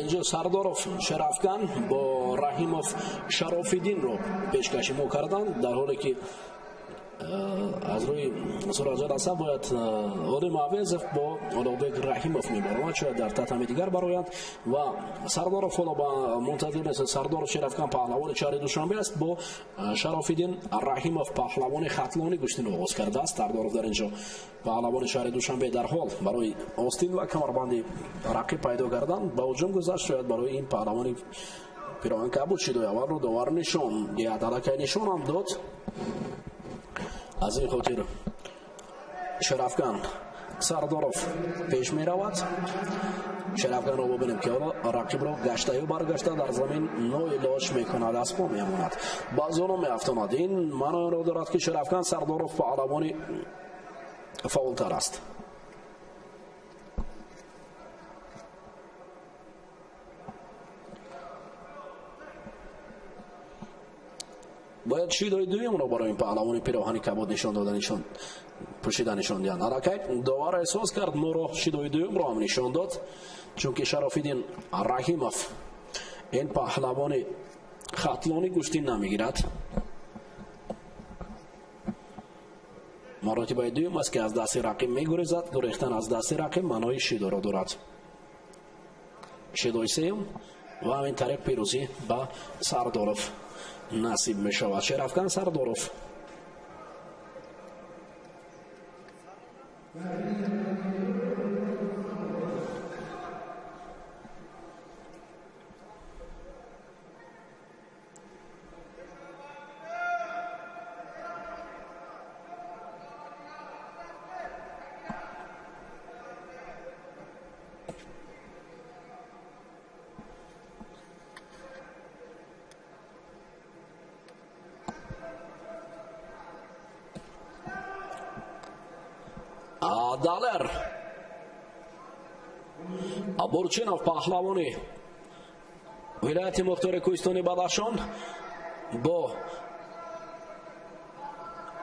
Инҷо Сардоров Шарафган бо Раҳимов Шарофиддинро пешкаши мо карданд, дар ҳоле ки аз рӯи суратҷаласа бояд Олим Авезов бо Улуғбек Раҳимов мебаромад, шояд дар татами дигар бароянд. Ва Сардоров ҳоло ба мунтазир нест. Сардоров Шарафган, паҳлавони шаҳри Душанбе аст, бо Шарофиддин Раҳимов, паҳлавони Хатлонӣ, гӯштинро оғоз кардааст. Сардоров дар инҷо, паҳлавони шаҳри Душанбе, дар ҳол барои остин ва камарбанди рақиб пайдо кардан ба ҳуҷум гузашт. Шояд барои ин паҳлавони пироҳан кабуд шидои аввалро довар нишон диҳад. Аллакай нишонам дод. Аз ин хотир Шарафган Сардоров пеш меравад. Шарафганро бубинем, ки ҳоло рақибро гаштаю баргашта дар замин ноилоҷ мекунад, аз по мемонад, ба зону меафтонад. Ин маъноеро дорад, ки Шарафган Сардоров паҳлавони фаъолтар аст. Бояд шидои дуюмро барои ин паҳлавони пироҳани кабуд нишон дода пӯшида нишон диҳанд. Аллакай довар эҳсос кард, моро шидои дуюмро ҳам нишон дод, чунки Шарофиддин Раҳимов ин паҳлавони хатлонӣ гӯштин намегирад. Маротибаи дуюм аст, ки аз дасти рақиб мегурезад. Гурехтан аз дасти рақиб маънои шидоро дорад. Шидои сеюм ва ҳамин тариқ пирӯзӣ ба Сардоров насиб мешавад. Шерафкан Сардоров. Далер Бурчинов, паҳлавони вилояти мухтори кӯҳистони Бадахшон, бо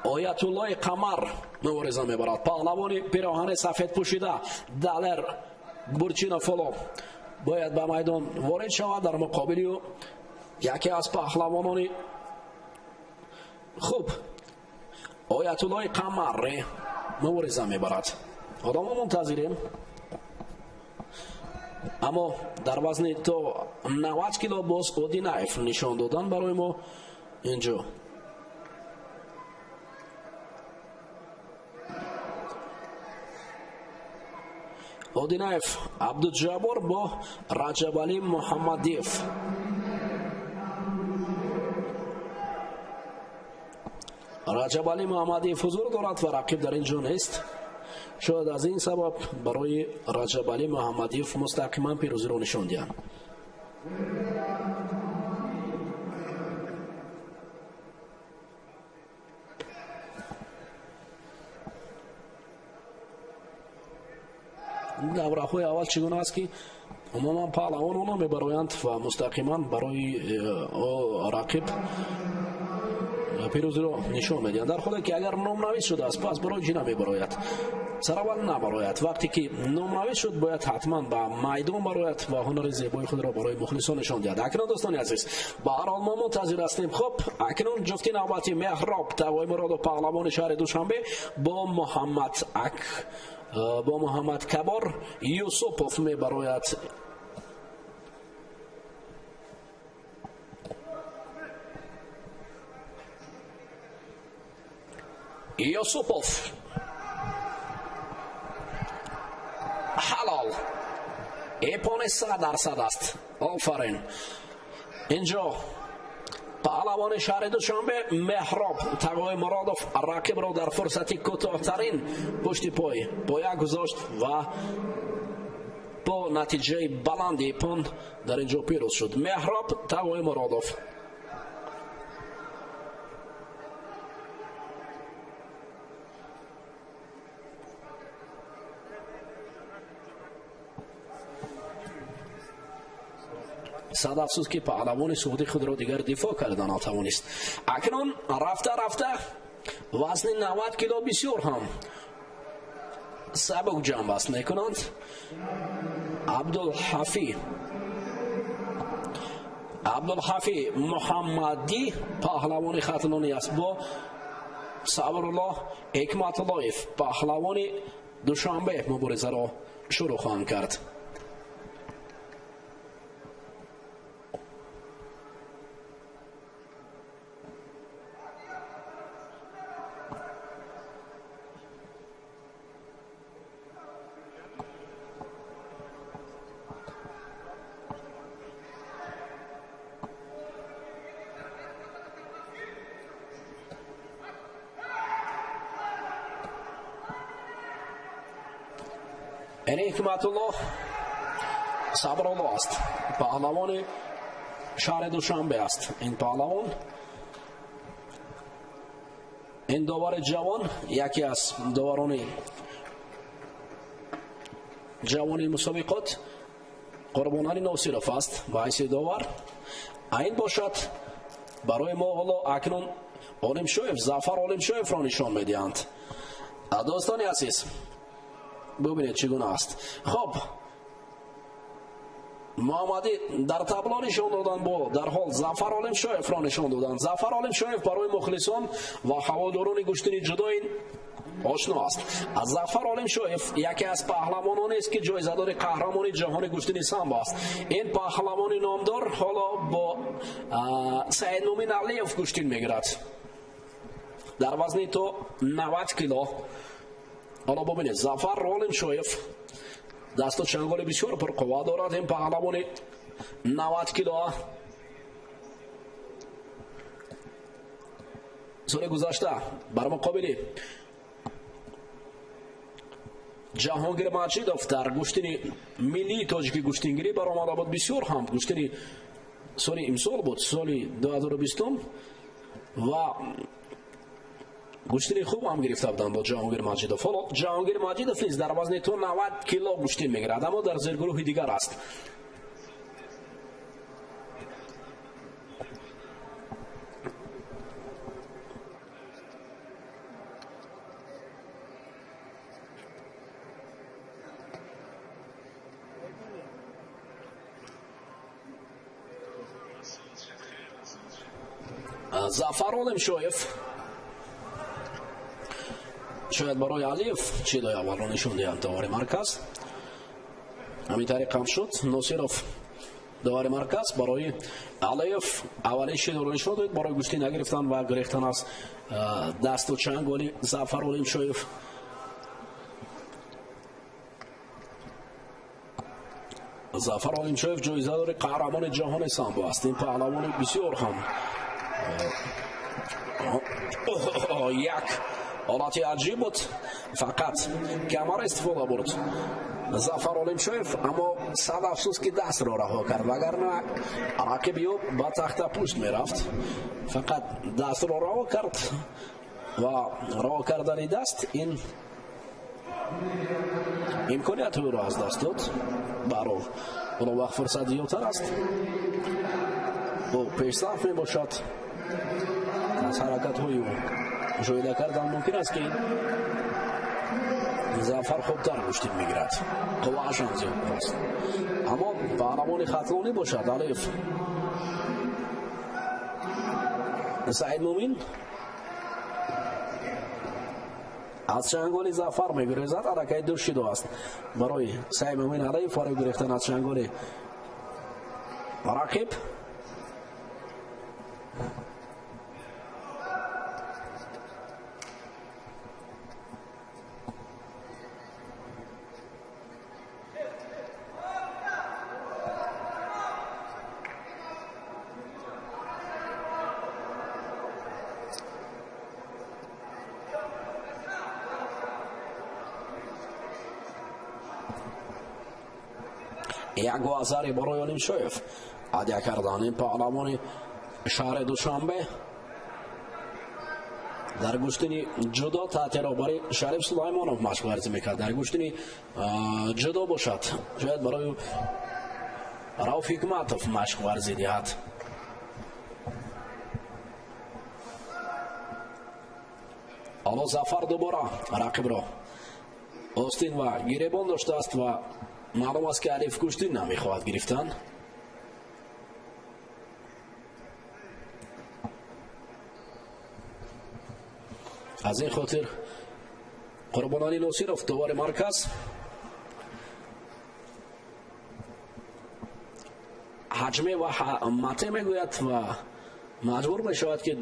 Оятуллои Қамар мубориза мебарад. Паҳлавони пироҳани сафед пӯшида Далер Бурчинов ҳоло бояд ба майдон ворид шавад. Дар муқобили ӯ яке аз паҳлавонони хуб Оятуллои Қамар мубориза мебарад. Одамон мунтазирем, аммо дар вазни то 90 кило боз Одинаев нишон додан барои мо инҷо. Одинаев Абдуҷаббор бо Раҷабалӣ Муҳаммадиев. Раҷабалӣ Муҳаммадиев ҳузур дорад ва рақиб дар ин ҷо нест. Шояд аз ин сабаб барои Раҷабалӣ Муҳаммадиев мустақиман пирӯзиро нишон диҳанд. Давраҳои аввал чӣ гуна аст, ки умуман паҳлавонро намебароянд ва мустақиман барои рақиб пирӯзиро нишон медиҳанд, дар ҳоле ки агар номнавис шудааст, пас барои чӣ намебарояд? Сараввал набарояд. Вақте ки номнавис шуд, бояд ҳатман ба майдон барояд ва ҳунари зебои худро барои мухлисон нишон диҳад. Акнун, дӯстони азиз, ба ҳар ҳол мо мунтазир ҳастем. Хуб, акнун ҷуфти навбати Меҳроб Тағои паҳлавони шаҳри Душанбе бо Муҳаммад Кабор Юсупов мебарояд. Юсупов ҳалол, эпони 100% аст. Офарин. Инҷо паҳлавони шаҳри Душанбе Меҳроб Тағои Муродов рақибро дар фурсати кӯтоҳтарин пушти пой поя гузошт ва бо натиҷаи баланди эпон дар инҷо пирӯз шуд. Меҳроб Тағои Муродов. Сад афсӯс, ки паҳлавони суғдӣ худро дигар дифоъ карда натавонист. Акнун рафта рафта вазни 90 кило бисёр ҳам сабук ҷамъбаст мекунанд. Абдулҳафӣ Муҳаммадӣ паҳлавони хатлонӣ аст бо Сабруллоҳ Ҳикматуллоев паҳлавони Душанбе муборизаро шурӯъ хоҳанд кард. Яъне Ҳикматуллоҳ Сабруллоҳ аст, паҳлавони шаҳри Душанбе аст. Ин паҳлавон, ин довари ҷавон, яке аз доварони ҷавони мусобиқот Қурбоналӣ Носиров аст ба ҳайси довар. Ин бошад Барои мо ҳоло акнун Олимшоев, Зафар Олимшоевро нишон медиҳанд. Дӯстони азиз, бубинед чӣ гуна аст. Хоб, Муҳаммадӣ дар табло нишон доданд, бо дарҳол Зафар Олимшоевро нишон доданд. Зафар Олимшоев барои мухлисон ва ҳаводорони гӯштини ҷудоин ошно аст. Зафар Олимшоев яке аз паҳлавононест, ки ҷоизадори қаҳрамони ҷаҳони гӯштини самбо аст. Ин паҳлавони номдор ҳоло бо Саидмумин Алиев гӯштин мегирад дар вазни то 90 кило. Ҳоло бубинед, Зафар Олимшоев дасту чанголи бисёр пурқувва дорад. Ин паҳлавони 90 кило соли гузашта бар муқобили Ҷаҳонгир Маҷидов дар гӯштини миллии тоҷики гӯштингирӣ баромада буд. Бисёр ҳам гӯштини соли имсол буд, соли 2020, ва гӯштини хуб ҳам гирифта буданд бо Ҷаҳонгир Маҷидов. Ҳоло Ҷаҳонгир Маҷидов низ дар вазни то 90 кило гӯштин мегирад, аммо дар зергурӯҳи дигар аст. Зафар Олимшоев шояд барои Алиев чидои аввалро нишон диҳанд довари марказ. Ҳамин тариқ ҳам шуд. Носиров довари марказ барои Алиев аввалин шидоро нишон дод, барои гӯштӣ нагирифтан ва гирехтан аз дасту чанголи Зафар Олимшоев. Зафар Олимшоев ҷоизадори қаҳрамони ҷаҳони самбо аст. Ин паҳлавони бисёр ҳам як ҳолати аҷиб буд, фақат камар истифода бурд Зафар Олимшоев, аммо сад афсӯс, ки дастро раҳо кард, вагарна рақиби ӯ ба тахтапушт мерафт. Фақат дастро раҳо кард ва раҳо кардани даст ин имконияти ӯро аз даст дод. Баҳрол, ҳоло вақт фурсат зиёдтар аст, ӯ пешсаф мебошад. Аз ҳаракатҳои ӯ мушоҳида кардан мумкин аст, ки Зафар хубтар гӯштин мегирад, қуввааш ҳам зиёдтар аст, аммо паҳлавони хатлонӣ бошад Алиев Саидмумин аз чанголи Зафар мегурезад. Аллакай ду шидо аст барои Саидмумин Алиев барои гурехтан аз чанголи рақиб. Як вазари барои Олимшоев ҳадя кардан. Ин паҳлавони шаҳри Душанбе дар гӯштини ҷудо таҳти роҳбари Шариф Сулаймонов машқ варзӣ мекард. Дар гӯштини ҷудо бошад, шояд барои Рауф Ҳикматов машқ варзӣ диҳад. Ҳоло Зафар дубора рақибро остин ва гиребон доштааст ва маълум аст, ки Алиф гӯштин намехоҳад гирифтан. Аз ин хотир Қурбонали Носиров довари марказ ҳаҷме ва мате мегӯяд ва маҷбур мешавад, ки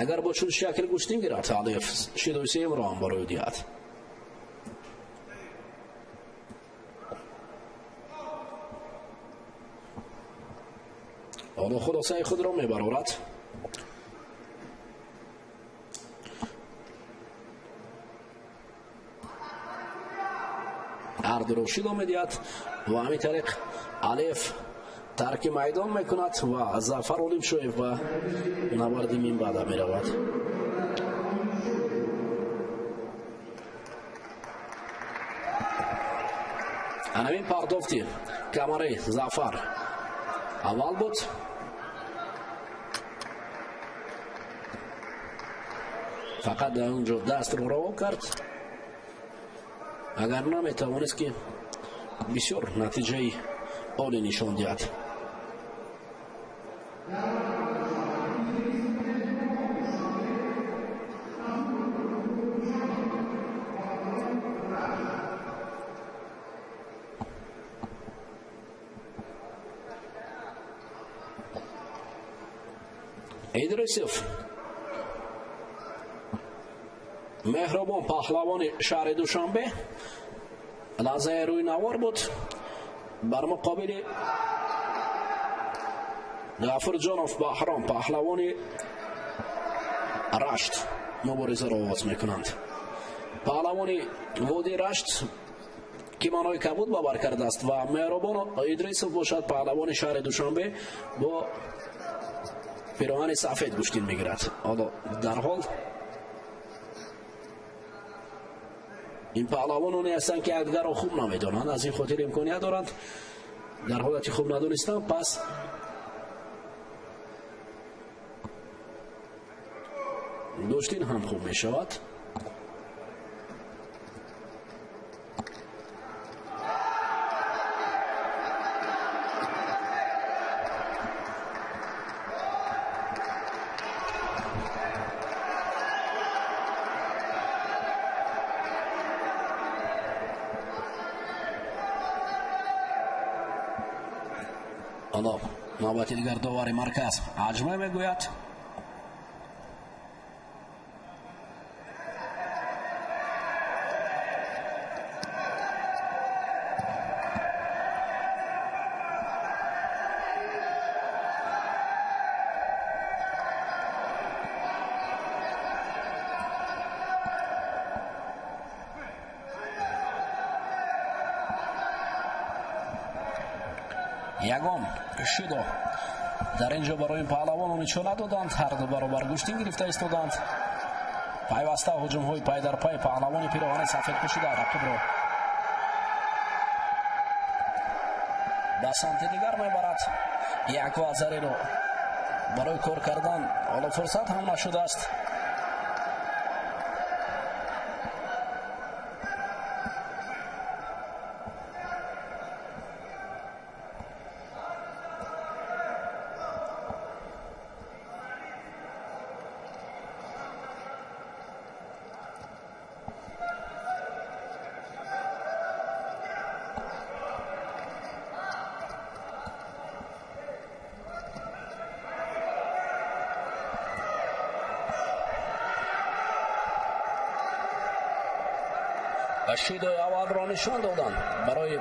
агар бо чун шакл гӯштин гирад, Алиев шидои сеюмро ҳам барои диҳад. Ҳоло хулосаи худро мебарорад. Ҳардуро шидо медиҳад ва ҳамин тариқ Алиев тарки майдон мекунад ва Зафар Олимшоев ба набарди минбаъда меравад. Анамин пардофти камари Зафар аввал буд. Фақат дар он ҷо дастро раво кард, агар наметавонист ки бисёр натиҷаи олӣ нишон диҳад. Идрисов Меҳробон, паҳлавони шаҳри Душанбе, лаҳзаи рӯи навор буд бар муқобили Ғафурҷонов Баҳром, паҳлавони Рашт, муборизаро оғоз мекунанд. Паҳлавони водии Рашт кимонои кабуд ба бар кардааст ва Меҳробон Идрисов бошад, паҳлавони шаҳри Душанбе, бо пироҳани сафед гӯштин мегирад. Ҳоло дарҳол ин паҳлавононе ҳастанд, ки якдигарро хуб намедонанд, аз ин хотир имконият доранд дар ҳолати хуб надонистан пас гӯштин ҳам хуб мешавад. Ҳоло навбати дигар довари марказ ҳаҷме мегӯяд. Ягон шидо дар ин ҷо барои ин паҳлавон нишон надоданд, ҳарду баробар гӯштин гирифта истоданд. Пайваста ҳуҷумҳои пайдарпай паҳлавони пироҳани сафед пӯшида рақибро ба самти дигар мебарад. Як вазареро барои кор кардан ҳоло фурсат ҳам нашудааст. Шидои аввалро нишон доданд барои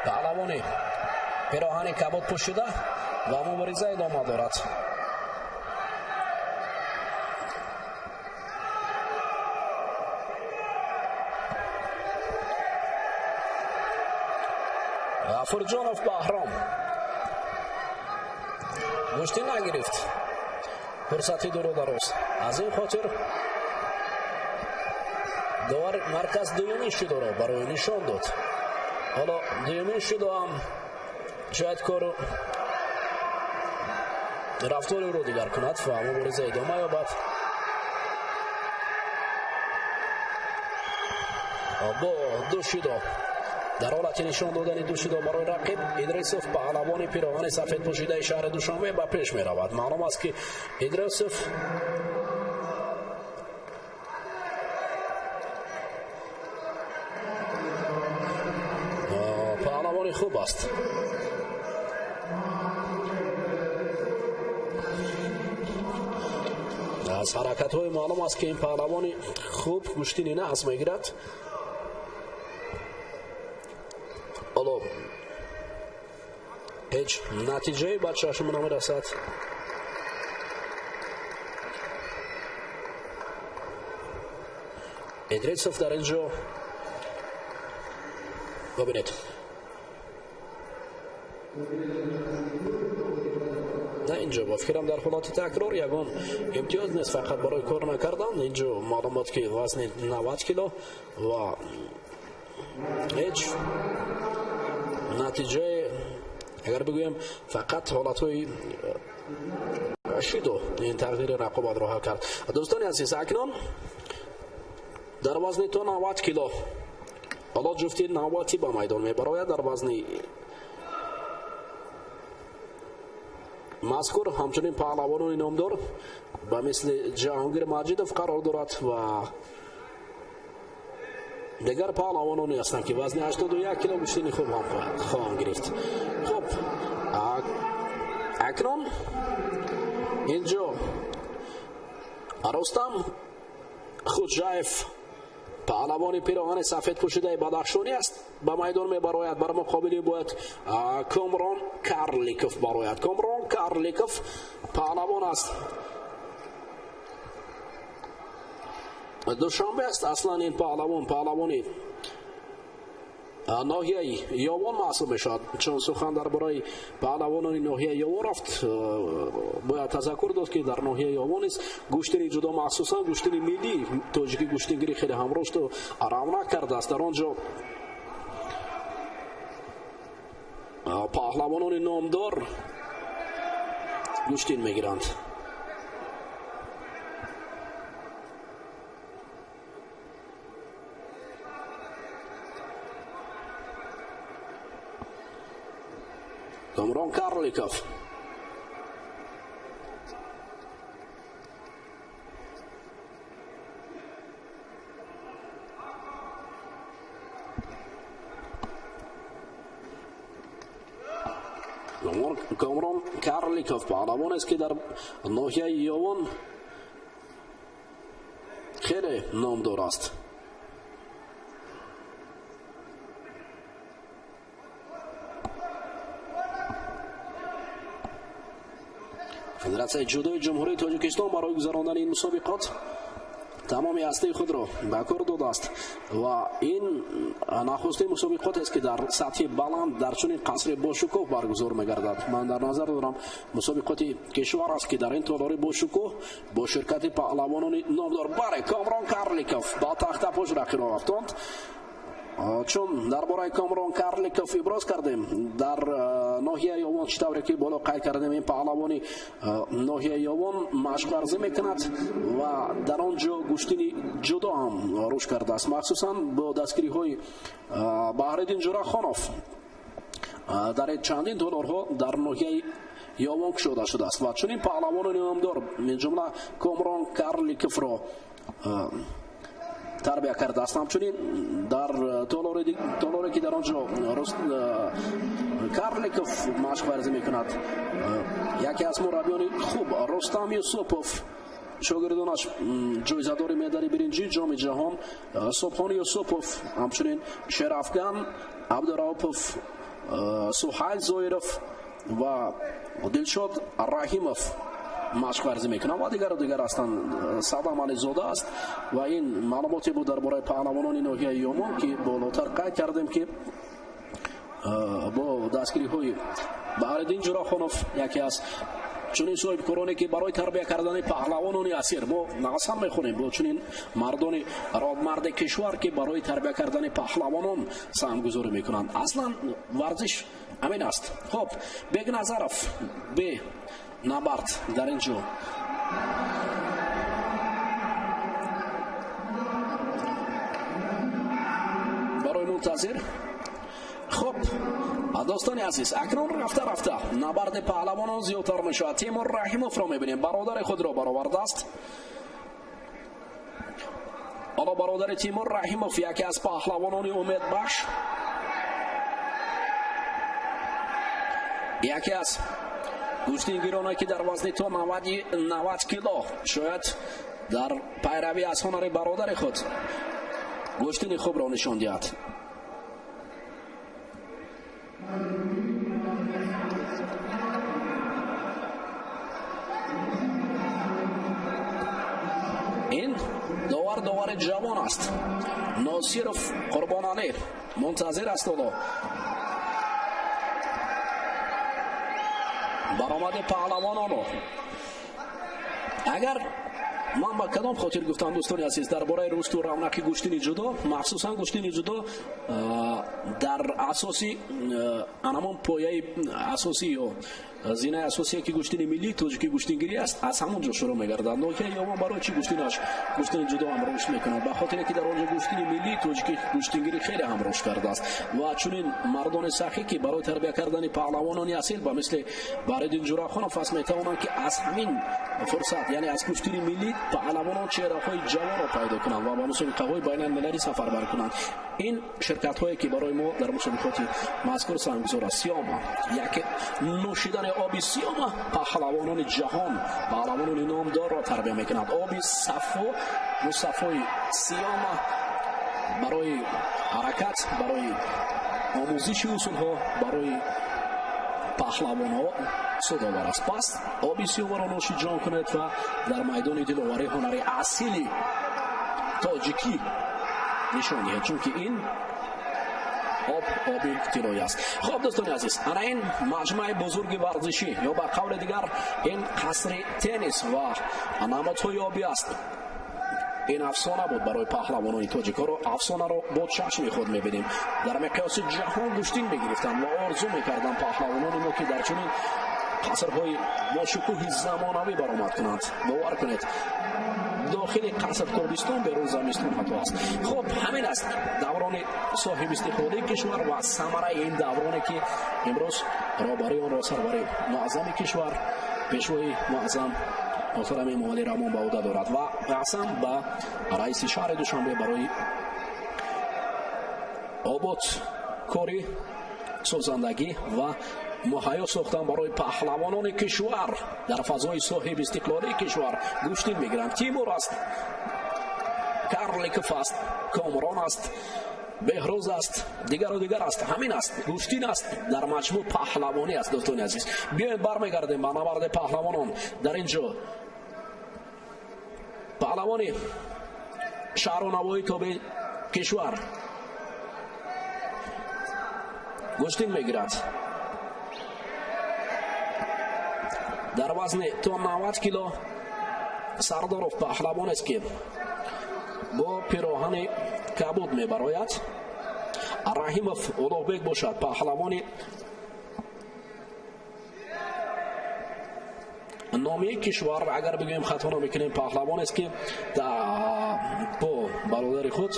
паҳлавони пироҳани кабуд пӯшида ва мубориза идома дорад. Ғафурҷонов Баҳром гӯштӣ нагирифт, фурсати дуру дароз. Аз ин хотир довар марказ дуюмин шидоро барои нишон дод. Ҳоло дуюмин шидо ҳам шояд кору рафтори ӯро дигар кунад ва мубориза идома ёбад. Бо ду шидо дар ҳолати нишон додани ду шидо барои рақиб, Идрисов, паҳлавони пироҳани сафед пӯшидаи шаҳри Душанбе, ба пеш меравад. Маълум аст, ки Идрисов паҳлавони хуб аст. Аз ҳаракатҳои маълум аст, ки ин паҳлавони хуб гӯштини нағз мегирад. Ҳоло ҳеҷ натиҷае ба чашм намерасад. Идрисов дар ин ҷо бибинед, на инҷо ба фикрам дар ҳолати такрор ягон имтиёз нест, фақат барои кор накардан. Инҷо маълумот ки вазни 90 кило ва ҳеҷ натиҷае Агар бигӯем, фақат ҳолатҳои шидо ин тақдири рақобатро ҳал кард. Дӯстони азиз, акнун дар вазни то 90 кило ҳоло ҷуфти навбатӣ ба майдон мебарояд. Дар вазни мазкур ҳамчунин паҳлавонони номдор ба мисли Ҷаҳонгир Маҷидов қарор дорад ва дигар паҳлавононе ҳастанд, ки вазни 81 кило гӯштини хуб ҳам хоҳанд гирифт. Хуб, акнун инҷо Рустам Хуҷаев, паҳлавони пироҳани сафед пӯшидаи бадахшонӣ аст, ба майдон мебарояд. Бар муқобили бояд Комрон Карликов барояд. Комрон Карликов паҳлавон аст, Душанбе аст. Аслан ин паҳлавон паҳлавони ноҳияи Ёвон маҳсуб мешавад. Чун сухан дар бораи паҳлавонони ноҳияи Ёвон рафт, бояд тазаккур дод, ки дар ноҳияи Ёвон низ гӯштини ҷудо, махсусан гӯштини миллии тоҷикӣ, гӯштингирӣ хеле ҳам рушду равнақ кардааст. Дар он ҷо паҳлавонони номдор гӯштин мегиранд. Комрон Карликов Комрон Карликов паҳлавон аст, ки дар ноҳияи Ёвон хеле номдор аст. Федератсияи ҷудои Ҷумҳурии Тоҷикистон барои гузарондани ин мусобиқот тамоми ҳастаи худро ба кор додааст ва ин нахустин мусобиқотест, ки дар сатҳи баланд дар чунин қасри бошукӯҳ баргузор мегардад. Ман дар назар дорам, мусобиқоти кишвар аст, ки дар ин толори бошукӯҳ бо ширкати паҳлавонони номдор. Бале, Комрон Карликов ба тахтапӯш рақибро афтонд. Чун дар бораи Комрон Карликов иброз кардем, дар ноҳияи Ёвон, чӣ тавре ки боло қайд кардем, ин паҳлавони ноҳияи Ёвон машқварзӣ мекунад ва дар он ҷо гӯштини ҷудо ҳам рушд кардааст, махсусан бо дастгириҳои Баҳриддин Ҷурахонов дар чандин толорҳо дар ноҳияи Ёвон кушода шудааст ва чунин паҳлавонони номдор, мин ҷумла Комрон Карликовро тарбия кардааст. Ҳамчунин дар толоре, ки дар он ҷо Карликов машқварзӣ мекунад, яке аз мураббиёни хуб Рустам Юсупов, шогирдонаш ҷоизадори медали биринҷии Ҷоми Ҷаҳон Субҳон Юсупов, ҳамчунин Шерафган Абдураупов, Суҳайл Зоиров ва Дилшод Раҳимов машқварзӣ мекунанд ва дигару дигар ҳастанд. Садам Ализода аст. Ва ин маълумоте буд дар бораи паҳлавонони ноҳияи Ёмон, ки болотар қайд кардем, ки бо дастгириҳои Баҳриддин Ҷурахонов, яке аз чунин соҳибкороне, ки барои тарбия кардани паҳлавонони асир, мо қасам мехӯрем бо чунин мардони родмарди кишвар, ки барои тарбия кардани паҳлавонон саҳмгузорӣ мекунанд. Аслан варзиш ҳамин аст. Хуб, Бегназаров бе набард дар ин ҷо барои мунтазир. Хуб, дӯстони азиз, акнун рафта рафта набарди паҳлавонон зиёдтар мешавад. Тимур Раҳимовро мебинем, бародари худро баровардааст. Ҳоло бародари Тимур Раҳимов, яке аз паҳлавонони умедбахш, яке аз гӯштингироне, ки дар вазни то 90 кило шояд дар пайравӣ аз ҳунари бародари худ гӯштини хубро нишон диҳад. Ин довар довари ҷавон аст, Носиров Қурбоналӣ мунтазир аст ҳоло баромади паҳлавононо. Агар Ман ба кадом хотир гуфтам, дӯстони азиз, дар бораи рушду равнақи гӯштини ҷудо, махсусан гӯштини ҷудо дар асоси анамон пояи асосӣ ё зинаи асосие ки гӯштини миллии тоҷикӣ гӯштингирӣ аст, аз ҳамон ҷо шурӯъ мегардад. Ноҳияи Ёвон барои чӣ гӯштинаш гӯштини ҷудо ҳам рушд мекунад? Ба хотире ки дар он ҷо гӯштини миллии тоҷикӣ гӯштингирӣ хеле ҳам рушд кардааст ва чунин мардони сахӣ, ки барои тарбия кардани паҳлавонони асил ба мисли Баҳриддин Ҷурахонов аст, метавонанд, ки аз ҳамин фурсат, яъне аз гӯштини миллӣ, паҳлавонон чеҳраҳои ҷавонро пайдо кунанд ва ба мусобиқаҳои байналмилалӣ сафарбар кунанд. Ин ширкатҳое, ки барои мо дар мусобиқоти мазкур саҳмгузор аст, Сиёма, яке нӯшидани оби Сиёма паҳлавонони ҷаҳон, паҳлавонони номдорро тарбия мекунад. Оби сафо, мусаффои Сиёма барои ҳаракат, барои омӯзиши усулҳо, барои паҳлавонҳо судовар аст. Пас оби Сиёмаро нӯши ҷон кунед ва дар майдони диловарӣ ҳунари асили тоҷикӣ нишон диҳед, чунки ин об оби тиллоӣ аст. Хоб, дӯстони азиз, ана ин маҷмӯаи бузурги варзишӣ ё ба қавли дигар ин қасри теннис ва намодҳои обӣ аст. Ин афсона буд барои паҳлавонони тоҷикҳоро. Афсонаро бо чашми худ мебинем. Дар миқёси ҷаҳон гӯштин мегирифтанд ва орзу мекарданд паҳлавонони мо, ки дар чунин қасрҳои бошукӯҳи замонавӣ баромад кунанд. Бовар кунед, дохили қаср тобистон, берун замистон ҳатто аст. Хуб, ҳамин аст даврони соҳибистиқлолии кишвар ва самараи ин давроне, ки имрӯз роҳбарии онро сарвари муаззами кишвар, пешвои муаззам муҳтарам Эмомалӣ Раҳмон ба ӯҳда дорад. Ва аҳсан ба раиси шаҳри Душанбе барои обод корӣ, созандагӣ ва муҳайё сохтан барои паҳлавонони кишвар. Дар фазои соҳибистиқлолии кишвар гӯштин мегиранд. Тимур аст, Карликов аст, Комрон аст, Беҳрӯз аст, дигару дигар аст. Ҳамин аст, гӯштин аст, дар маҷмӯъ паҳлавонӣ аст. Дӯстони азиз, биёед бармегардем ба набарди паҳлавонон. Дар ин ҷо паҳлавони шаҳру навоҳии тобеи кишвар гӯштин мегирад дар вазни то 90 кило. Сардоров паҳлавонест, ки бо пироҳани кабуд мебарояд. Раҳимов Улуғбек бошад, паҳлавони номии кишвар, агар бигӯем, хато намекунем, паҳлавонест, ки бо бародари худ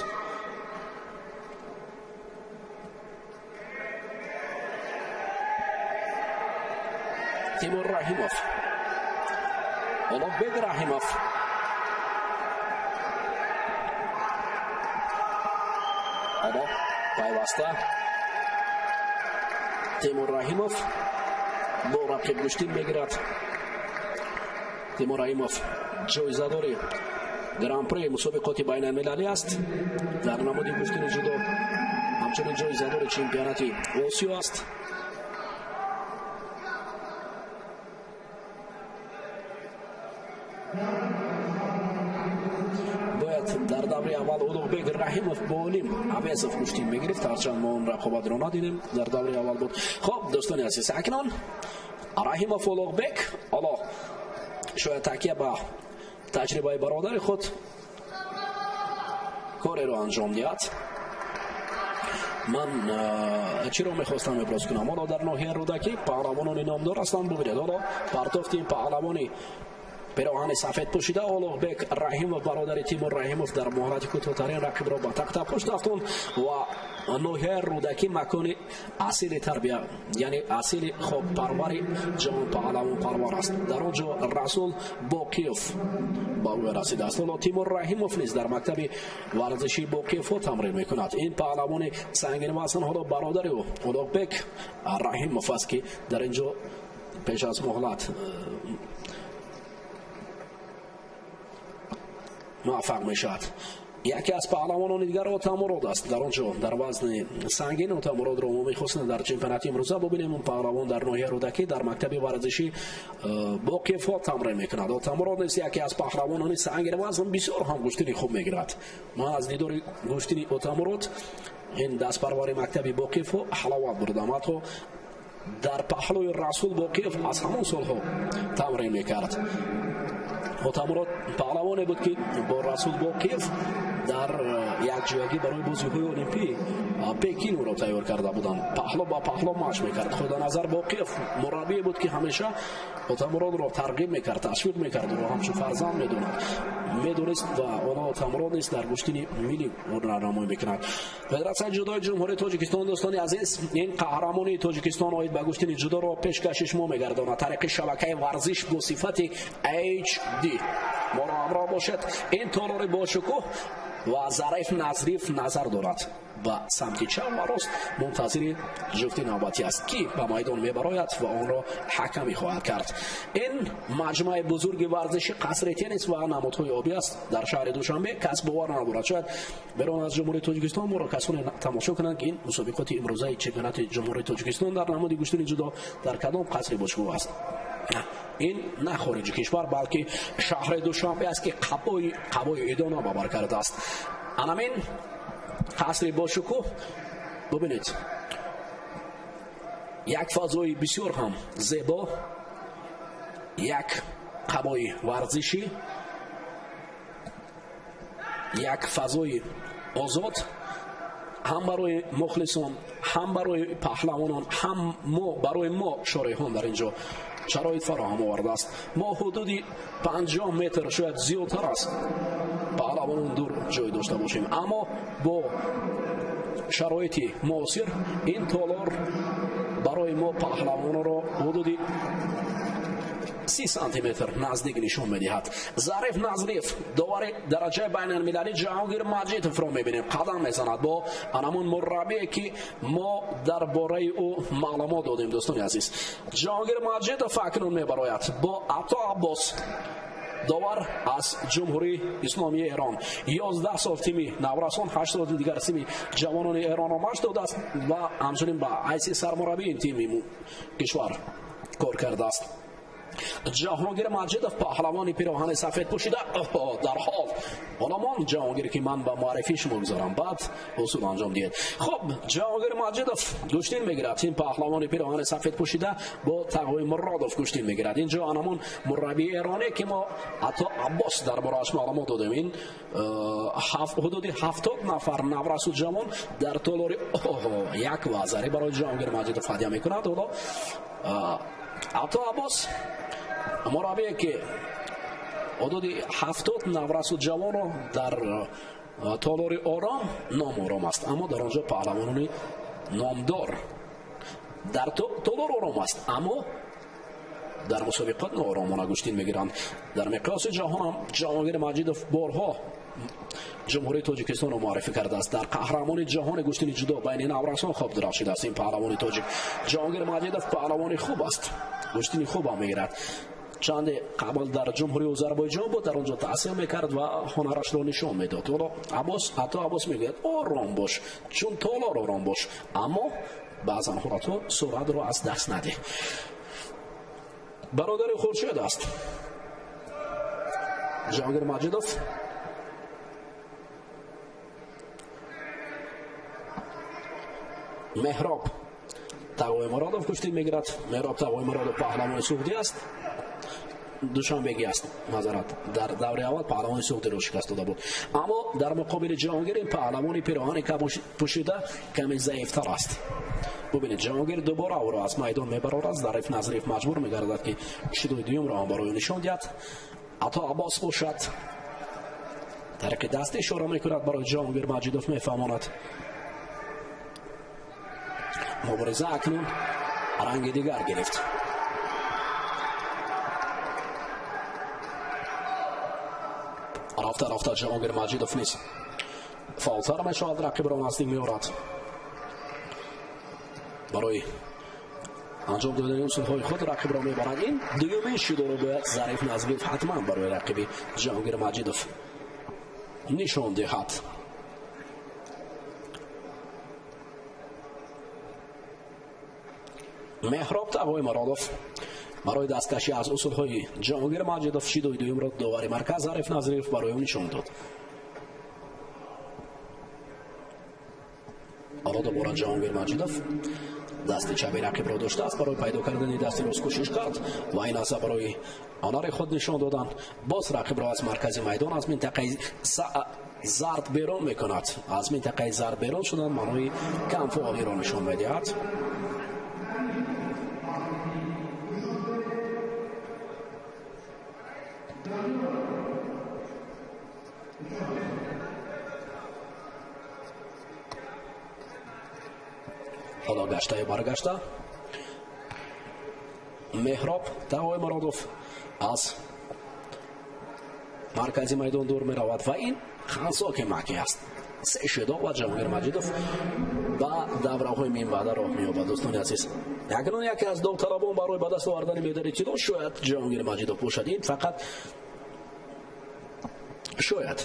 Тимур Раҳимов, Улуғбек Раҳимов. Ҳоло пайваста Тимур Раҳимов бо рақиб гӯштин мегирад. Тимур Раҳимов ҷоизадори гран-при мусобиқоти байналмилалӣ аст дар намуди гӯштини ҷудо, ҳамчунин ҷоизадори чемпионати Осиё аст. Бояд дар даври аввал Улуғбек Раҳимов бо Олим Авезов гӯштин мегирифт, ҳарчанд мо он рақобатро надидем, дар даври аввал буд. Хоб, дӯстони азиз, акнун Раҳимов Улуғбек ҳоло шояд такя ба таҷрибаи бародари худ кореро анҷом диҳад. Ман чиро мехостам иброз кунам? Ҳоло дар ноҳияи Рӯдакӣ паҳлавонони номдор ҳастанд. Бубинед, ҳоло партофти паҳлавони пироҳани сафед пӯшида Улуғбек Раҳимов, бародари Тимур Раҳимов, дар муҳлати кӯтоҳтарин рақибро ба тахтапушт афтонд. Ва ноҳияи Рӯдакӣ макони асили тарбия, яъне асили хокпарвари ҷавонпаҳлавонпарвар аст. Дар он ҷо Расул Боқиев ба ӯ расидааст. Ҳоло Тимур Раҳимов низ дар мактаби варзишии Боқиевҳо тамрин мекунад. Ин паҳлавони сангинвазн ҳоло бародари ӯ Улуғбек Раҳимов аст, ки дар ин ҷо пеш аз муҳлат муваффақ мешавад. Яке аз паҳлавонони дигар Отамурод аст. Дар он ҷо дар вазни сангин Отамуродро мо мехостем дар чемпионати имрӯза бубинем. Он паҳлавон дар ноҳияи Рӯдакӣ дар мактаби варзишӣ Боқиевҳо тамрин мекунад. Отамурод низ яке аз паҳлавонони сангин вазн, бисёр ҳам гӯштини хуб мегирад. Ман аз дидори гӯштини Отамурод, ин дастпарвари мактаби Боқиевҳо, ҳаловат бурдам. Ҳатто дар паҳлӯи Расул Боқиев аз ҳамон солҳо тамрин мекард. Отамурод паҳлавоне буд, ки бо Расул Боқиев дар якҷоягӣ барои бозиҳои Олимпӣ Пекин ӯро тайёр карда буданд. Паҳло ба паҳло машқ мекард. Худоназар Боқиев мураббие буд, ки ҳамеша Отамуродро тарғиб мекард, ташвиқ мекард, ӯро ҳамчун фарзанд медонад, медонист ва ҳоло Отамурод низ дар гӯштини милли ҳунарнамоӣ мекунад. Федератсияи ҷудои Ҷумҳурии Тоҷикистон, дӯстони азиз, ин қаҳрамони Тоҷикистон оид ба гӯштини ҷудоро пешкаши шумо мегардонад тариқи шабакаи варзиш бо сифати HD. Моро ҳамроҳ бошед. Ин толори бошукӯҳ ва Зариф Назриф назар дорад ба самти чап ва рост, мунтазири ҷуфти навбатӣ аст, ки ба майдон мебарояд ва онро ҳакамӣ хоҳад кард. Ин маҷмӯаи бузурги варзиши, қасри теннис ва намудҳои обӣ аст дар шаҳри Душанбе. Кас бовар надорад, шояд берун аз Ҷумҳурии Тоҷикистон моро касоне тамошо кунанд, ки ин мусобиқоти имрӯзаи чемпионати Ҷумҳурии Тоҷикистон дар намуди гӯштини ҷудо дар кадом қасри бошгоҳ аст. Ин на хориҷи кишвар, балки шаҳри Душанбе аст, ки қабои идона ба бар кардааст. Анамин қасри бошукӯҳ, бубинед, як фазои бисёр ҳам зебо, як қабои варзишӣ, як фазои озод ҳам барои мухлисон, ҳам барои паҳлавонон, ҳам мо барои мо шореҳон дар ин ҷо шароит фароҳам овардааст. Мо ҳудуди 50 метр, шояд зиёдтар аст, паҳлавонон дур ҷой дошта бошем, аммо бо шароити муосир ин толор барои мо паҳлавононро ҳудуди 30 сантиметр наздик нишон медиҳад. Зариф Назриф, довари дараҷаи байналмилалӣ Ҷаҳонгир Маҷидовро мебинем, қадам мезанад бо анамун мураббие, ки мо дар бораи ӯ маълумот додем. Дӯстони азиз, Ҷаҳонгир Маҷидов акнун мебарояд бо Ато Аббос, довар аз Ҷумҳурии Исломии Эрон. 11 сол тими наврасон, 8 соли дигар тими ҷавонони Эронро машқ додааст ва ҳамчунин ба ҳайси сармураббии тими кишвар кор кардааст. Ҷаҳонгир Маҷидов, паҳлавони пироҳани сафед пӯшида, дар ҳол ҳоло мон Ҷаҳонгир, ки ман ба муаррифии шумо гузорам, баъд усул анҷом диҳед. Хуб, Ҷаҳонгир Маҷидов гӯштин мегирад. Ин паҳлавони пироҳани сафед пӯшида бо Тағои Муродов гӯштин мегирад. Инҷо анамон мураббии эронӣ, ки мо Ато Аббос дар борааш маълумот додем. Ин ҳудуди 70 нафар наврасу ҷавон дар толори як вазаре барои Ҷаҳонгир Маҷидов ҳадя мекунад. Ҳоло Ато Аббос, мураббие, ки ҳудуди 70 наврасу ҷавонро дар толори Ором, ном Ором аст, аммо дар он ҷо паҳлавонони номдор, дар толор ором аст, аммо дар мусобиқот нооромона гӯштин мегиранд. Дар миқёси ҷаҳонам Ҷаҳонгир Маҷидов борҳо Ҷумҳурии Тоҷикистонро муаррифӣ кардааст. Дар қаҳрамони ҷаҳони гӯштини ҷудо байни наврасон хоб дурахшидааст ин паҳлавони тоҷик. Ҷаҳонгир Маҷидов паҳлавони хуб аст, гӯштини хубам мегирад. Чанде қабл дар Ҷумҳурии Озарбойҷон буд, дар он ҷо таҳсил мекард ва ҳунарашро нишон медод. Ҳоло Аббос, Ато Аббос мегӯяд: ором бош, чун толор ором бош, аммо баъзан ҳолатҳо суръатро аз даст надеҳ. Бародари Хуршед аст Ҷаҳонгир Маҷидов. Меҳроб Тағои Муродов гӯштин мегирад. Меҳроб Тағои Муродов паҳлавони суғдӣ аст, душанбегӣ аст, мазарат. Дар даври аввал паҳлавони суғдиро шикаст дода буд, аммо дар муқобили Ҷаҳонгир ин паҳлавони пироҳани пӯшида каме заифтар аст. Бубинед, Ҷаҳонгир дубора ӯро аз майдон мебарорад. Зариф Назриф маҷбур мегардад, ки шидои дуюмро ҳам барои нишон диҳад. Ато Аббос бошад, тариқи даст ишора мекунад барои Ҷаҳонгир Маҷидов, мефаҳмонад. Мубориза акнун ранги дигар гирифт. Рафта рафта Ҷаҳонгир Маҷидов низ фаъолтар мешавад, рақибро наздик меорад барои анҷом додани усулҳои худ, рақибро мебарад. Ин дуюмин шидоро бояд Зариф Назриев ҳатман барои рақиби Ҷаҳонгир Маҷидов нишон диҳад. Меҳроб Тағои Муродов барои дасткашӣ аз усулҳои Ҷаҳонгир Маҷидов шидои дуюмро довари марказ Зариф Назриев барои ӯ нишон дод. Ҳоло дубора Ҷаҳонгир Маҷидов Дасти чапи рақибро доштааст, барои пайдо кардани дасти рост кӯшиш кард ва ин лаҳза барои ҳунари худ нишон додан боз рақибро аз маркази майдон, аз минтақаи зард берун мекунад. Аз минтақаи зард берун шудан маънои камфаъолиро нишон медиҳад. Ҳоло гаштаю баргашта Меҳроб Тағои Муродов аз маркази майдон дур меравад ва ин хансоки маки аст. Се шидо ва Ҷаҳонгир Маҷидов ба давраҳои минбаъда роҳ меёбад. Дӯстони азиз, акнун яке аз довталабон барои ба даст овардани медали тилло шояд Ҷаҳонгир Маҷидов бошад. Ин фақат шояд.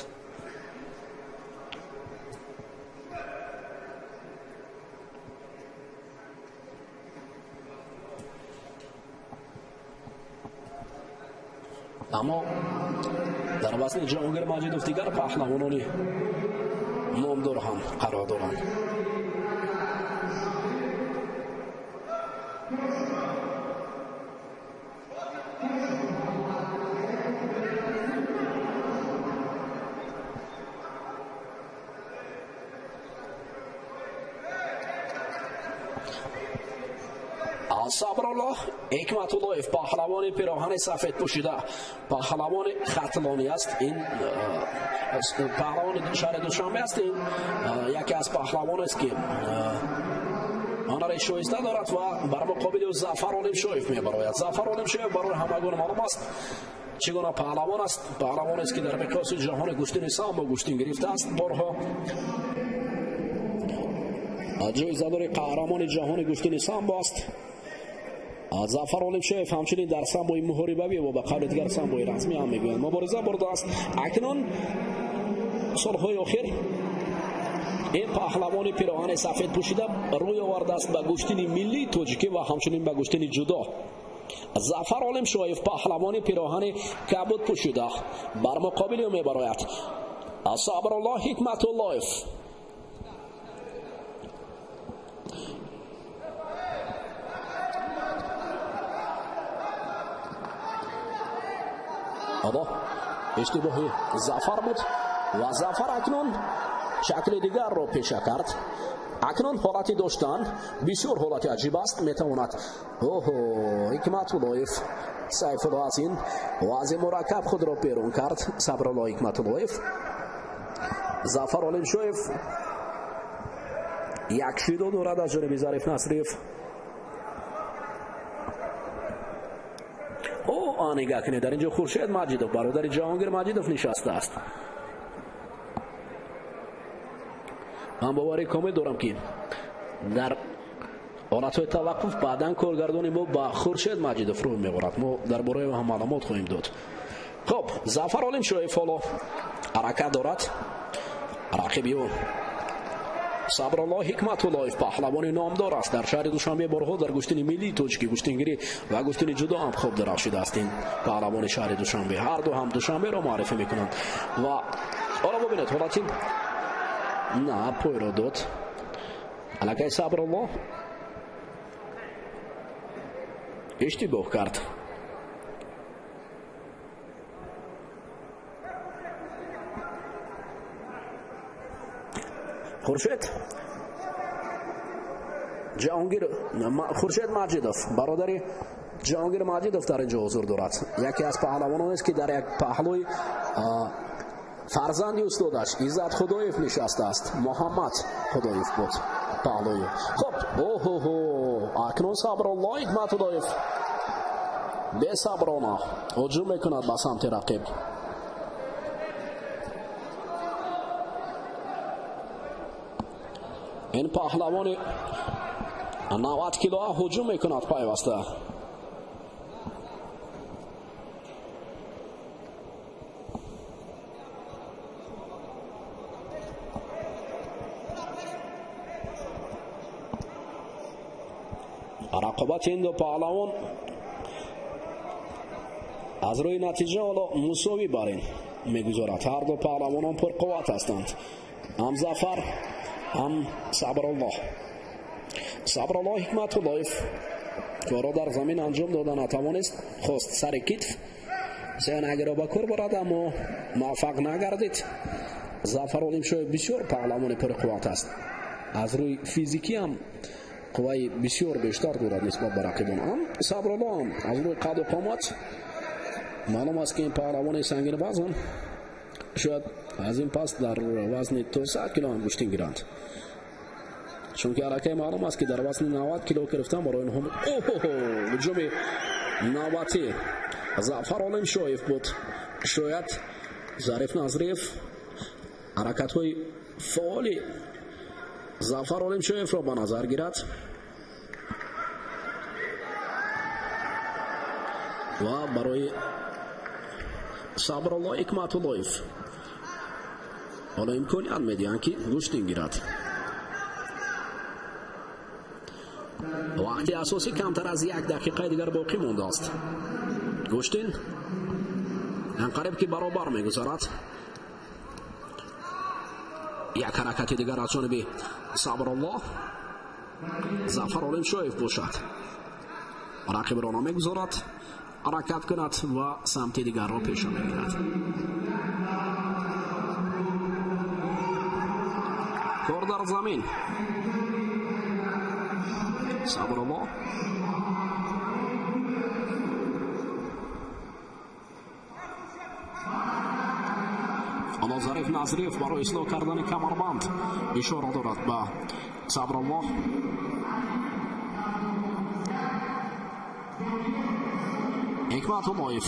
Аммо дар вазни Ҷаҳонгир Маҷидов дигар паҳлавонони номдор ҳам қарор доранд. Сабруллоҳ Ҳикматуллоев, паҳлавони пироҳани сафед пӯшида, паҳлавони хатлонӣ аст. Ин паҳлавони шаҳри Душанбе аст. Ин яке аз паҳлавонест, ки ҳунари шоиста дорад ва бар муқобили ӯ Зафар Олимшоев мебарояд. Зафар Олимшоев барои ҳамагон маълум аст, чӣ гуна паҳлавон аст. Паҳлавонест, ки дар миқёси ҷаҳони гӯштини самбо гӯштин гирифтааст, борҳо ҷоизадори қаҳрамони ҷаҳони гӯштини самбо аст. Зафар Олимшоев ҳамчунин дар самбои муҳорибавӣ ва ба қавли дигар самбои расмӣ ҳам мегӯянд мубориза бурдааст. Акнун солҳои охир ин паҳлавони пироҳани сафед пӯшида рӯй овардааст ба гӯштини миллии тоҷикӣ ва ҳамчунин ба гӯштини ҷудо. Зафар Олимшоев, паҳлавони пироҳани кабуд пӯшида, бар муқобили ӯ мебарояд Сабруллоҳ Ҳикматуллоев. Ало иштибоҳи Зафар буд ва Зафар акнун шакли дигарро пеша кард. Акнун ҳолати доштан бисёр ҳолати аҷиб аст, метавонад. Оҳо, Ҳикматуллоев Сайфулло аз ин вазъи мураккаб худро берун кард. Сабрулло Ҳикматуллоев. Зафар Олимшоев як шидо дорад аз ҷониби Зариф Насриев. О, нигоҳ кунед, дар инҷо Хуршед Маҷидов, бародари Ҷаҳонгир Маҷидов нишастааст. Ман боварӣ комил дорам, ки дар ҳолатҳои таваққуф баъдан коргардони мо ба Хуршед Маҷидов рӯй меорад. Мо дар бораи ӯ ҳам маълумот хоҳем дод. Хоб, Зафар Олимшоев ҳоло ҳаракат дорад. Рақиби ӯ Сабруллоҳ Ҳикматуллоев паҳлавони номдор аст. Дар шаҳри Душанбе борҳо дар гӯштини миллии тоҷикӣ, гӯштингирӣ ва гӯштини ҷудо ҳам хуб дарахшидааст. Ин паҳлавони шаҳри Душанбе, ҳар ду ҳам Душанберо муаррифӣ мекунанд. Ва ҳоло бубинед ҳолати на пойро дод аллакай Сабруллоҳ иштибоҳ кард. Хуршед Ҷаҳонгир, Хуршед Маҷидов, бародари Ҷаҳонгир Маҷидов дар инҷо ҳузур дорад. Яке аз паҳлавононест, ки дар як паҳлӯи фарзанди устодаш Иззат Худоев нишастааст. Муҳаммад Худоев буд паҳлӯи. Хоб, оҳоҳо, акнун Сабруллоҳ Ҳикматуллоев бесаброна ҳуҷум мекунад ба самти рақиб. Ин паҳлавони 90 килоа ҳуҷум мекунад пайваста. Рақобати ин ду паҳлавон аз рӯи натиҷа ҳоло мусовӣ бар ин мегузорад. Ҳар ду паҳлавонон пурқувват ҳастанд, ҳам Зафар, ҳам Сабруллоҳ. Сабрулло Ҳикматуллоев корро дар замин анҷом дода натавонист, хост сари китф Сеянагиро ба кор бурад, аммо муваффақ нагардид. Зафар Олимшоев бисёр паҳлавони пурқувват аст. Аз рӯи физикӣ ҳам қувваи бисёр бештар дорад нисбат ба рақибон. Ам Сабрулло ҳам аз рӯи қаду қомат маълум аст, ки ин паҳлавони сангинвазн шояд аз ин пас дар вазни то 100 кило ҳам гӯштин гиранд, чунки аллакай маълум аст, ки дар вазни 90 кило гирифтан барои онҳо. Оҳо, ҳуҷуми навбатӣ Зафар Олимшоев буд. Шояд Зариф Назриев ҳаракатҳои фаъоли Зафар Олимшоевро ба назар гирад ва барои Сабрулло Ҳикматуллоев ҳоло имконият медиҳанд, ки гӯштин гирад. Вақти асосӣ камтар аз як дақиқаи дигар боқӣ мондааст. Гӯштин анқариб ки баробар мегузарад. Як ҳаракати дигар аз ҷониби Сабрулло. Зафар Олимшоев бошад, рақибро намегузорад ҳаракат кунад ва самти дигарро пеша мегирад. Кор дар замин. Сабрулло ҳоло Зариф Назриев барои ислоҳ кардани камарбанд ишора дорад ба Сабрулло. Ҳикматуллоев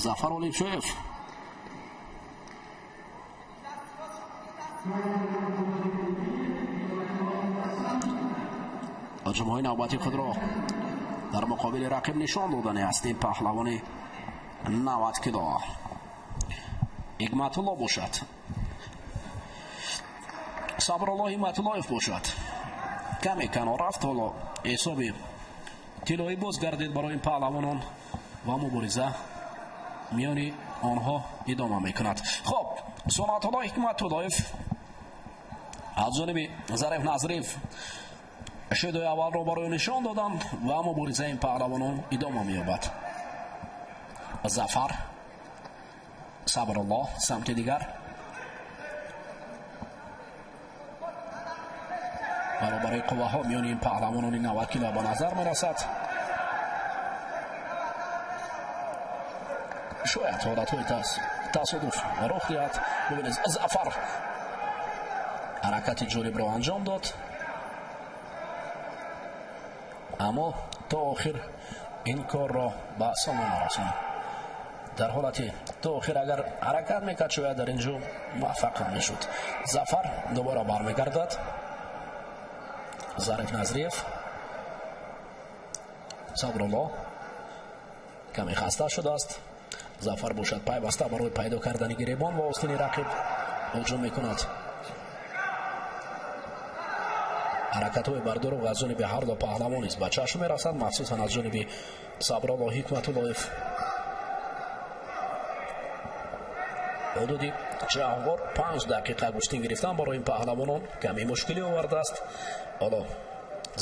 Зафар Олимшоев ҳуҷумҳои навбати худро дар муқобили рақиб нишон додани аст. Ин паҳлавони 90 кило Ҳикматулло бошад, Сабрулло Ҳикматуллоев бошад, каме канор рафт. Ҳоло ҳисоби тиллоӣ боз гардид барои ин паҳлавонон ва мубориза миёни онҳо идома мекунад. Хоб, Сунатулло Ҳикматуллоев аз ҷониби Зариф Назриев шедои аввалро барои нишон доданд ва муборизаи ин паҳлавонон идома меёбад. Зафар, Сабрулло самти дигар баробари қувваҳо миёни ин паҳлавонони 90 кило ба назар мерасад. Шояд ҳолатҳои тасодуф рух диҳад. Бубинед, Зафар ҳаракати ҷолибро анҷом дод, аммо то охир ин корро ба сомон нарасонд. Дар ҳолати то охир агар ҳаракат мекард, шояд дар ин ҷо муваффақ мешуд. Зафар дубора бармегардад. Зариф Назриев, Сабрулло каме хаста шудааст. Зафар бошад, пайваста барои пайдо кардани гиребон ва остини рақиб ҳуҷум мекунад. Ҳаракатҳои бардурӯғ аз ҷониби ҳар ду паҳлавон низ ба чашм мерасад, махсусан аз ҷониби Сабрулло Ҳикматуллоев. Ҳудуди 4-5 дақиқа гӯштин гирифтан барои ин паҳлавонон каме мушкилӣ овардааст. Ҳоло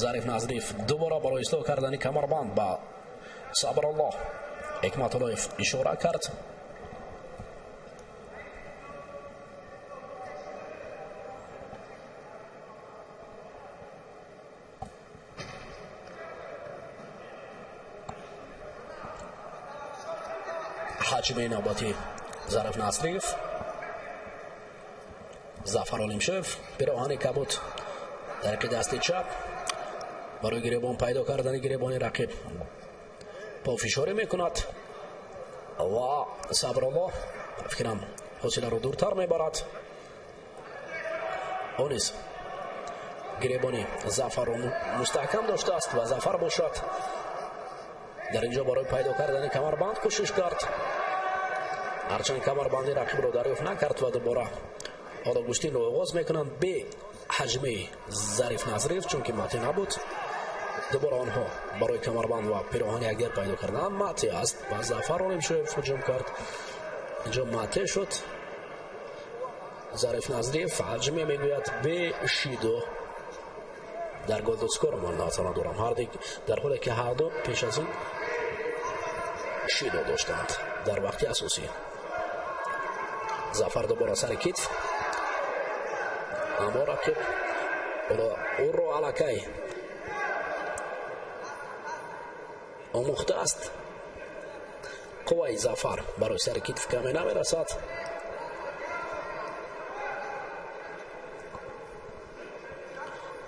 Зариф Назриев дубора барои ислоҳ кардани камарбанд ба Сабрулло Ҳикматуллоев ишора кард. Ҳаҷмаи навбатӣ Зариф Насриев, Зафар Олимшоев пироҳани кабуд тариқи дасти чап барои гиребон пайдо кардани гиребони рақиб пофишорӣ мекунад ва Сабрулло фикрам ҳосиларо дуртар мебарад. Ӯ низ гиребони Зафарро мустаҳкам доштааст ва Зафар бошад, дар инҷо барои пайдо кардани камарбанд кӯшиш кард, ҳарчанд камарбанди рақибро дарёфт накард ва дубора ҳоло гӯштинро оғоз мекунанд бе ҳаҷмаи Зариф Назриев, чунки матӣ набуд. Дубора онҳо барои камарбанд ва пироҳани якдигар пайдо карданд. Мате аст ва Зафар Олимшоев ҳуҷум кард. Инҷо мате шуд. Зариф Назриев ҳаҷме мегӯяд бешидо дар голдоскор ман назар дорам. Ҳар дар ҳоле ки ҳар ду пеш аз ин шидо доштанд дар вақти асосӣ. Зафар дубора сари китф, аммо рақиб ӯро аллакай омӯхтааст. Қувваи Зафар барои сари китф каме намерасад.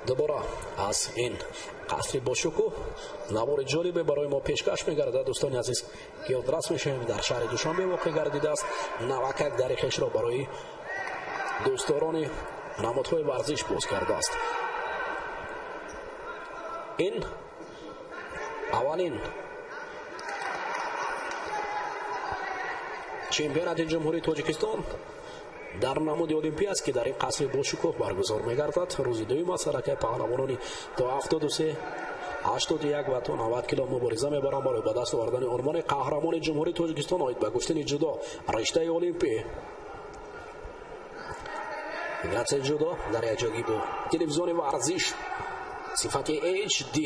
Дубора аз ин қасри бошукӯҳ навори ҷолибе барои мо пешкаш мегардад. Дӯстони азиз, ки ёдрас мешавем, дар шаҳри Душанбе воқеъ гардидааст. Навакак дари хешро барои дӯстдорони намудҳои варзиш боз кардааст. Ин аввалин чемпионати Ҷумҳурии Тоҷикистон дар намуди Олимпия аст, ки дар ин қасри бошукӯҳ баргузор мегардад. Рӯзи дуюм аст. Аллакай паҳлавонони то 73, 81 ва то 90 кило мубориза мебаранд барои ба даст овардани унвони қаҳрамони Ҷумҳурии Тоҷикистон оид ба гӯштини ҷудо риштаи Олимпӣ. Федератсияи ҷудо дар якҷоягӣ бо телевизиони варзиш сифати HD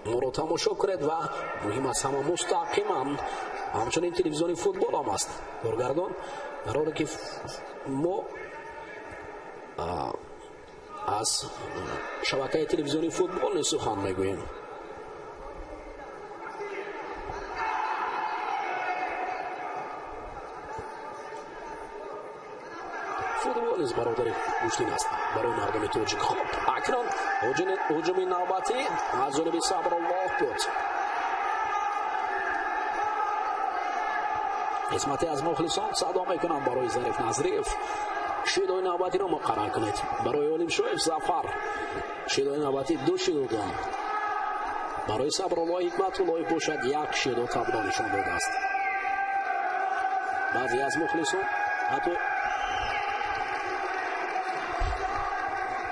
моро тамошо кунед ва муҳим аз ҳама мустақиман ҳамчунин телевизиони футбол ҳам аст. Коргардон дар ҳоле ки мо аз шабакаи телевизиони футбол низ сухан мегӯем. Футбол низ бародари гӯштин аст барои мардуми тоҷик. Хуб, акнун ҳуҷуми навбатӣ аз ҷониби Сабруллоҳ буд. Қисмате аз мухлисон садо мекунанд барои Зариф Назриев. Шидои навбатиро муқаррар кунед. Барои Олимшоев Зафар шидои навбатӣ 2 шидо дод. Барои Сабруллоҳ Ҳикматуллоев бошад 1 шидо табло нишон додааст. Баъзе аз мухлисон ҳатто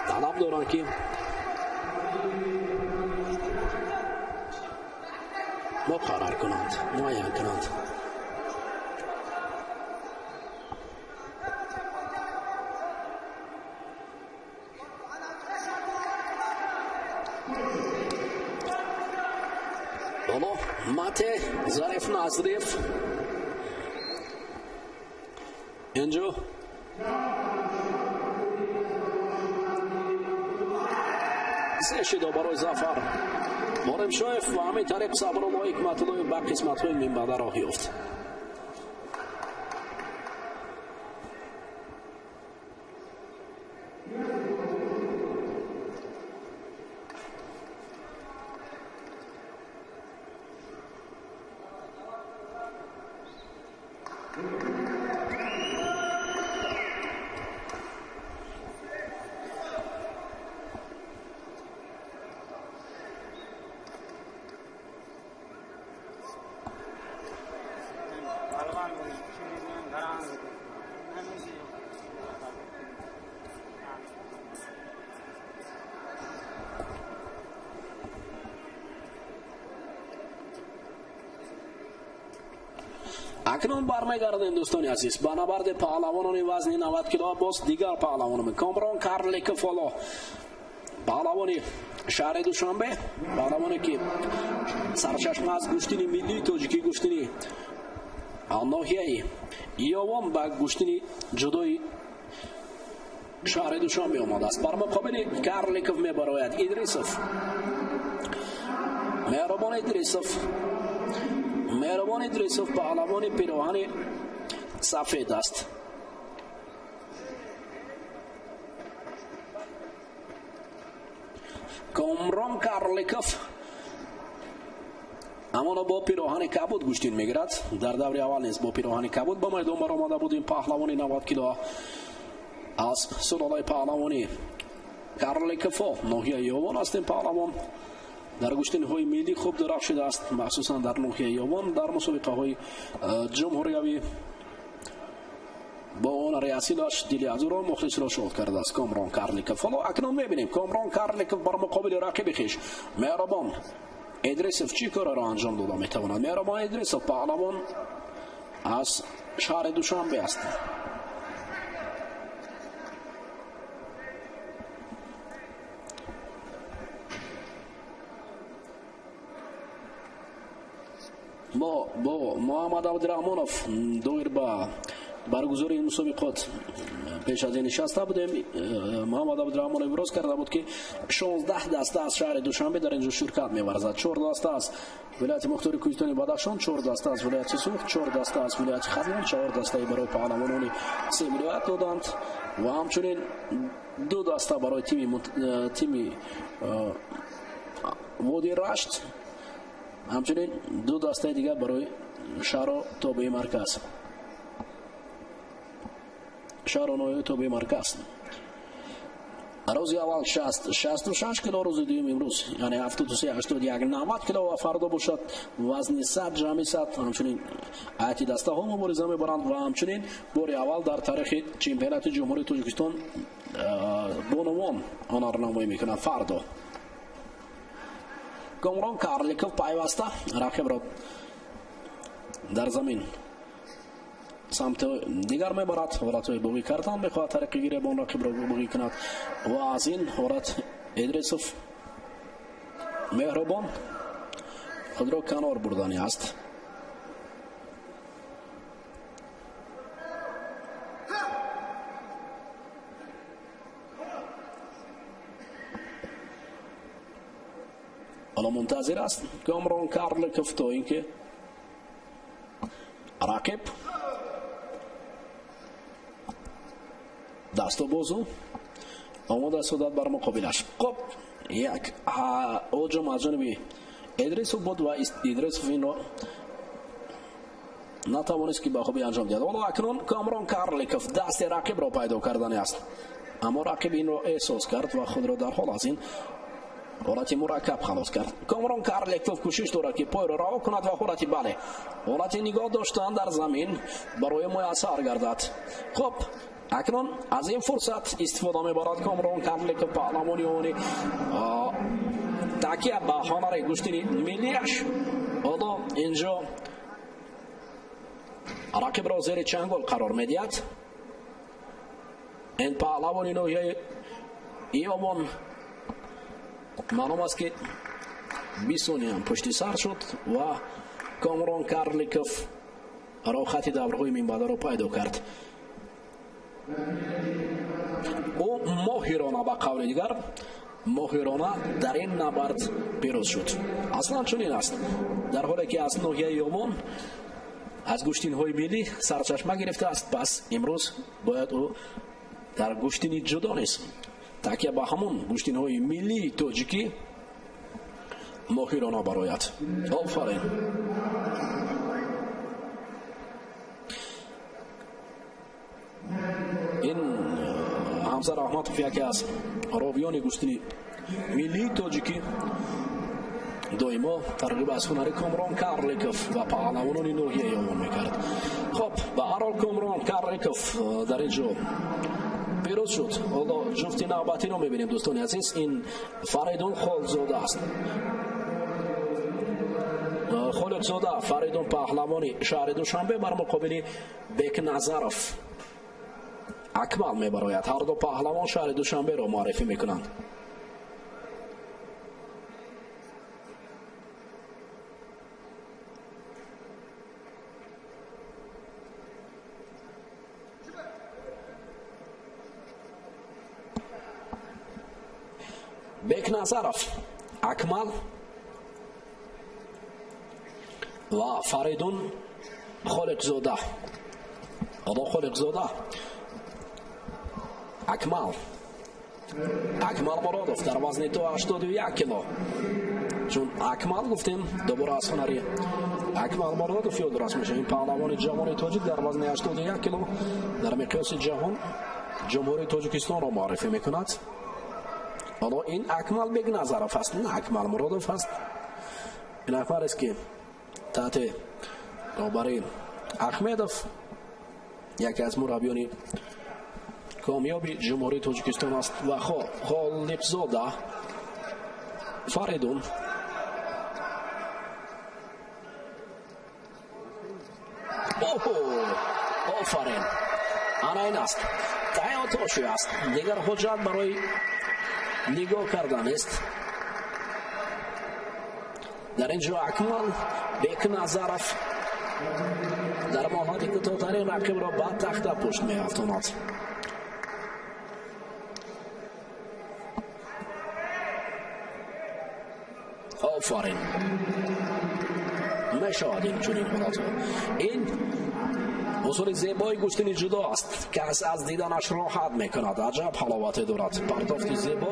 талаб доранд, ки муқаррар кунанд, муайян кунанд. Ҳоло мате Зариф Назриев инҷо се шидо барои Зафар Моримшоев ва ҳамин тариқ Сабруллоҳ Ҳикматуллоев ба қисматҳои минбаъда роҳ ёфт. Акнун бармегардем, дӯстони азиз, ба набарди паҳлавонони вазни 90 кило. Боз дигар паҳлавоном Комрон Карликов, ҳоло паҳлавони шаҳри Душанбе, паҳлавоне ки сарчашма аз гӯштини миллии тоҷикӣ, гӯштини ноҳияи Ёвон ба гӯштини ҷудои шаҳри Душанбе омадааст. Бар муқобили Карликов мебарояд Идрисов, Меҳрубон Идрисов. Меҳрубон Идрисов паҳлавони пироҳани сафед аст. Комрон Карликов амоно бо пироҳани кабуд гӯштин мегирад. Дар даври аввал низ бо пироҳани кабуд ба майдон баромада буд ин паҳлавони 90 кило аз сулолаи паҳлавони Карликово ноҳияи Ёвон аст. Ин паҳлавон дар гӯштинҳои миллӣ хуб дурахшидааст, махсусан дар ноҳияи Ёвон дар мусобиқаҳои ҷумҳуриявӣ. Бо ҳунари асилаш дили ҳазурон мухлисро шод кардааст Комрон Карликов. Ҳоло акнун мебинем, Комрон Карликов бар муқобили рақиби хеш Меҳрубон Идрисов чӣ кореро анҷом дода метавонад. Меҳрубон Идрисов паҳлавон аз шаҳри Душанбе аст. Мо бо Муҳаммад Абдураҳмонов доир ба баргузории ин мусобиқот пеш аз ин нишаста будем. Муҳаммад Абдураҳмонов иброз карда буд, ки 16 даста аз шаҳри Душанбе дар ин ҷо ширкат меварзад. 4 даста аз вилояти мухтори кӯҳистони Бадахшон, 4 даста аз вилояти Суғд, 4 даста аз вилояти Хатлон, 4 дастаи барои паҳлавонони се вилоят доданд ва ҳамчунин 2 даста барои тими водии Рашт, ҳамчунин 2 дастаи дигар барои шаҳру тобеи марказ, шаҳру ноҳияи тобеи марказ. Рӯзи аввал 66 кило, рӯзи дуюм имрӯз яъне 73, 81, 90 кило ва фардо бошад вазни 100, ҷамъи 100. Ҳамчунин ҳайати дастаҳо мубориза мебаранд ва ҳамчунин бори аввал дар таърихи чемпионати Ҷумҳурии Тоҷикистон бонувон ҳунарнамоӣ мекунанд фардо. Комрон Карликов пайваста рақибро дар замин самти дигар мебарад, ҳолатҳои буғӣ кардан мехоҳад, тариқи гиребон рақибро буғӣ кунад ва аз ин ҳолат Идрисов Меҳрубон худро канор бурдани аст. Ҳоло мунтазир аст Комрон Карликов то ин ки рақиб дасту бозу омода судад бар муқобилаш. Хоб, як ҳуҷум аз ҷониби Идрисов буд ва Идрисов инро натавонист, ки ба хубӣ анҷом диҳад. Ҳоло акнун Комрон Карликов дасти рақибро пайдо кардани аст, аммо рақиб инро эҳсос кард ва худро дар ҳол аз ин ҳолати мураккаб халос кард. Комрон Карликов кӯшиш дорад, ки пойро раҳо кунад ва ҳолати бале, ҳолати нигоҳ доштан дар замин барои муяссар гардад. Хоб, акнун аз ин фурсат истифода мебарад Комрон Карликов, паҳлавони они такя ба ҳунари гӯштини миллиаш. Ҳоло инҷо рақибро зери чангол қарор медиҳад. Ин паҳлавони ноҳияи Иёбон маълум аст, ки 20 сония пушти сар шуд ва Комрон Карликов рохати даврҳои минбаъдаро пайдо кард. Ӯ моҳирона, ба қавли дигар, моҳирона дар ин набард пирӯз шуд. Аслан чунин аст, дар ҳоле ки аз ноҳияи Ёвон аз гӯштинҳои миллӣ сарчашма гирифтааст, пас имрӯз бояд ӯ дар гӯштини ҷудо низ такя ба ҳамон гӯштинҳои миллии тоҷикӣ моҳирона барояд. Офарин! Ин Ҳамза Раҳматов яке аз ровиёни гӯштини миллии тоҷикӣ доимо тарғиб аз ҳунари Комрон Карликов ва паҳлавонони ноҳияи Ёвон мекард. Хоб, ба ҳар ҳол Комрон Карликов дар ин ҷо пирӯз шуд. Ҳоло ҷуфти навбатиро мебинем, дӯстони азиз. Ин Фаридун Холзода аст. Холиқзода Фаридун паҳлавони шаҳри Душанбе бар муқобили Бекназаров Акмал мебарояд. Ҳар ду паҳлавон шаҳри Душанберо муаррифӣ мекунанд. Бекназаров Акмал ва Фаридун Холиқзода. Ҳоло Холиқзода Акмал, Акмал Муродов дар вазни то 81 кило. Чун Акмал гуфтем, дубора аз ҳунари Акмал Муродов ёдрас мешавем. Паҳлавони ҷавони тоҷик дар вазни 81 кило дар миқёси ҷаҳон Ҷумҳурии Тоҷикистонро муаррифӣ мекунад. Ҳоло ин Акмал Бекназаров аст, на Акмал Муродов аст. Ин нафарест, ки таҳти роҳбарии Ахмедов Яке аз мураббиёни комёби Ҷумҳурии Тоҷикистон аст ва Ғолибзода Фаридун. Оҳо, офарин, ана ин аст, таётоши аст. Дигар ҳуҷҷат барои нигоҳ кардан нест. Дар ин ҷо Акмал Бекназаров дар муҳлати кӯтоҳтарин рақибро ба тахта пушт меафтонад. Офарин, мешавад ин чунин ҳолатҳо. Ин усули зебои гӯштини ҷудо аст, кас аз диданаш роҳат мекунад. Аҷаб ҳаловате дорад партофти зебо.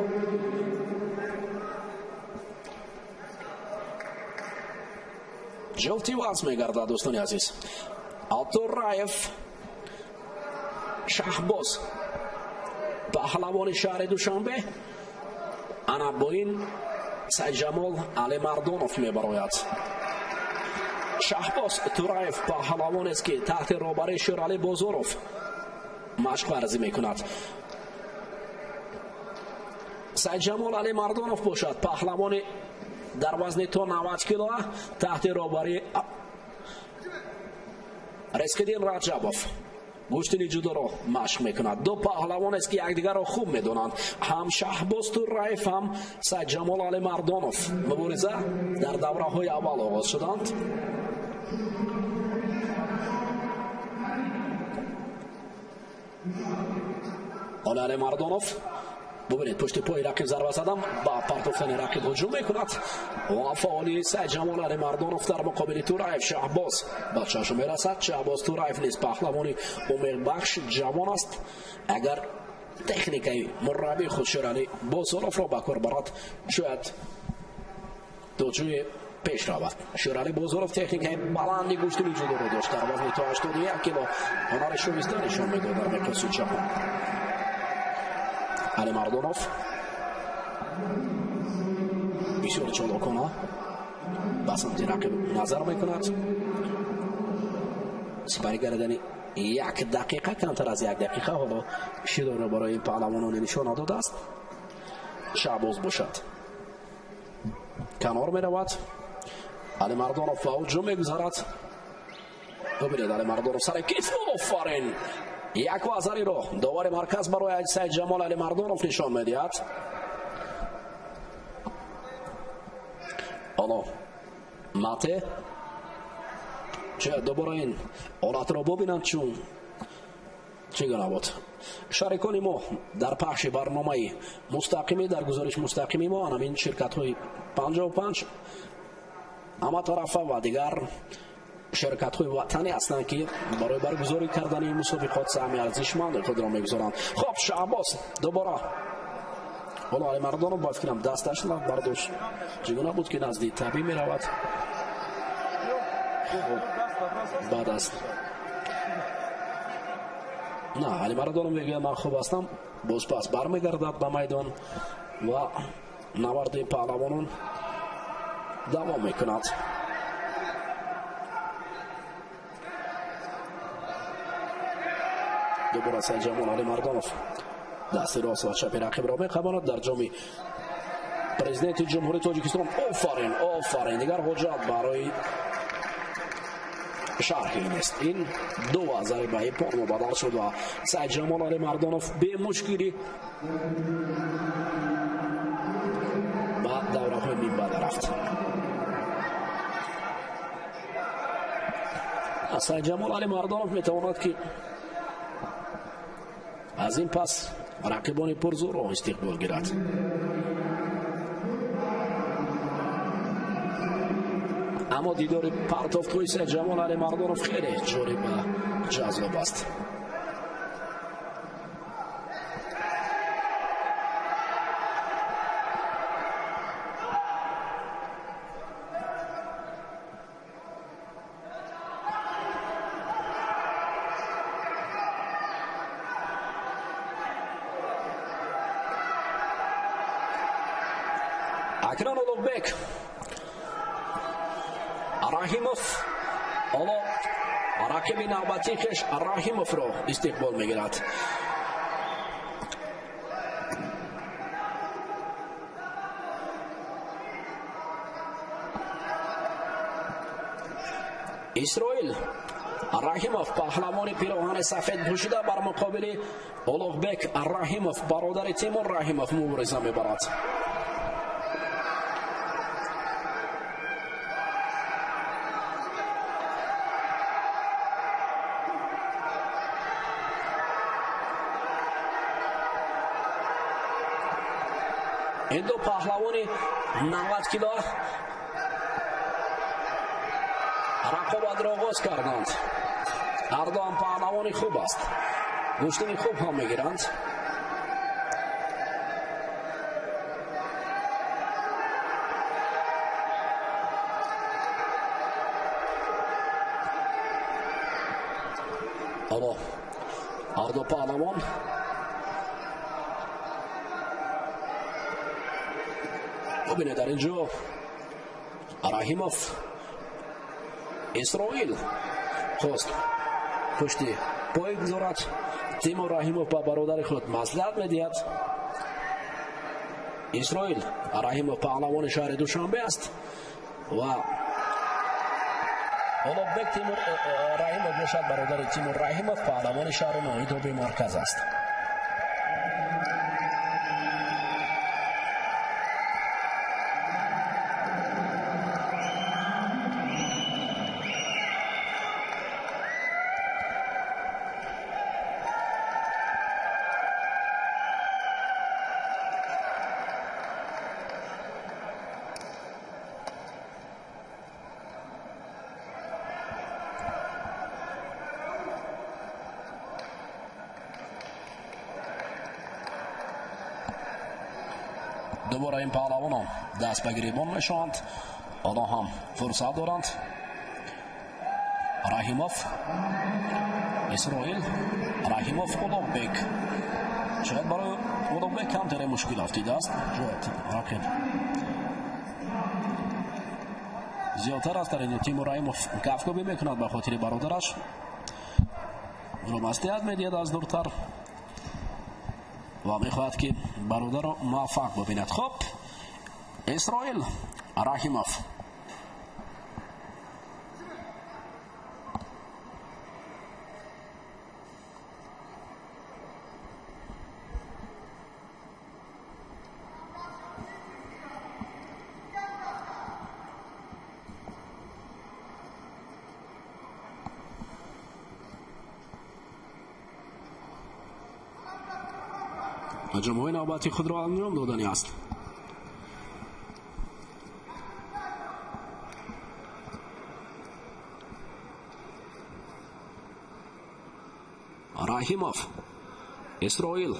Ҷуфти ваз мегардад, дӯстони азиз. Атураев Шаҳбоз, паҳлавони шаҳри Душанбе, ана бо ин Сайҷамол Алимардонов мебарояд. Шаҳбоз Тураев паҳлавонест, ки таҳти роҳбарии Шералӣ Бозоров машқ варзӣ мекунад. Сайҷамол Алимардонов бошад паҳлавони дар вазни то 90 кило таҳти роҳбарии Резкиддин Раҷабов гӯштини ҷудоро машқ мекунад. Ду паҳлавонест, ки якдигарро хуб медонанд, ҳам Шаҳбоз Тураев, ҳам Сайҷамол Алимардонов. Мубориза дар давраҳои аввал оғоз шуданд. Оли Алимардонов, бубинед, пушти пои рақиб зарба задам, ба партофтани рақиб ҳуҷум мекунад ва фаъоли Сайҷамол Алимардонов дар муқобили Тураев Шаҳбоз ба чашм мерасад. Шаҳбоз Тураев низ паҳлавони умедбахш ҷавон аст. Агар техникаи мураббии худ Шералӣ Бозоровро ба кор барад, шояд то ҷое пеш равад. Шералӣ Бозоров техникаи баланди гӯштини ҷудоро дошт, дар вазни то 81 кило ҳунари шоиста нишон медод дар миқёси ҷаҳон. Алимардонов бисёр чолокона ба самти рақиб назар мекунад. Сипарӣ гардидани як дақиқа, камтар аз як дақиқа ҳоло шидорро барои паҳлавонони нишон надодааст. Шаҳбоз бошад канор меравад. Алимардонов ба ҳуҷум мегузарад. Бубинед, Алимардонов сари китф, офарин, як вазариро довари марказ барои Сайҷамол Алимардонов нишон медиҳад. Ҳоло мате шояд дубора ин ҳолатро бубинанд, чун чӣ гуна буд. Шарикони мо дар пахши барномаи мустақимӣ, дар гузориш мустақими мо анамин ширкатҳои 55 ҳаматарафа ва дигар ширкатҳои ватанӣ ҳастанд, ки барои баргузорӣ кардани мусобиқот саҳми арзишманди худро мегузоранд. Хоб, Шаҳбоз дубора ҳоло Алимардонов ба фикрам дасташ лаб бардошт. Чӣ гуна буд, ки назди табиб меравад? Хоб, баъд аз на Алимардонов мегӯяд ман хуб ҳастам, боз пас бармегардад ба майдон ва наварди паҳлавонон давом мекунад. Дубора Сайҷамол Алимардонов дасти рост ва чапи рақибро меқабонад дар ҷоми президенти Ҷумҳурии Тоҷикистон. Офарин, офарин, дигар ҳуҷҷат барои шарҳи нест. Ин ду вазари ба ипон мубаддал шуд ва Сайҷамол Алимардонов бемушкилӣ ба давраҳои минбаъда рафт. Сайҷамол Алимардонов метавонад, ки аз ин пас рақибони пурзӯрро истиқбол гирад. Аммо дидори партофтҳои Сайҷамол Алимардонов хеле ҷолиб ва ҷаззоб аст. Акнун Улуғбек Раҳимов Ҳоло рақиби навбатии хеш Раҳимовро истиқбол мегирад. Исроил Раҳимов, паҳлавони пироҳани сафед пӯшида, бар муқобили Улуғбек Раҳимов, бародари Тимур Раҳимов, мубориза мебарад. Ин ду паҳлавони 90 кило рақобатро оғоз карданд. Ҳар дуам паҳлавони хуб аст, гӯштини хуб ҳам мегиранд. Ҳоло ҳар ду паҳлавон бубинед, дар ин ҷо Раҳимов Исроил хост пушти пой гузорад. Тимур Раҳимов ба бародари худ маслиҳат медиҳад. Исроил Раҳимов паҳлавони шаҳри Душанбе аст ва Улуғбек Тимур Раҳимов бошад бародари Тимур Раҳимов, паҳлавони шаҳри ноҳияи марказ аст. Дубора ин паҳлавонон даст ба гиребон мешаванд. Онҳо ҳам фурсат доранд. Раҳимов Исроил, Раҳимов Улуғбек. Шояд барои Улуғбек камтаре мушкил афтидааст. Шояд рақиб зиёдтар аст. Дар ин Тимур Раҳимов кафкӯбӣ мекунад ба хотири бародараш, ӯро маслиҳат медиҳад аз дуртар ва мехоҳад ки бародарро муваффақ бибинад. Хуб, Исроил Раҳимов ҳуҷумҳои навбати худро анҷом додани аст. Раҳимов Исроил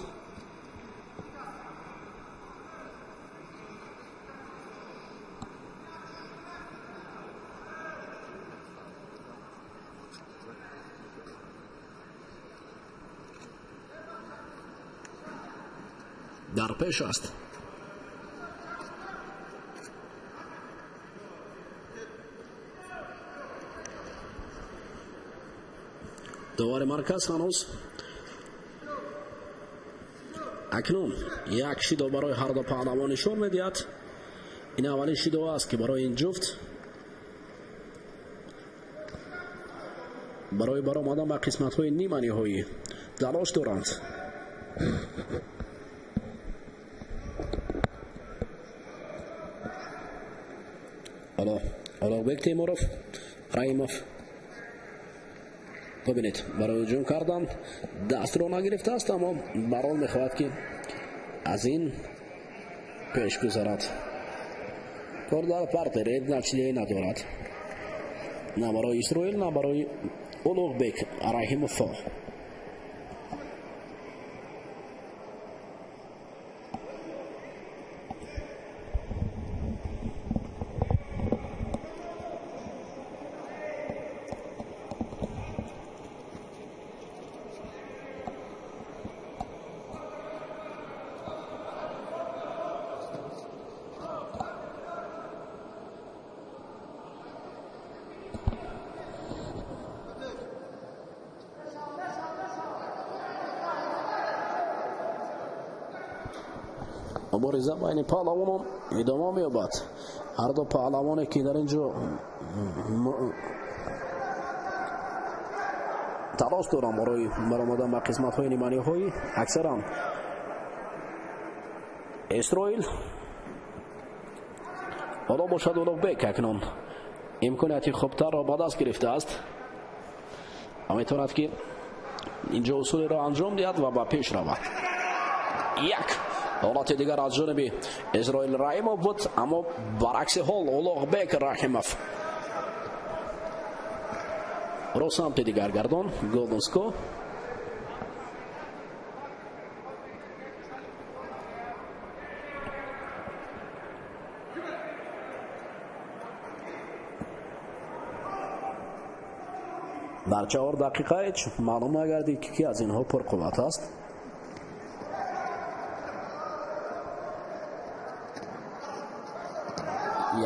дар пеш аст. Довари марказ ҳанӯз акнун як шидо барои ҳар ду паҳлавон нишон медиҳад. Ин аввалин шидо аст ки барои ин ҷуфт барои баромадан ба қисматҳои ниманиҳоӣ талош доранд. Ҳоло Улуғбек Темуров Раҳимов бибинед, барои ҳуҷум кардан дастро нагирифтааст, аммо барон мехоҳад ки аз ин пеш гузарад. Кор дар партер натиҷае надорад, на барои Исроил, на барои Улуғбек Раҳимов. Мубориза байни паҳлавонон идома меёбад. Ҳар ду паҳлавоне ки дар ин ҷо талош доранд барои баромадан ба қисматҳои ниманиҳоӣ, аксаран Исроил ҳоло бошад Улуғбек акнун имконияти хубтарро ба даст гирифтааст ва метавонад ки инҷо усулеро анҷом диҳад ва ба пеш равад. Як ҳолати дигар аз ҷониби Исроил Раҳимов буд, аммо баръакси ҳол Улуғбек Раҳимов ро самти дигар гардон. Голденско дар 4 дақиқа ҳеҷ маълум нагардид ки ки аз инҳо пурқувват аст.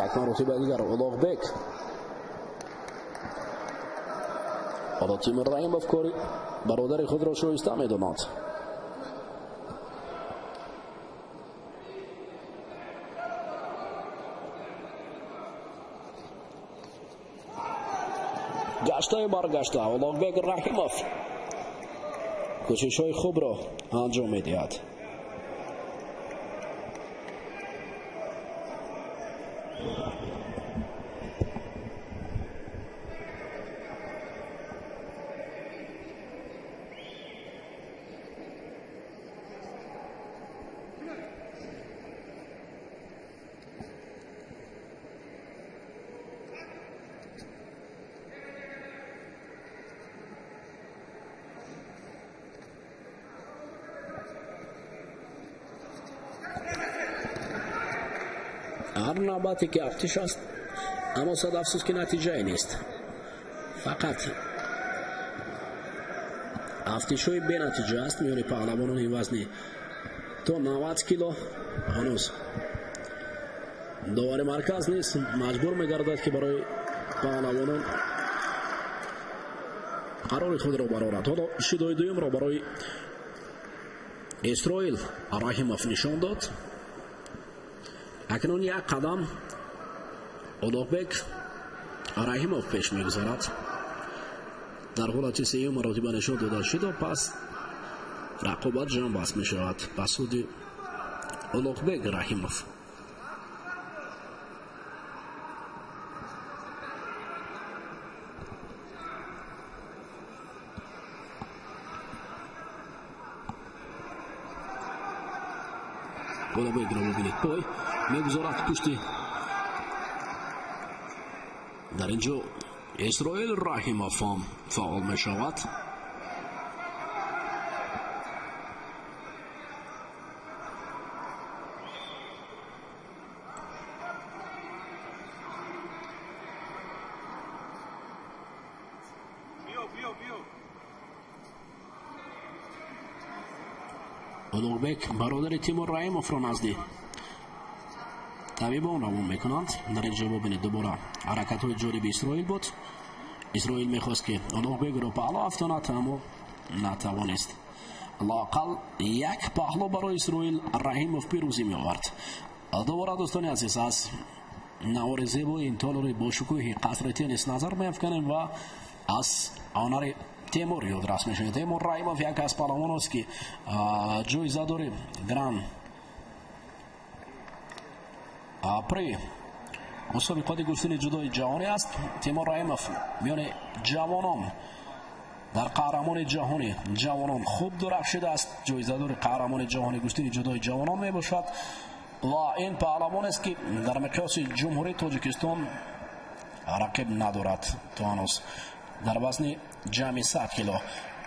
Як маротиба дигар Улуғбек. Ҳоло Тимур Раҳимов кори бародари худро шоиста медонад. Гаштаю баргашта Улуғбек Раҳимов кӯшишҳои хубро анҷом медиҳад. Ҳар навбате ки афтиш аст, аммо сад афсӯс ки натиҷае нест. Фақат афтишҳои бенатиҷа аст миёни паҳлавонони вазни то 90 кило. Ҳанӯз довари марказ нест, маҷбур мегардад ки барои паҳлавонон қарори худро барорад. Ҳоло шидои дуюмро барои Исроил Раҳимов нишон дод. Акнун як қадам Улуғбек Раҳимов пеш мегузарад. Дар ҳолати сеюм маротиба нишон дода шуда, пас рақобат ҷамъбаст мешавад ба суди Улуғбек Раҳимов. Улуғбекро бибинед, пой мегузорад пушти. Дар ин ҷо Исроил Раҳимов ҳам фаъол мешавад. Улуғбек бародари Тимур Раҳимовро назди табибон равон мекунанд. Дар ин ҷо бибинед, дубора ҳаракатҳои ҷолиби Исроил буд. Исроил мехост ки Улуғбекро паҳлӯ афтонад, аммо натавонист. Лоақал як паҳлӯ барои Исроил Раҳимов пирӯзӣ меовард. Дубора дӯстони азиз, аз навори зебои ин толори бошукӯҳи қасри теннис назар меафканем ва аз ҳунари Тимур ёдрас мешавем. Тимур Раҳимов як аз паҳлавоност ки ҷоизадори Гран При мусобиқоти гӯштини ҷудои ҷаҳонӣ аст. Тимур Раҳимов миёни ҷавонон дар қаҳрамони ҷаҳони ҷавонон хуб дурахшидааст. Ҷоизадори қаҳрамони ҷаҳони гӯштини ҷудои ҷавонон мебошад ва ин паҳлавонест ки дар миқёси Ҷумҳурии Тоҷикистон рақиб надорад то ҳанӯз дар вазни ҷамъи 100 кило.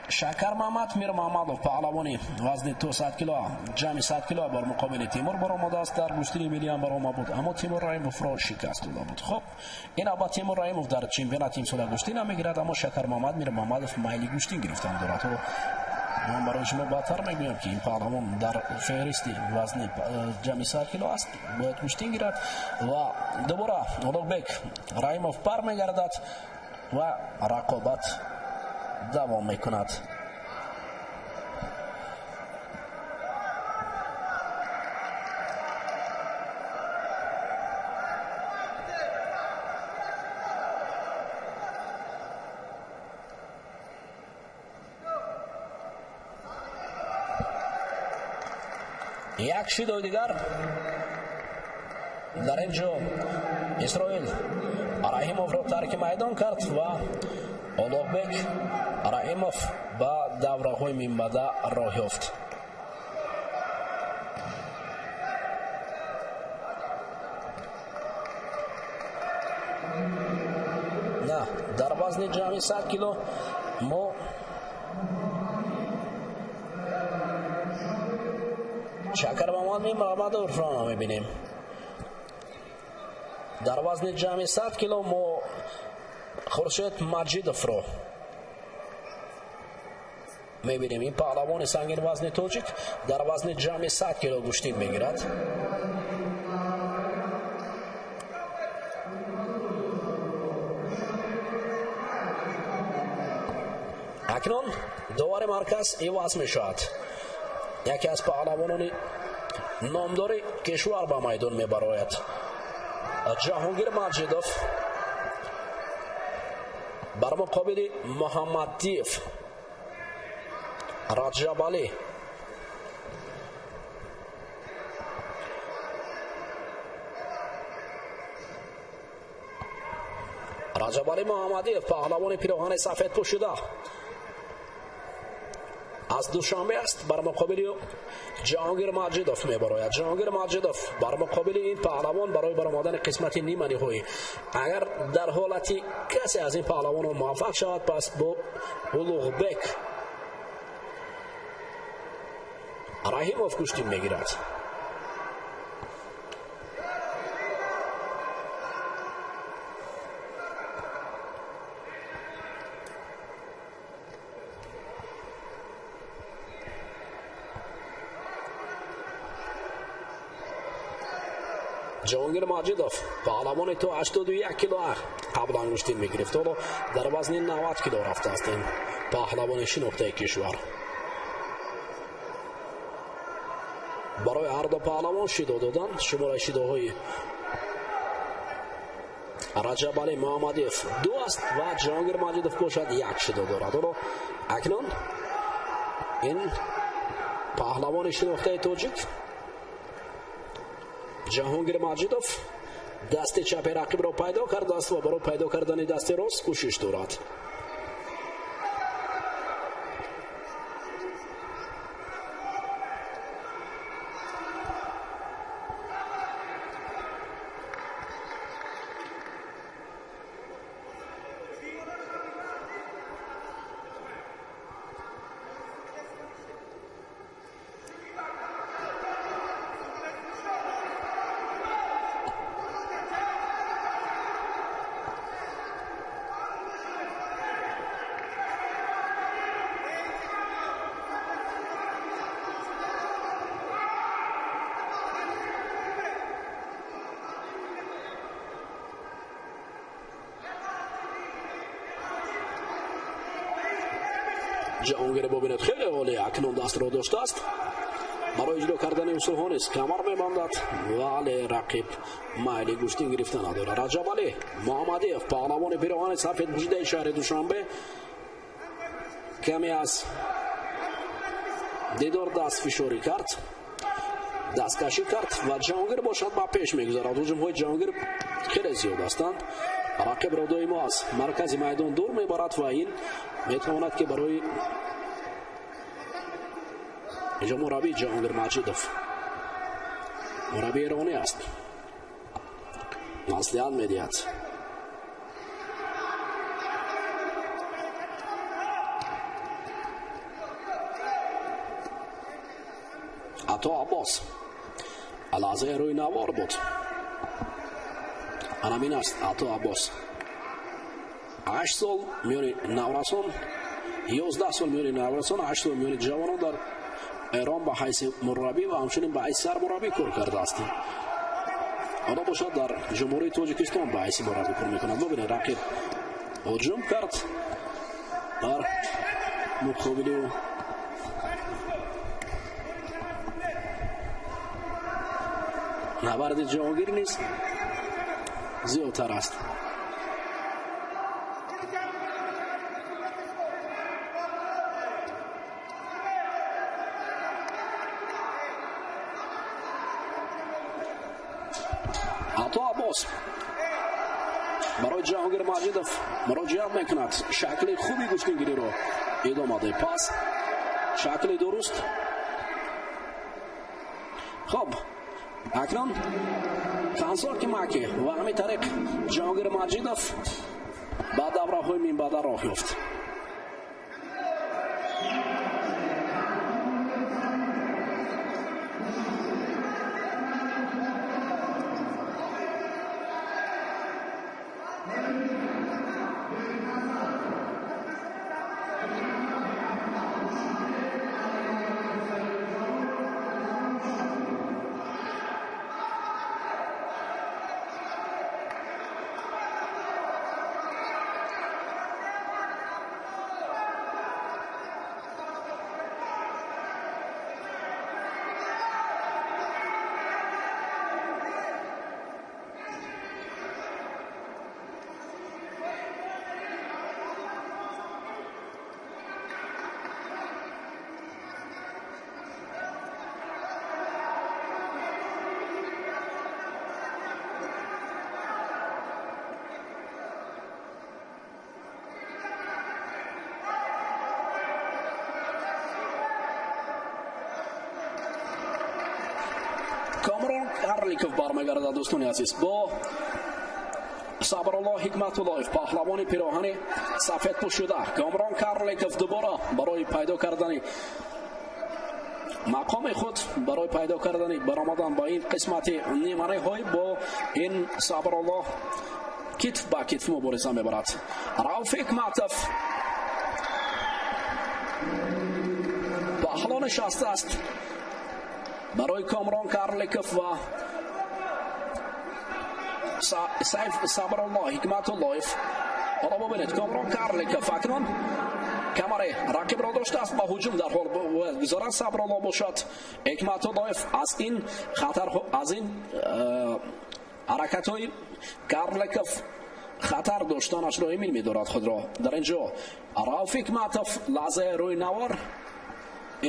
Шакар Мамад Мирмамадов паҳлавони вазни то 100 кило ҷамъи 100 кило бар муқобили Тимур баромадааст. Дар гӯштини миллӣ ҳам баромад буд, аммо Тимур Раҳимовро шикаст дода буд. Хуб, ин навбат Тимур Раҳимов дар чемпионати имсола гӯштин намегирад, аммо Шакар Мамад Мирмамадов майли гӯштин гирифтан дорад. Ман барои шумо баъдтар мегӯям ки ин паҳлавон дар феҳристи вазни ҷамъи 100 кило аст, бояд гӯштин гирад. Ва дубора Улуғбек Раҳимов бармегардад ва рақобат давом мекунад. Як шидои дигар дар ин ҷо Исроил Раҳимовро тарки майдон кард ва Улуғбек Раҳимов ба давраҳои минбаъда роҳ ёфт. На, дар вазни ҷамъи 100 кило мо Шакармамад Мирмаҳмадовро мебинем. Дар вазни ҷамъи 100 кило мо Хуршед Маҷидовро мебинем. Ин паҳлавони сангинвазни тоҷик дар вазни ҷамъи 100 кило гӯштин мегирад. Акнун довари марказ иваз мешавад. Яке аз паҳлавонони номдори кишвар ба майдон мебарояд. Ҷаҳонгир Маҷидов бар муқобили Муҳаммаддиев Раҷабалӣ. Раҷабалӣ Муҳаммадиев паҳлавони пироҳани сафед пӯшида аз Душанбе аст, бар муқобили Ҷаҳонгир Маҷидов мебарояд. Ҷаҳонгир Маҷидов бар муқобили ин паҳлавон барои баромадани қисмати нима ниҳоӣ, агар дар ҳолати касе аз ин паҳлавонон муваффақ шавад, пас бо Улуғбек Раҳимов гӯштин мегирад. Ҷаҳонгир Маҷидов паҳлавони то 81 кило қаблан гӯштин мегирифт, ҳоло дар вазни 90 кило рафтааст ин паҳлавони шинохтаи кишвар. Барои ҳарду паҳлавон шидо додан. Шумораи шидоҳои Раҷабалӣ Муҳаммадиев 2 аст ва Ҷаҳонгир Маҷидов бошад 1 шидо дорад. Ҳоло акнун ин паҳлавони шинохтаи тоҷик Ҷаҳонгир Маҷидов дасти чапи рақибро пайдо кардааст ва барои пайдо кардани дасти рост кӯшиш дорад. Ҷаҳонгир бубинед, хеле олӣ акнун дастро доштааст. Барои иҷро кардани усулҳо низ камар мебандад, вале рақиб майли гӯштин гирифта надорад. Раҷабалӣ Муҳаммадиев паҳлавони пироҳани сафед пӯшидаи шаҳри Душанбе каме аз дидор даст фишорӣ кард, дасткашӣ кард ва Ҷаҳонгир бошад ба пеш мегузарад. Ҳуҷумҳои Ҷаҳонгир хеле зиёд ҳастанд. Рақибро доимо аз маркази майдон дур мебарад ва ин метавонад ки барои инҷо мураббӣ Ҷаҳонгир Маҷидов, мураббии эронӣ аст, маслиҳат медиҳад. Ато Аббос лаҳзаи рӯи навор буд. Анамин аст Ато Аббос. 8 сол миёни наврасон, 11 сол миёни наврасон, 8 сол миёни ҷавонон дар Эрон ба ҳайси мураббӣ ва ҳамчунин ба ҳайси сармураббӣ кор кардааст. Ҳоло бошад дар Ҷумҳурии Тоҷикистон ба ҳайси мураббӣ кор мекунад. Бубинед, рақиб ҳуҷум кард бар муқобили ӯ. Набарди Ҷаҳонгир низ зиёдтар аст. Ато Аббос барои Ҷаҳонгир Маҷидов муроҷиат мекунад. Шакли хуби гӯштингириро идома деҳ. Пас шакли дуруст. Хоб, акнун кансорки маки ва ҳамин тариқ Ҷаҳонгир Маҷидов ба давраҳои минбаъда роҳ ёфт. Комрон Карликов бармегардад, дӯстони азиз, бо Сабрулло Ҳикматуллоев, паҳлавони пироҳани сафедпӯшшуда. Комрон Карликов дубора барои пайдо кардани мақоми худ, барои пайдо кардани баромадан ба ин қисмати ниманиҳоӣ бо ин Сабрулло китф ба китф мубориза мебарад. Рауф Ҳикматов паҳло нишастааст барои Комрон Карликов ва Сайф Сабрулло Ҳикматуллоев. Ҳоло бубинед, Комрон Карликов акнун камари рақибро доштааст, ба ҳуҷум дар ҳол бояд гузорад. Сабрулло бошад, Ҳикматуллоев аз ин хатар, аз ин ҳаракатҳои Карликов хатар доштанашро эмин медорад худро. Дар ин ҷо Рауф Ҳикматов лаҳзаи рӯи навор,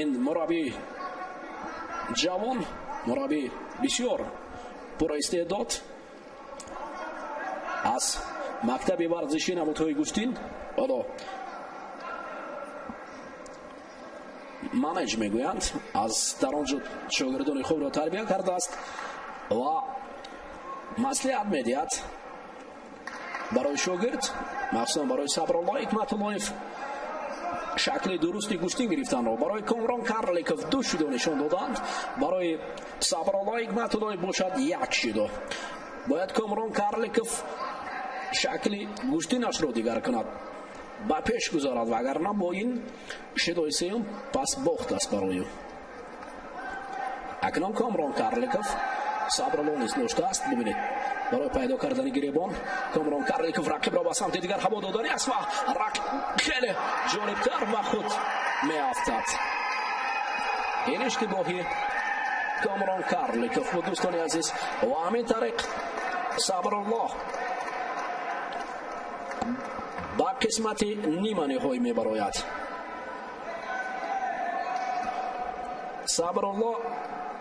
ин мураббӣ ҷавон, мураббӣ бисёр пураистеъдод аз мактаби варзишӣ намудҳои гӯштин, ҳоло манеҷ мегӯянд, аз дар он ҷо шогирдони хубро тарбия кардааст ва маслиҳат медиҳад барои шогирд, махсусан барои Сабрулло Ҳикматуллоев, шакли дурусти гӯштин гирифтанро. Барои Комрон Карликов ду шидо нишон доданд, барои Сабрулло Ҳикматуллоев бошад як шидо. Бояд Комрон Карликов шакли гӯштинашро дигар кунад, ба пеш гузорад, вагарна бо ин шидои сеюм пас бохт аст барои ӯ. Акнун Комрон Карликов Сабрулло низ доштааст. Бубинед, барои пайдо кардани гиребон Комрон Карликов рақибро ба самти дигар ҳаво додани аст ва рақиб хеле ҷолибтар ва худ меафтад. Ин иштибоҳи Комрон Карликов буд, дӯстони азиз, ва ҳамин тариқ Сабрулло ба қисмати ниманиҳоӣ мебарояд. Сабрулло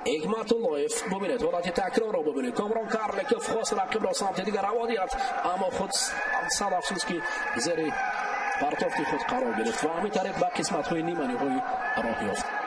Ҳикматуллоев, бубинед, ҳолати такрорро бубинед. Комрон Карликов хост рақибро самти дигар ҳаво диҳад, аммо худ сад афсӯс ки зери партофти худ қарор гирифт ва ҳамин тариқ ба қисматҳои ниманиҳоӣ роҳ ёфт.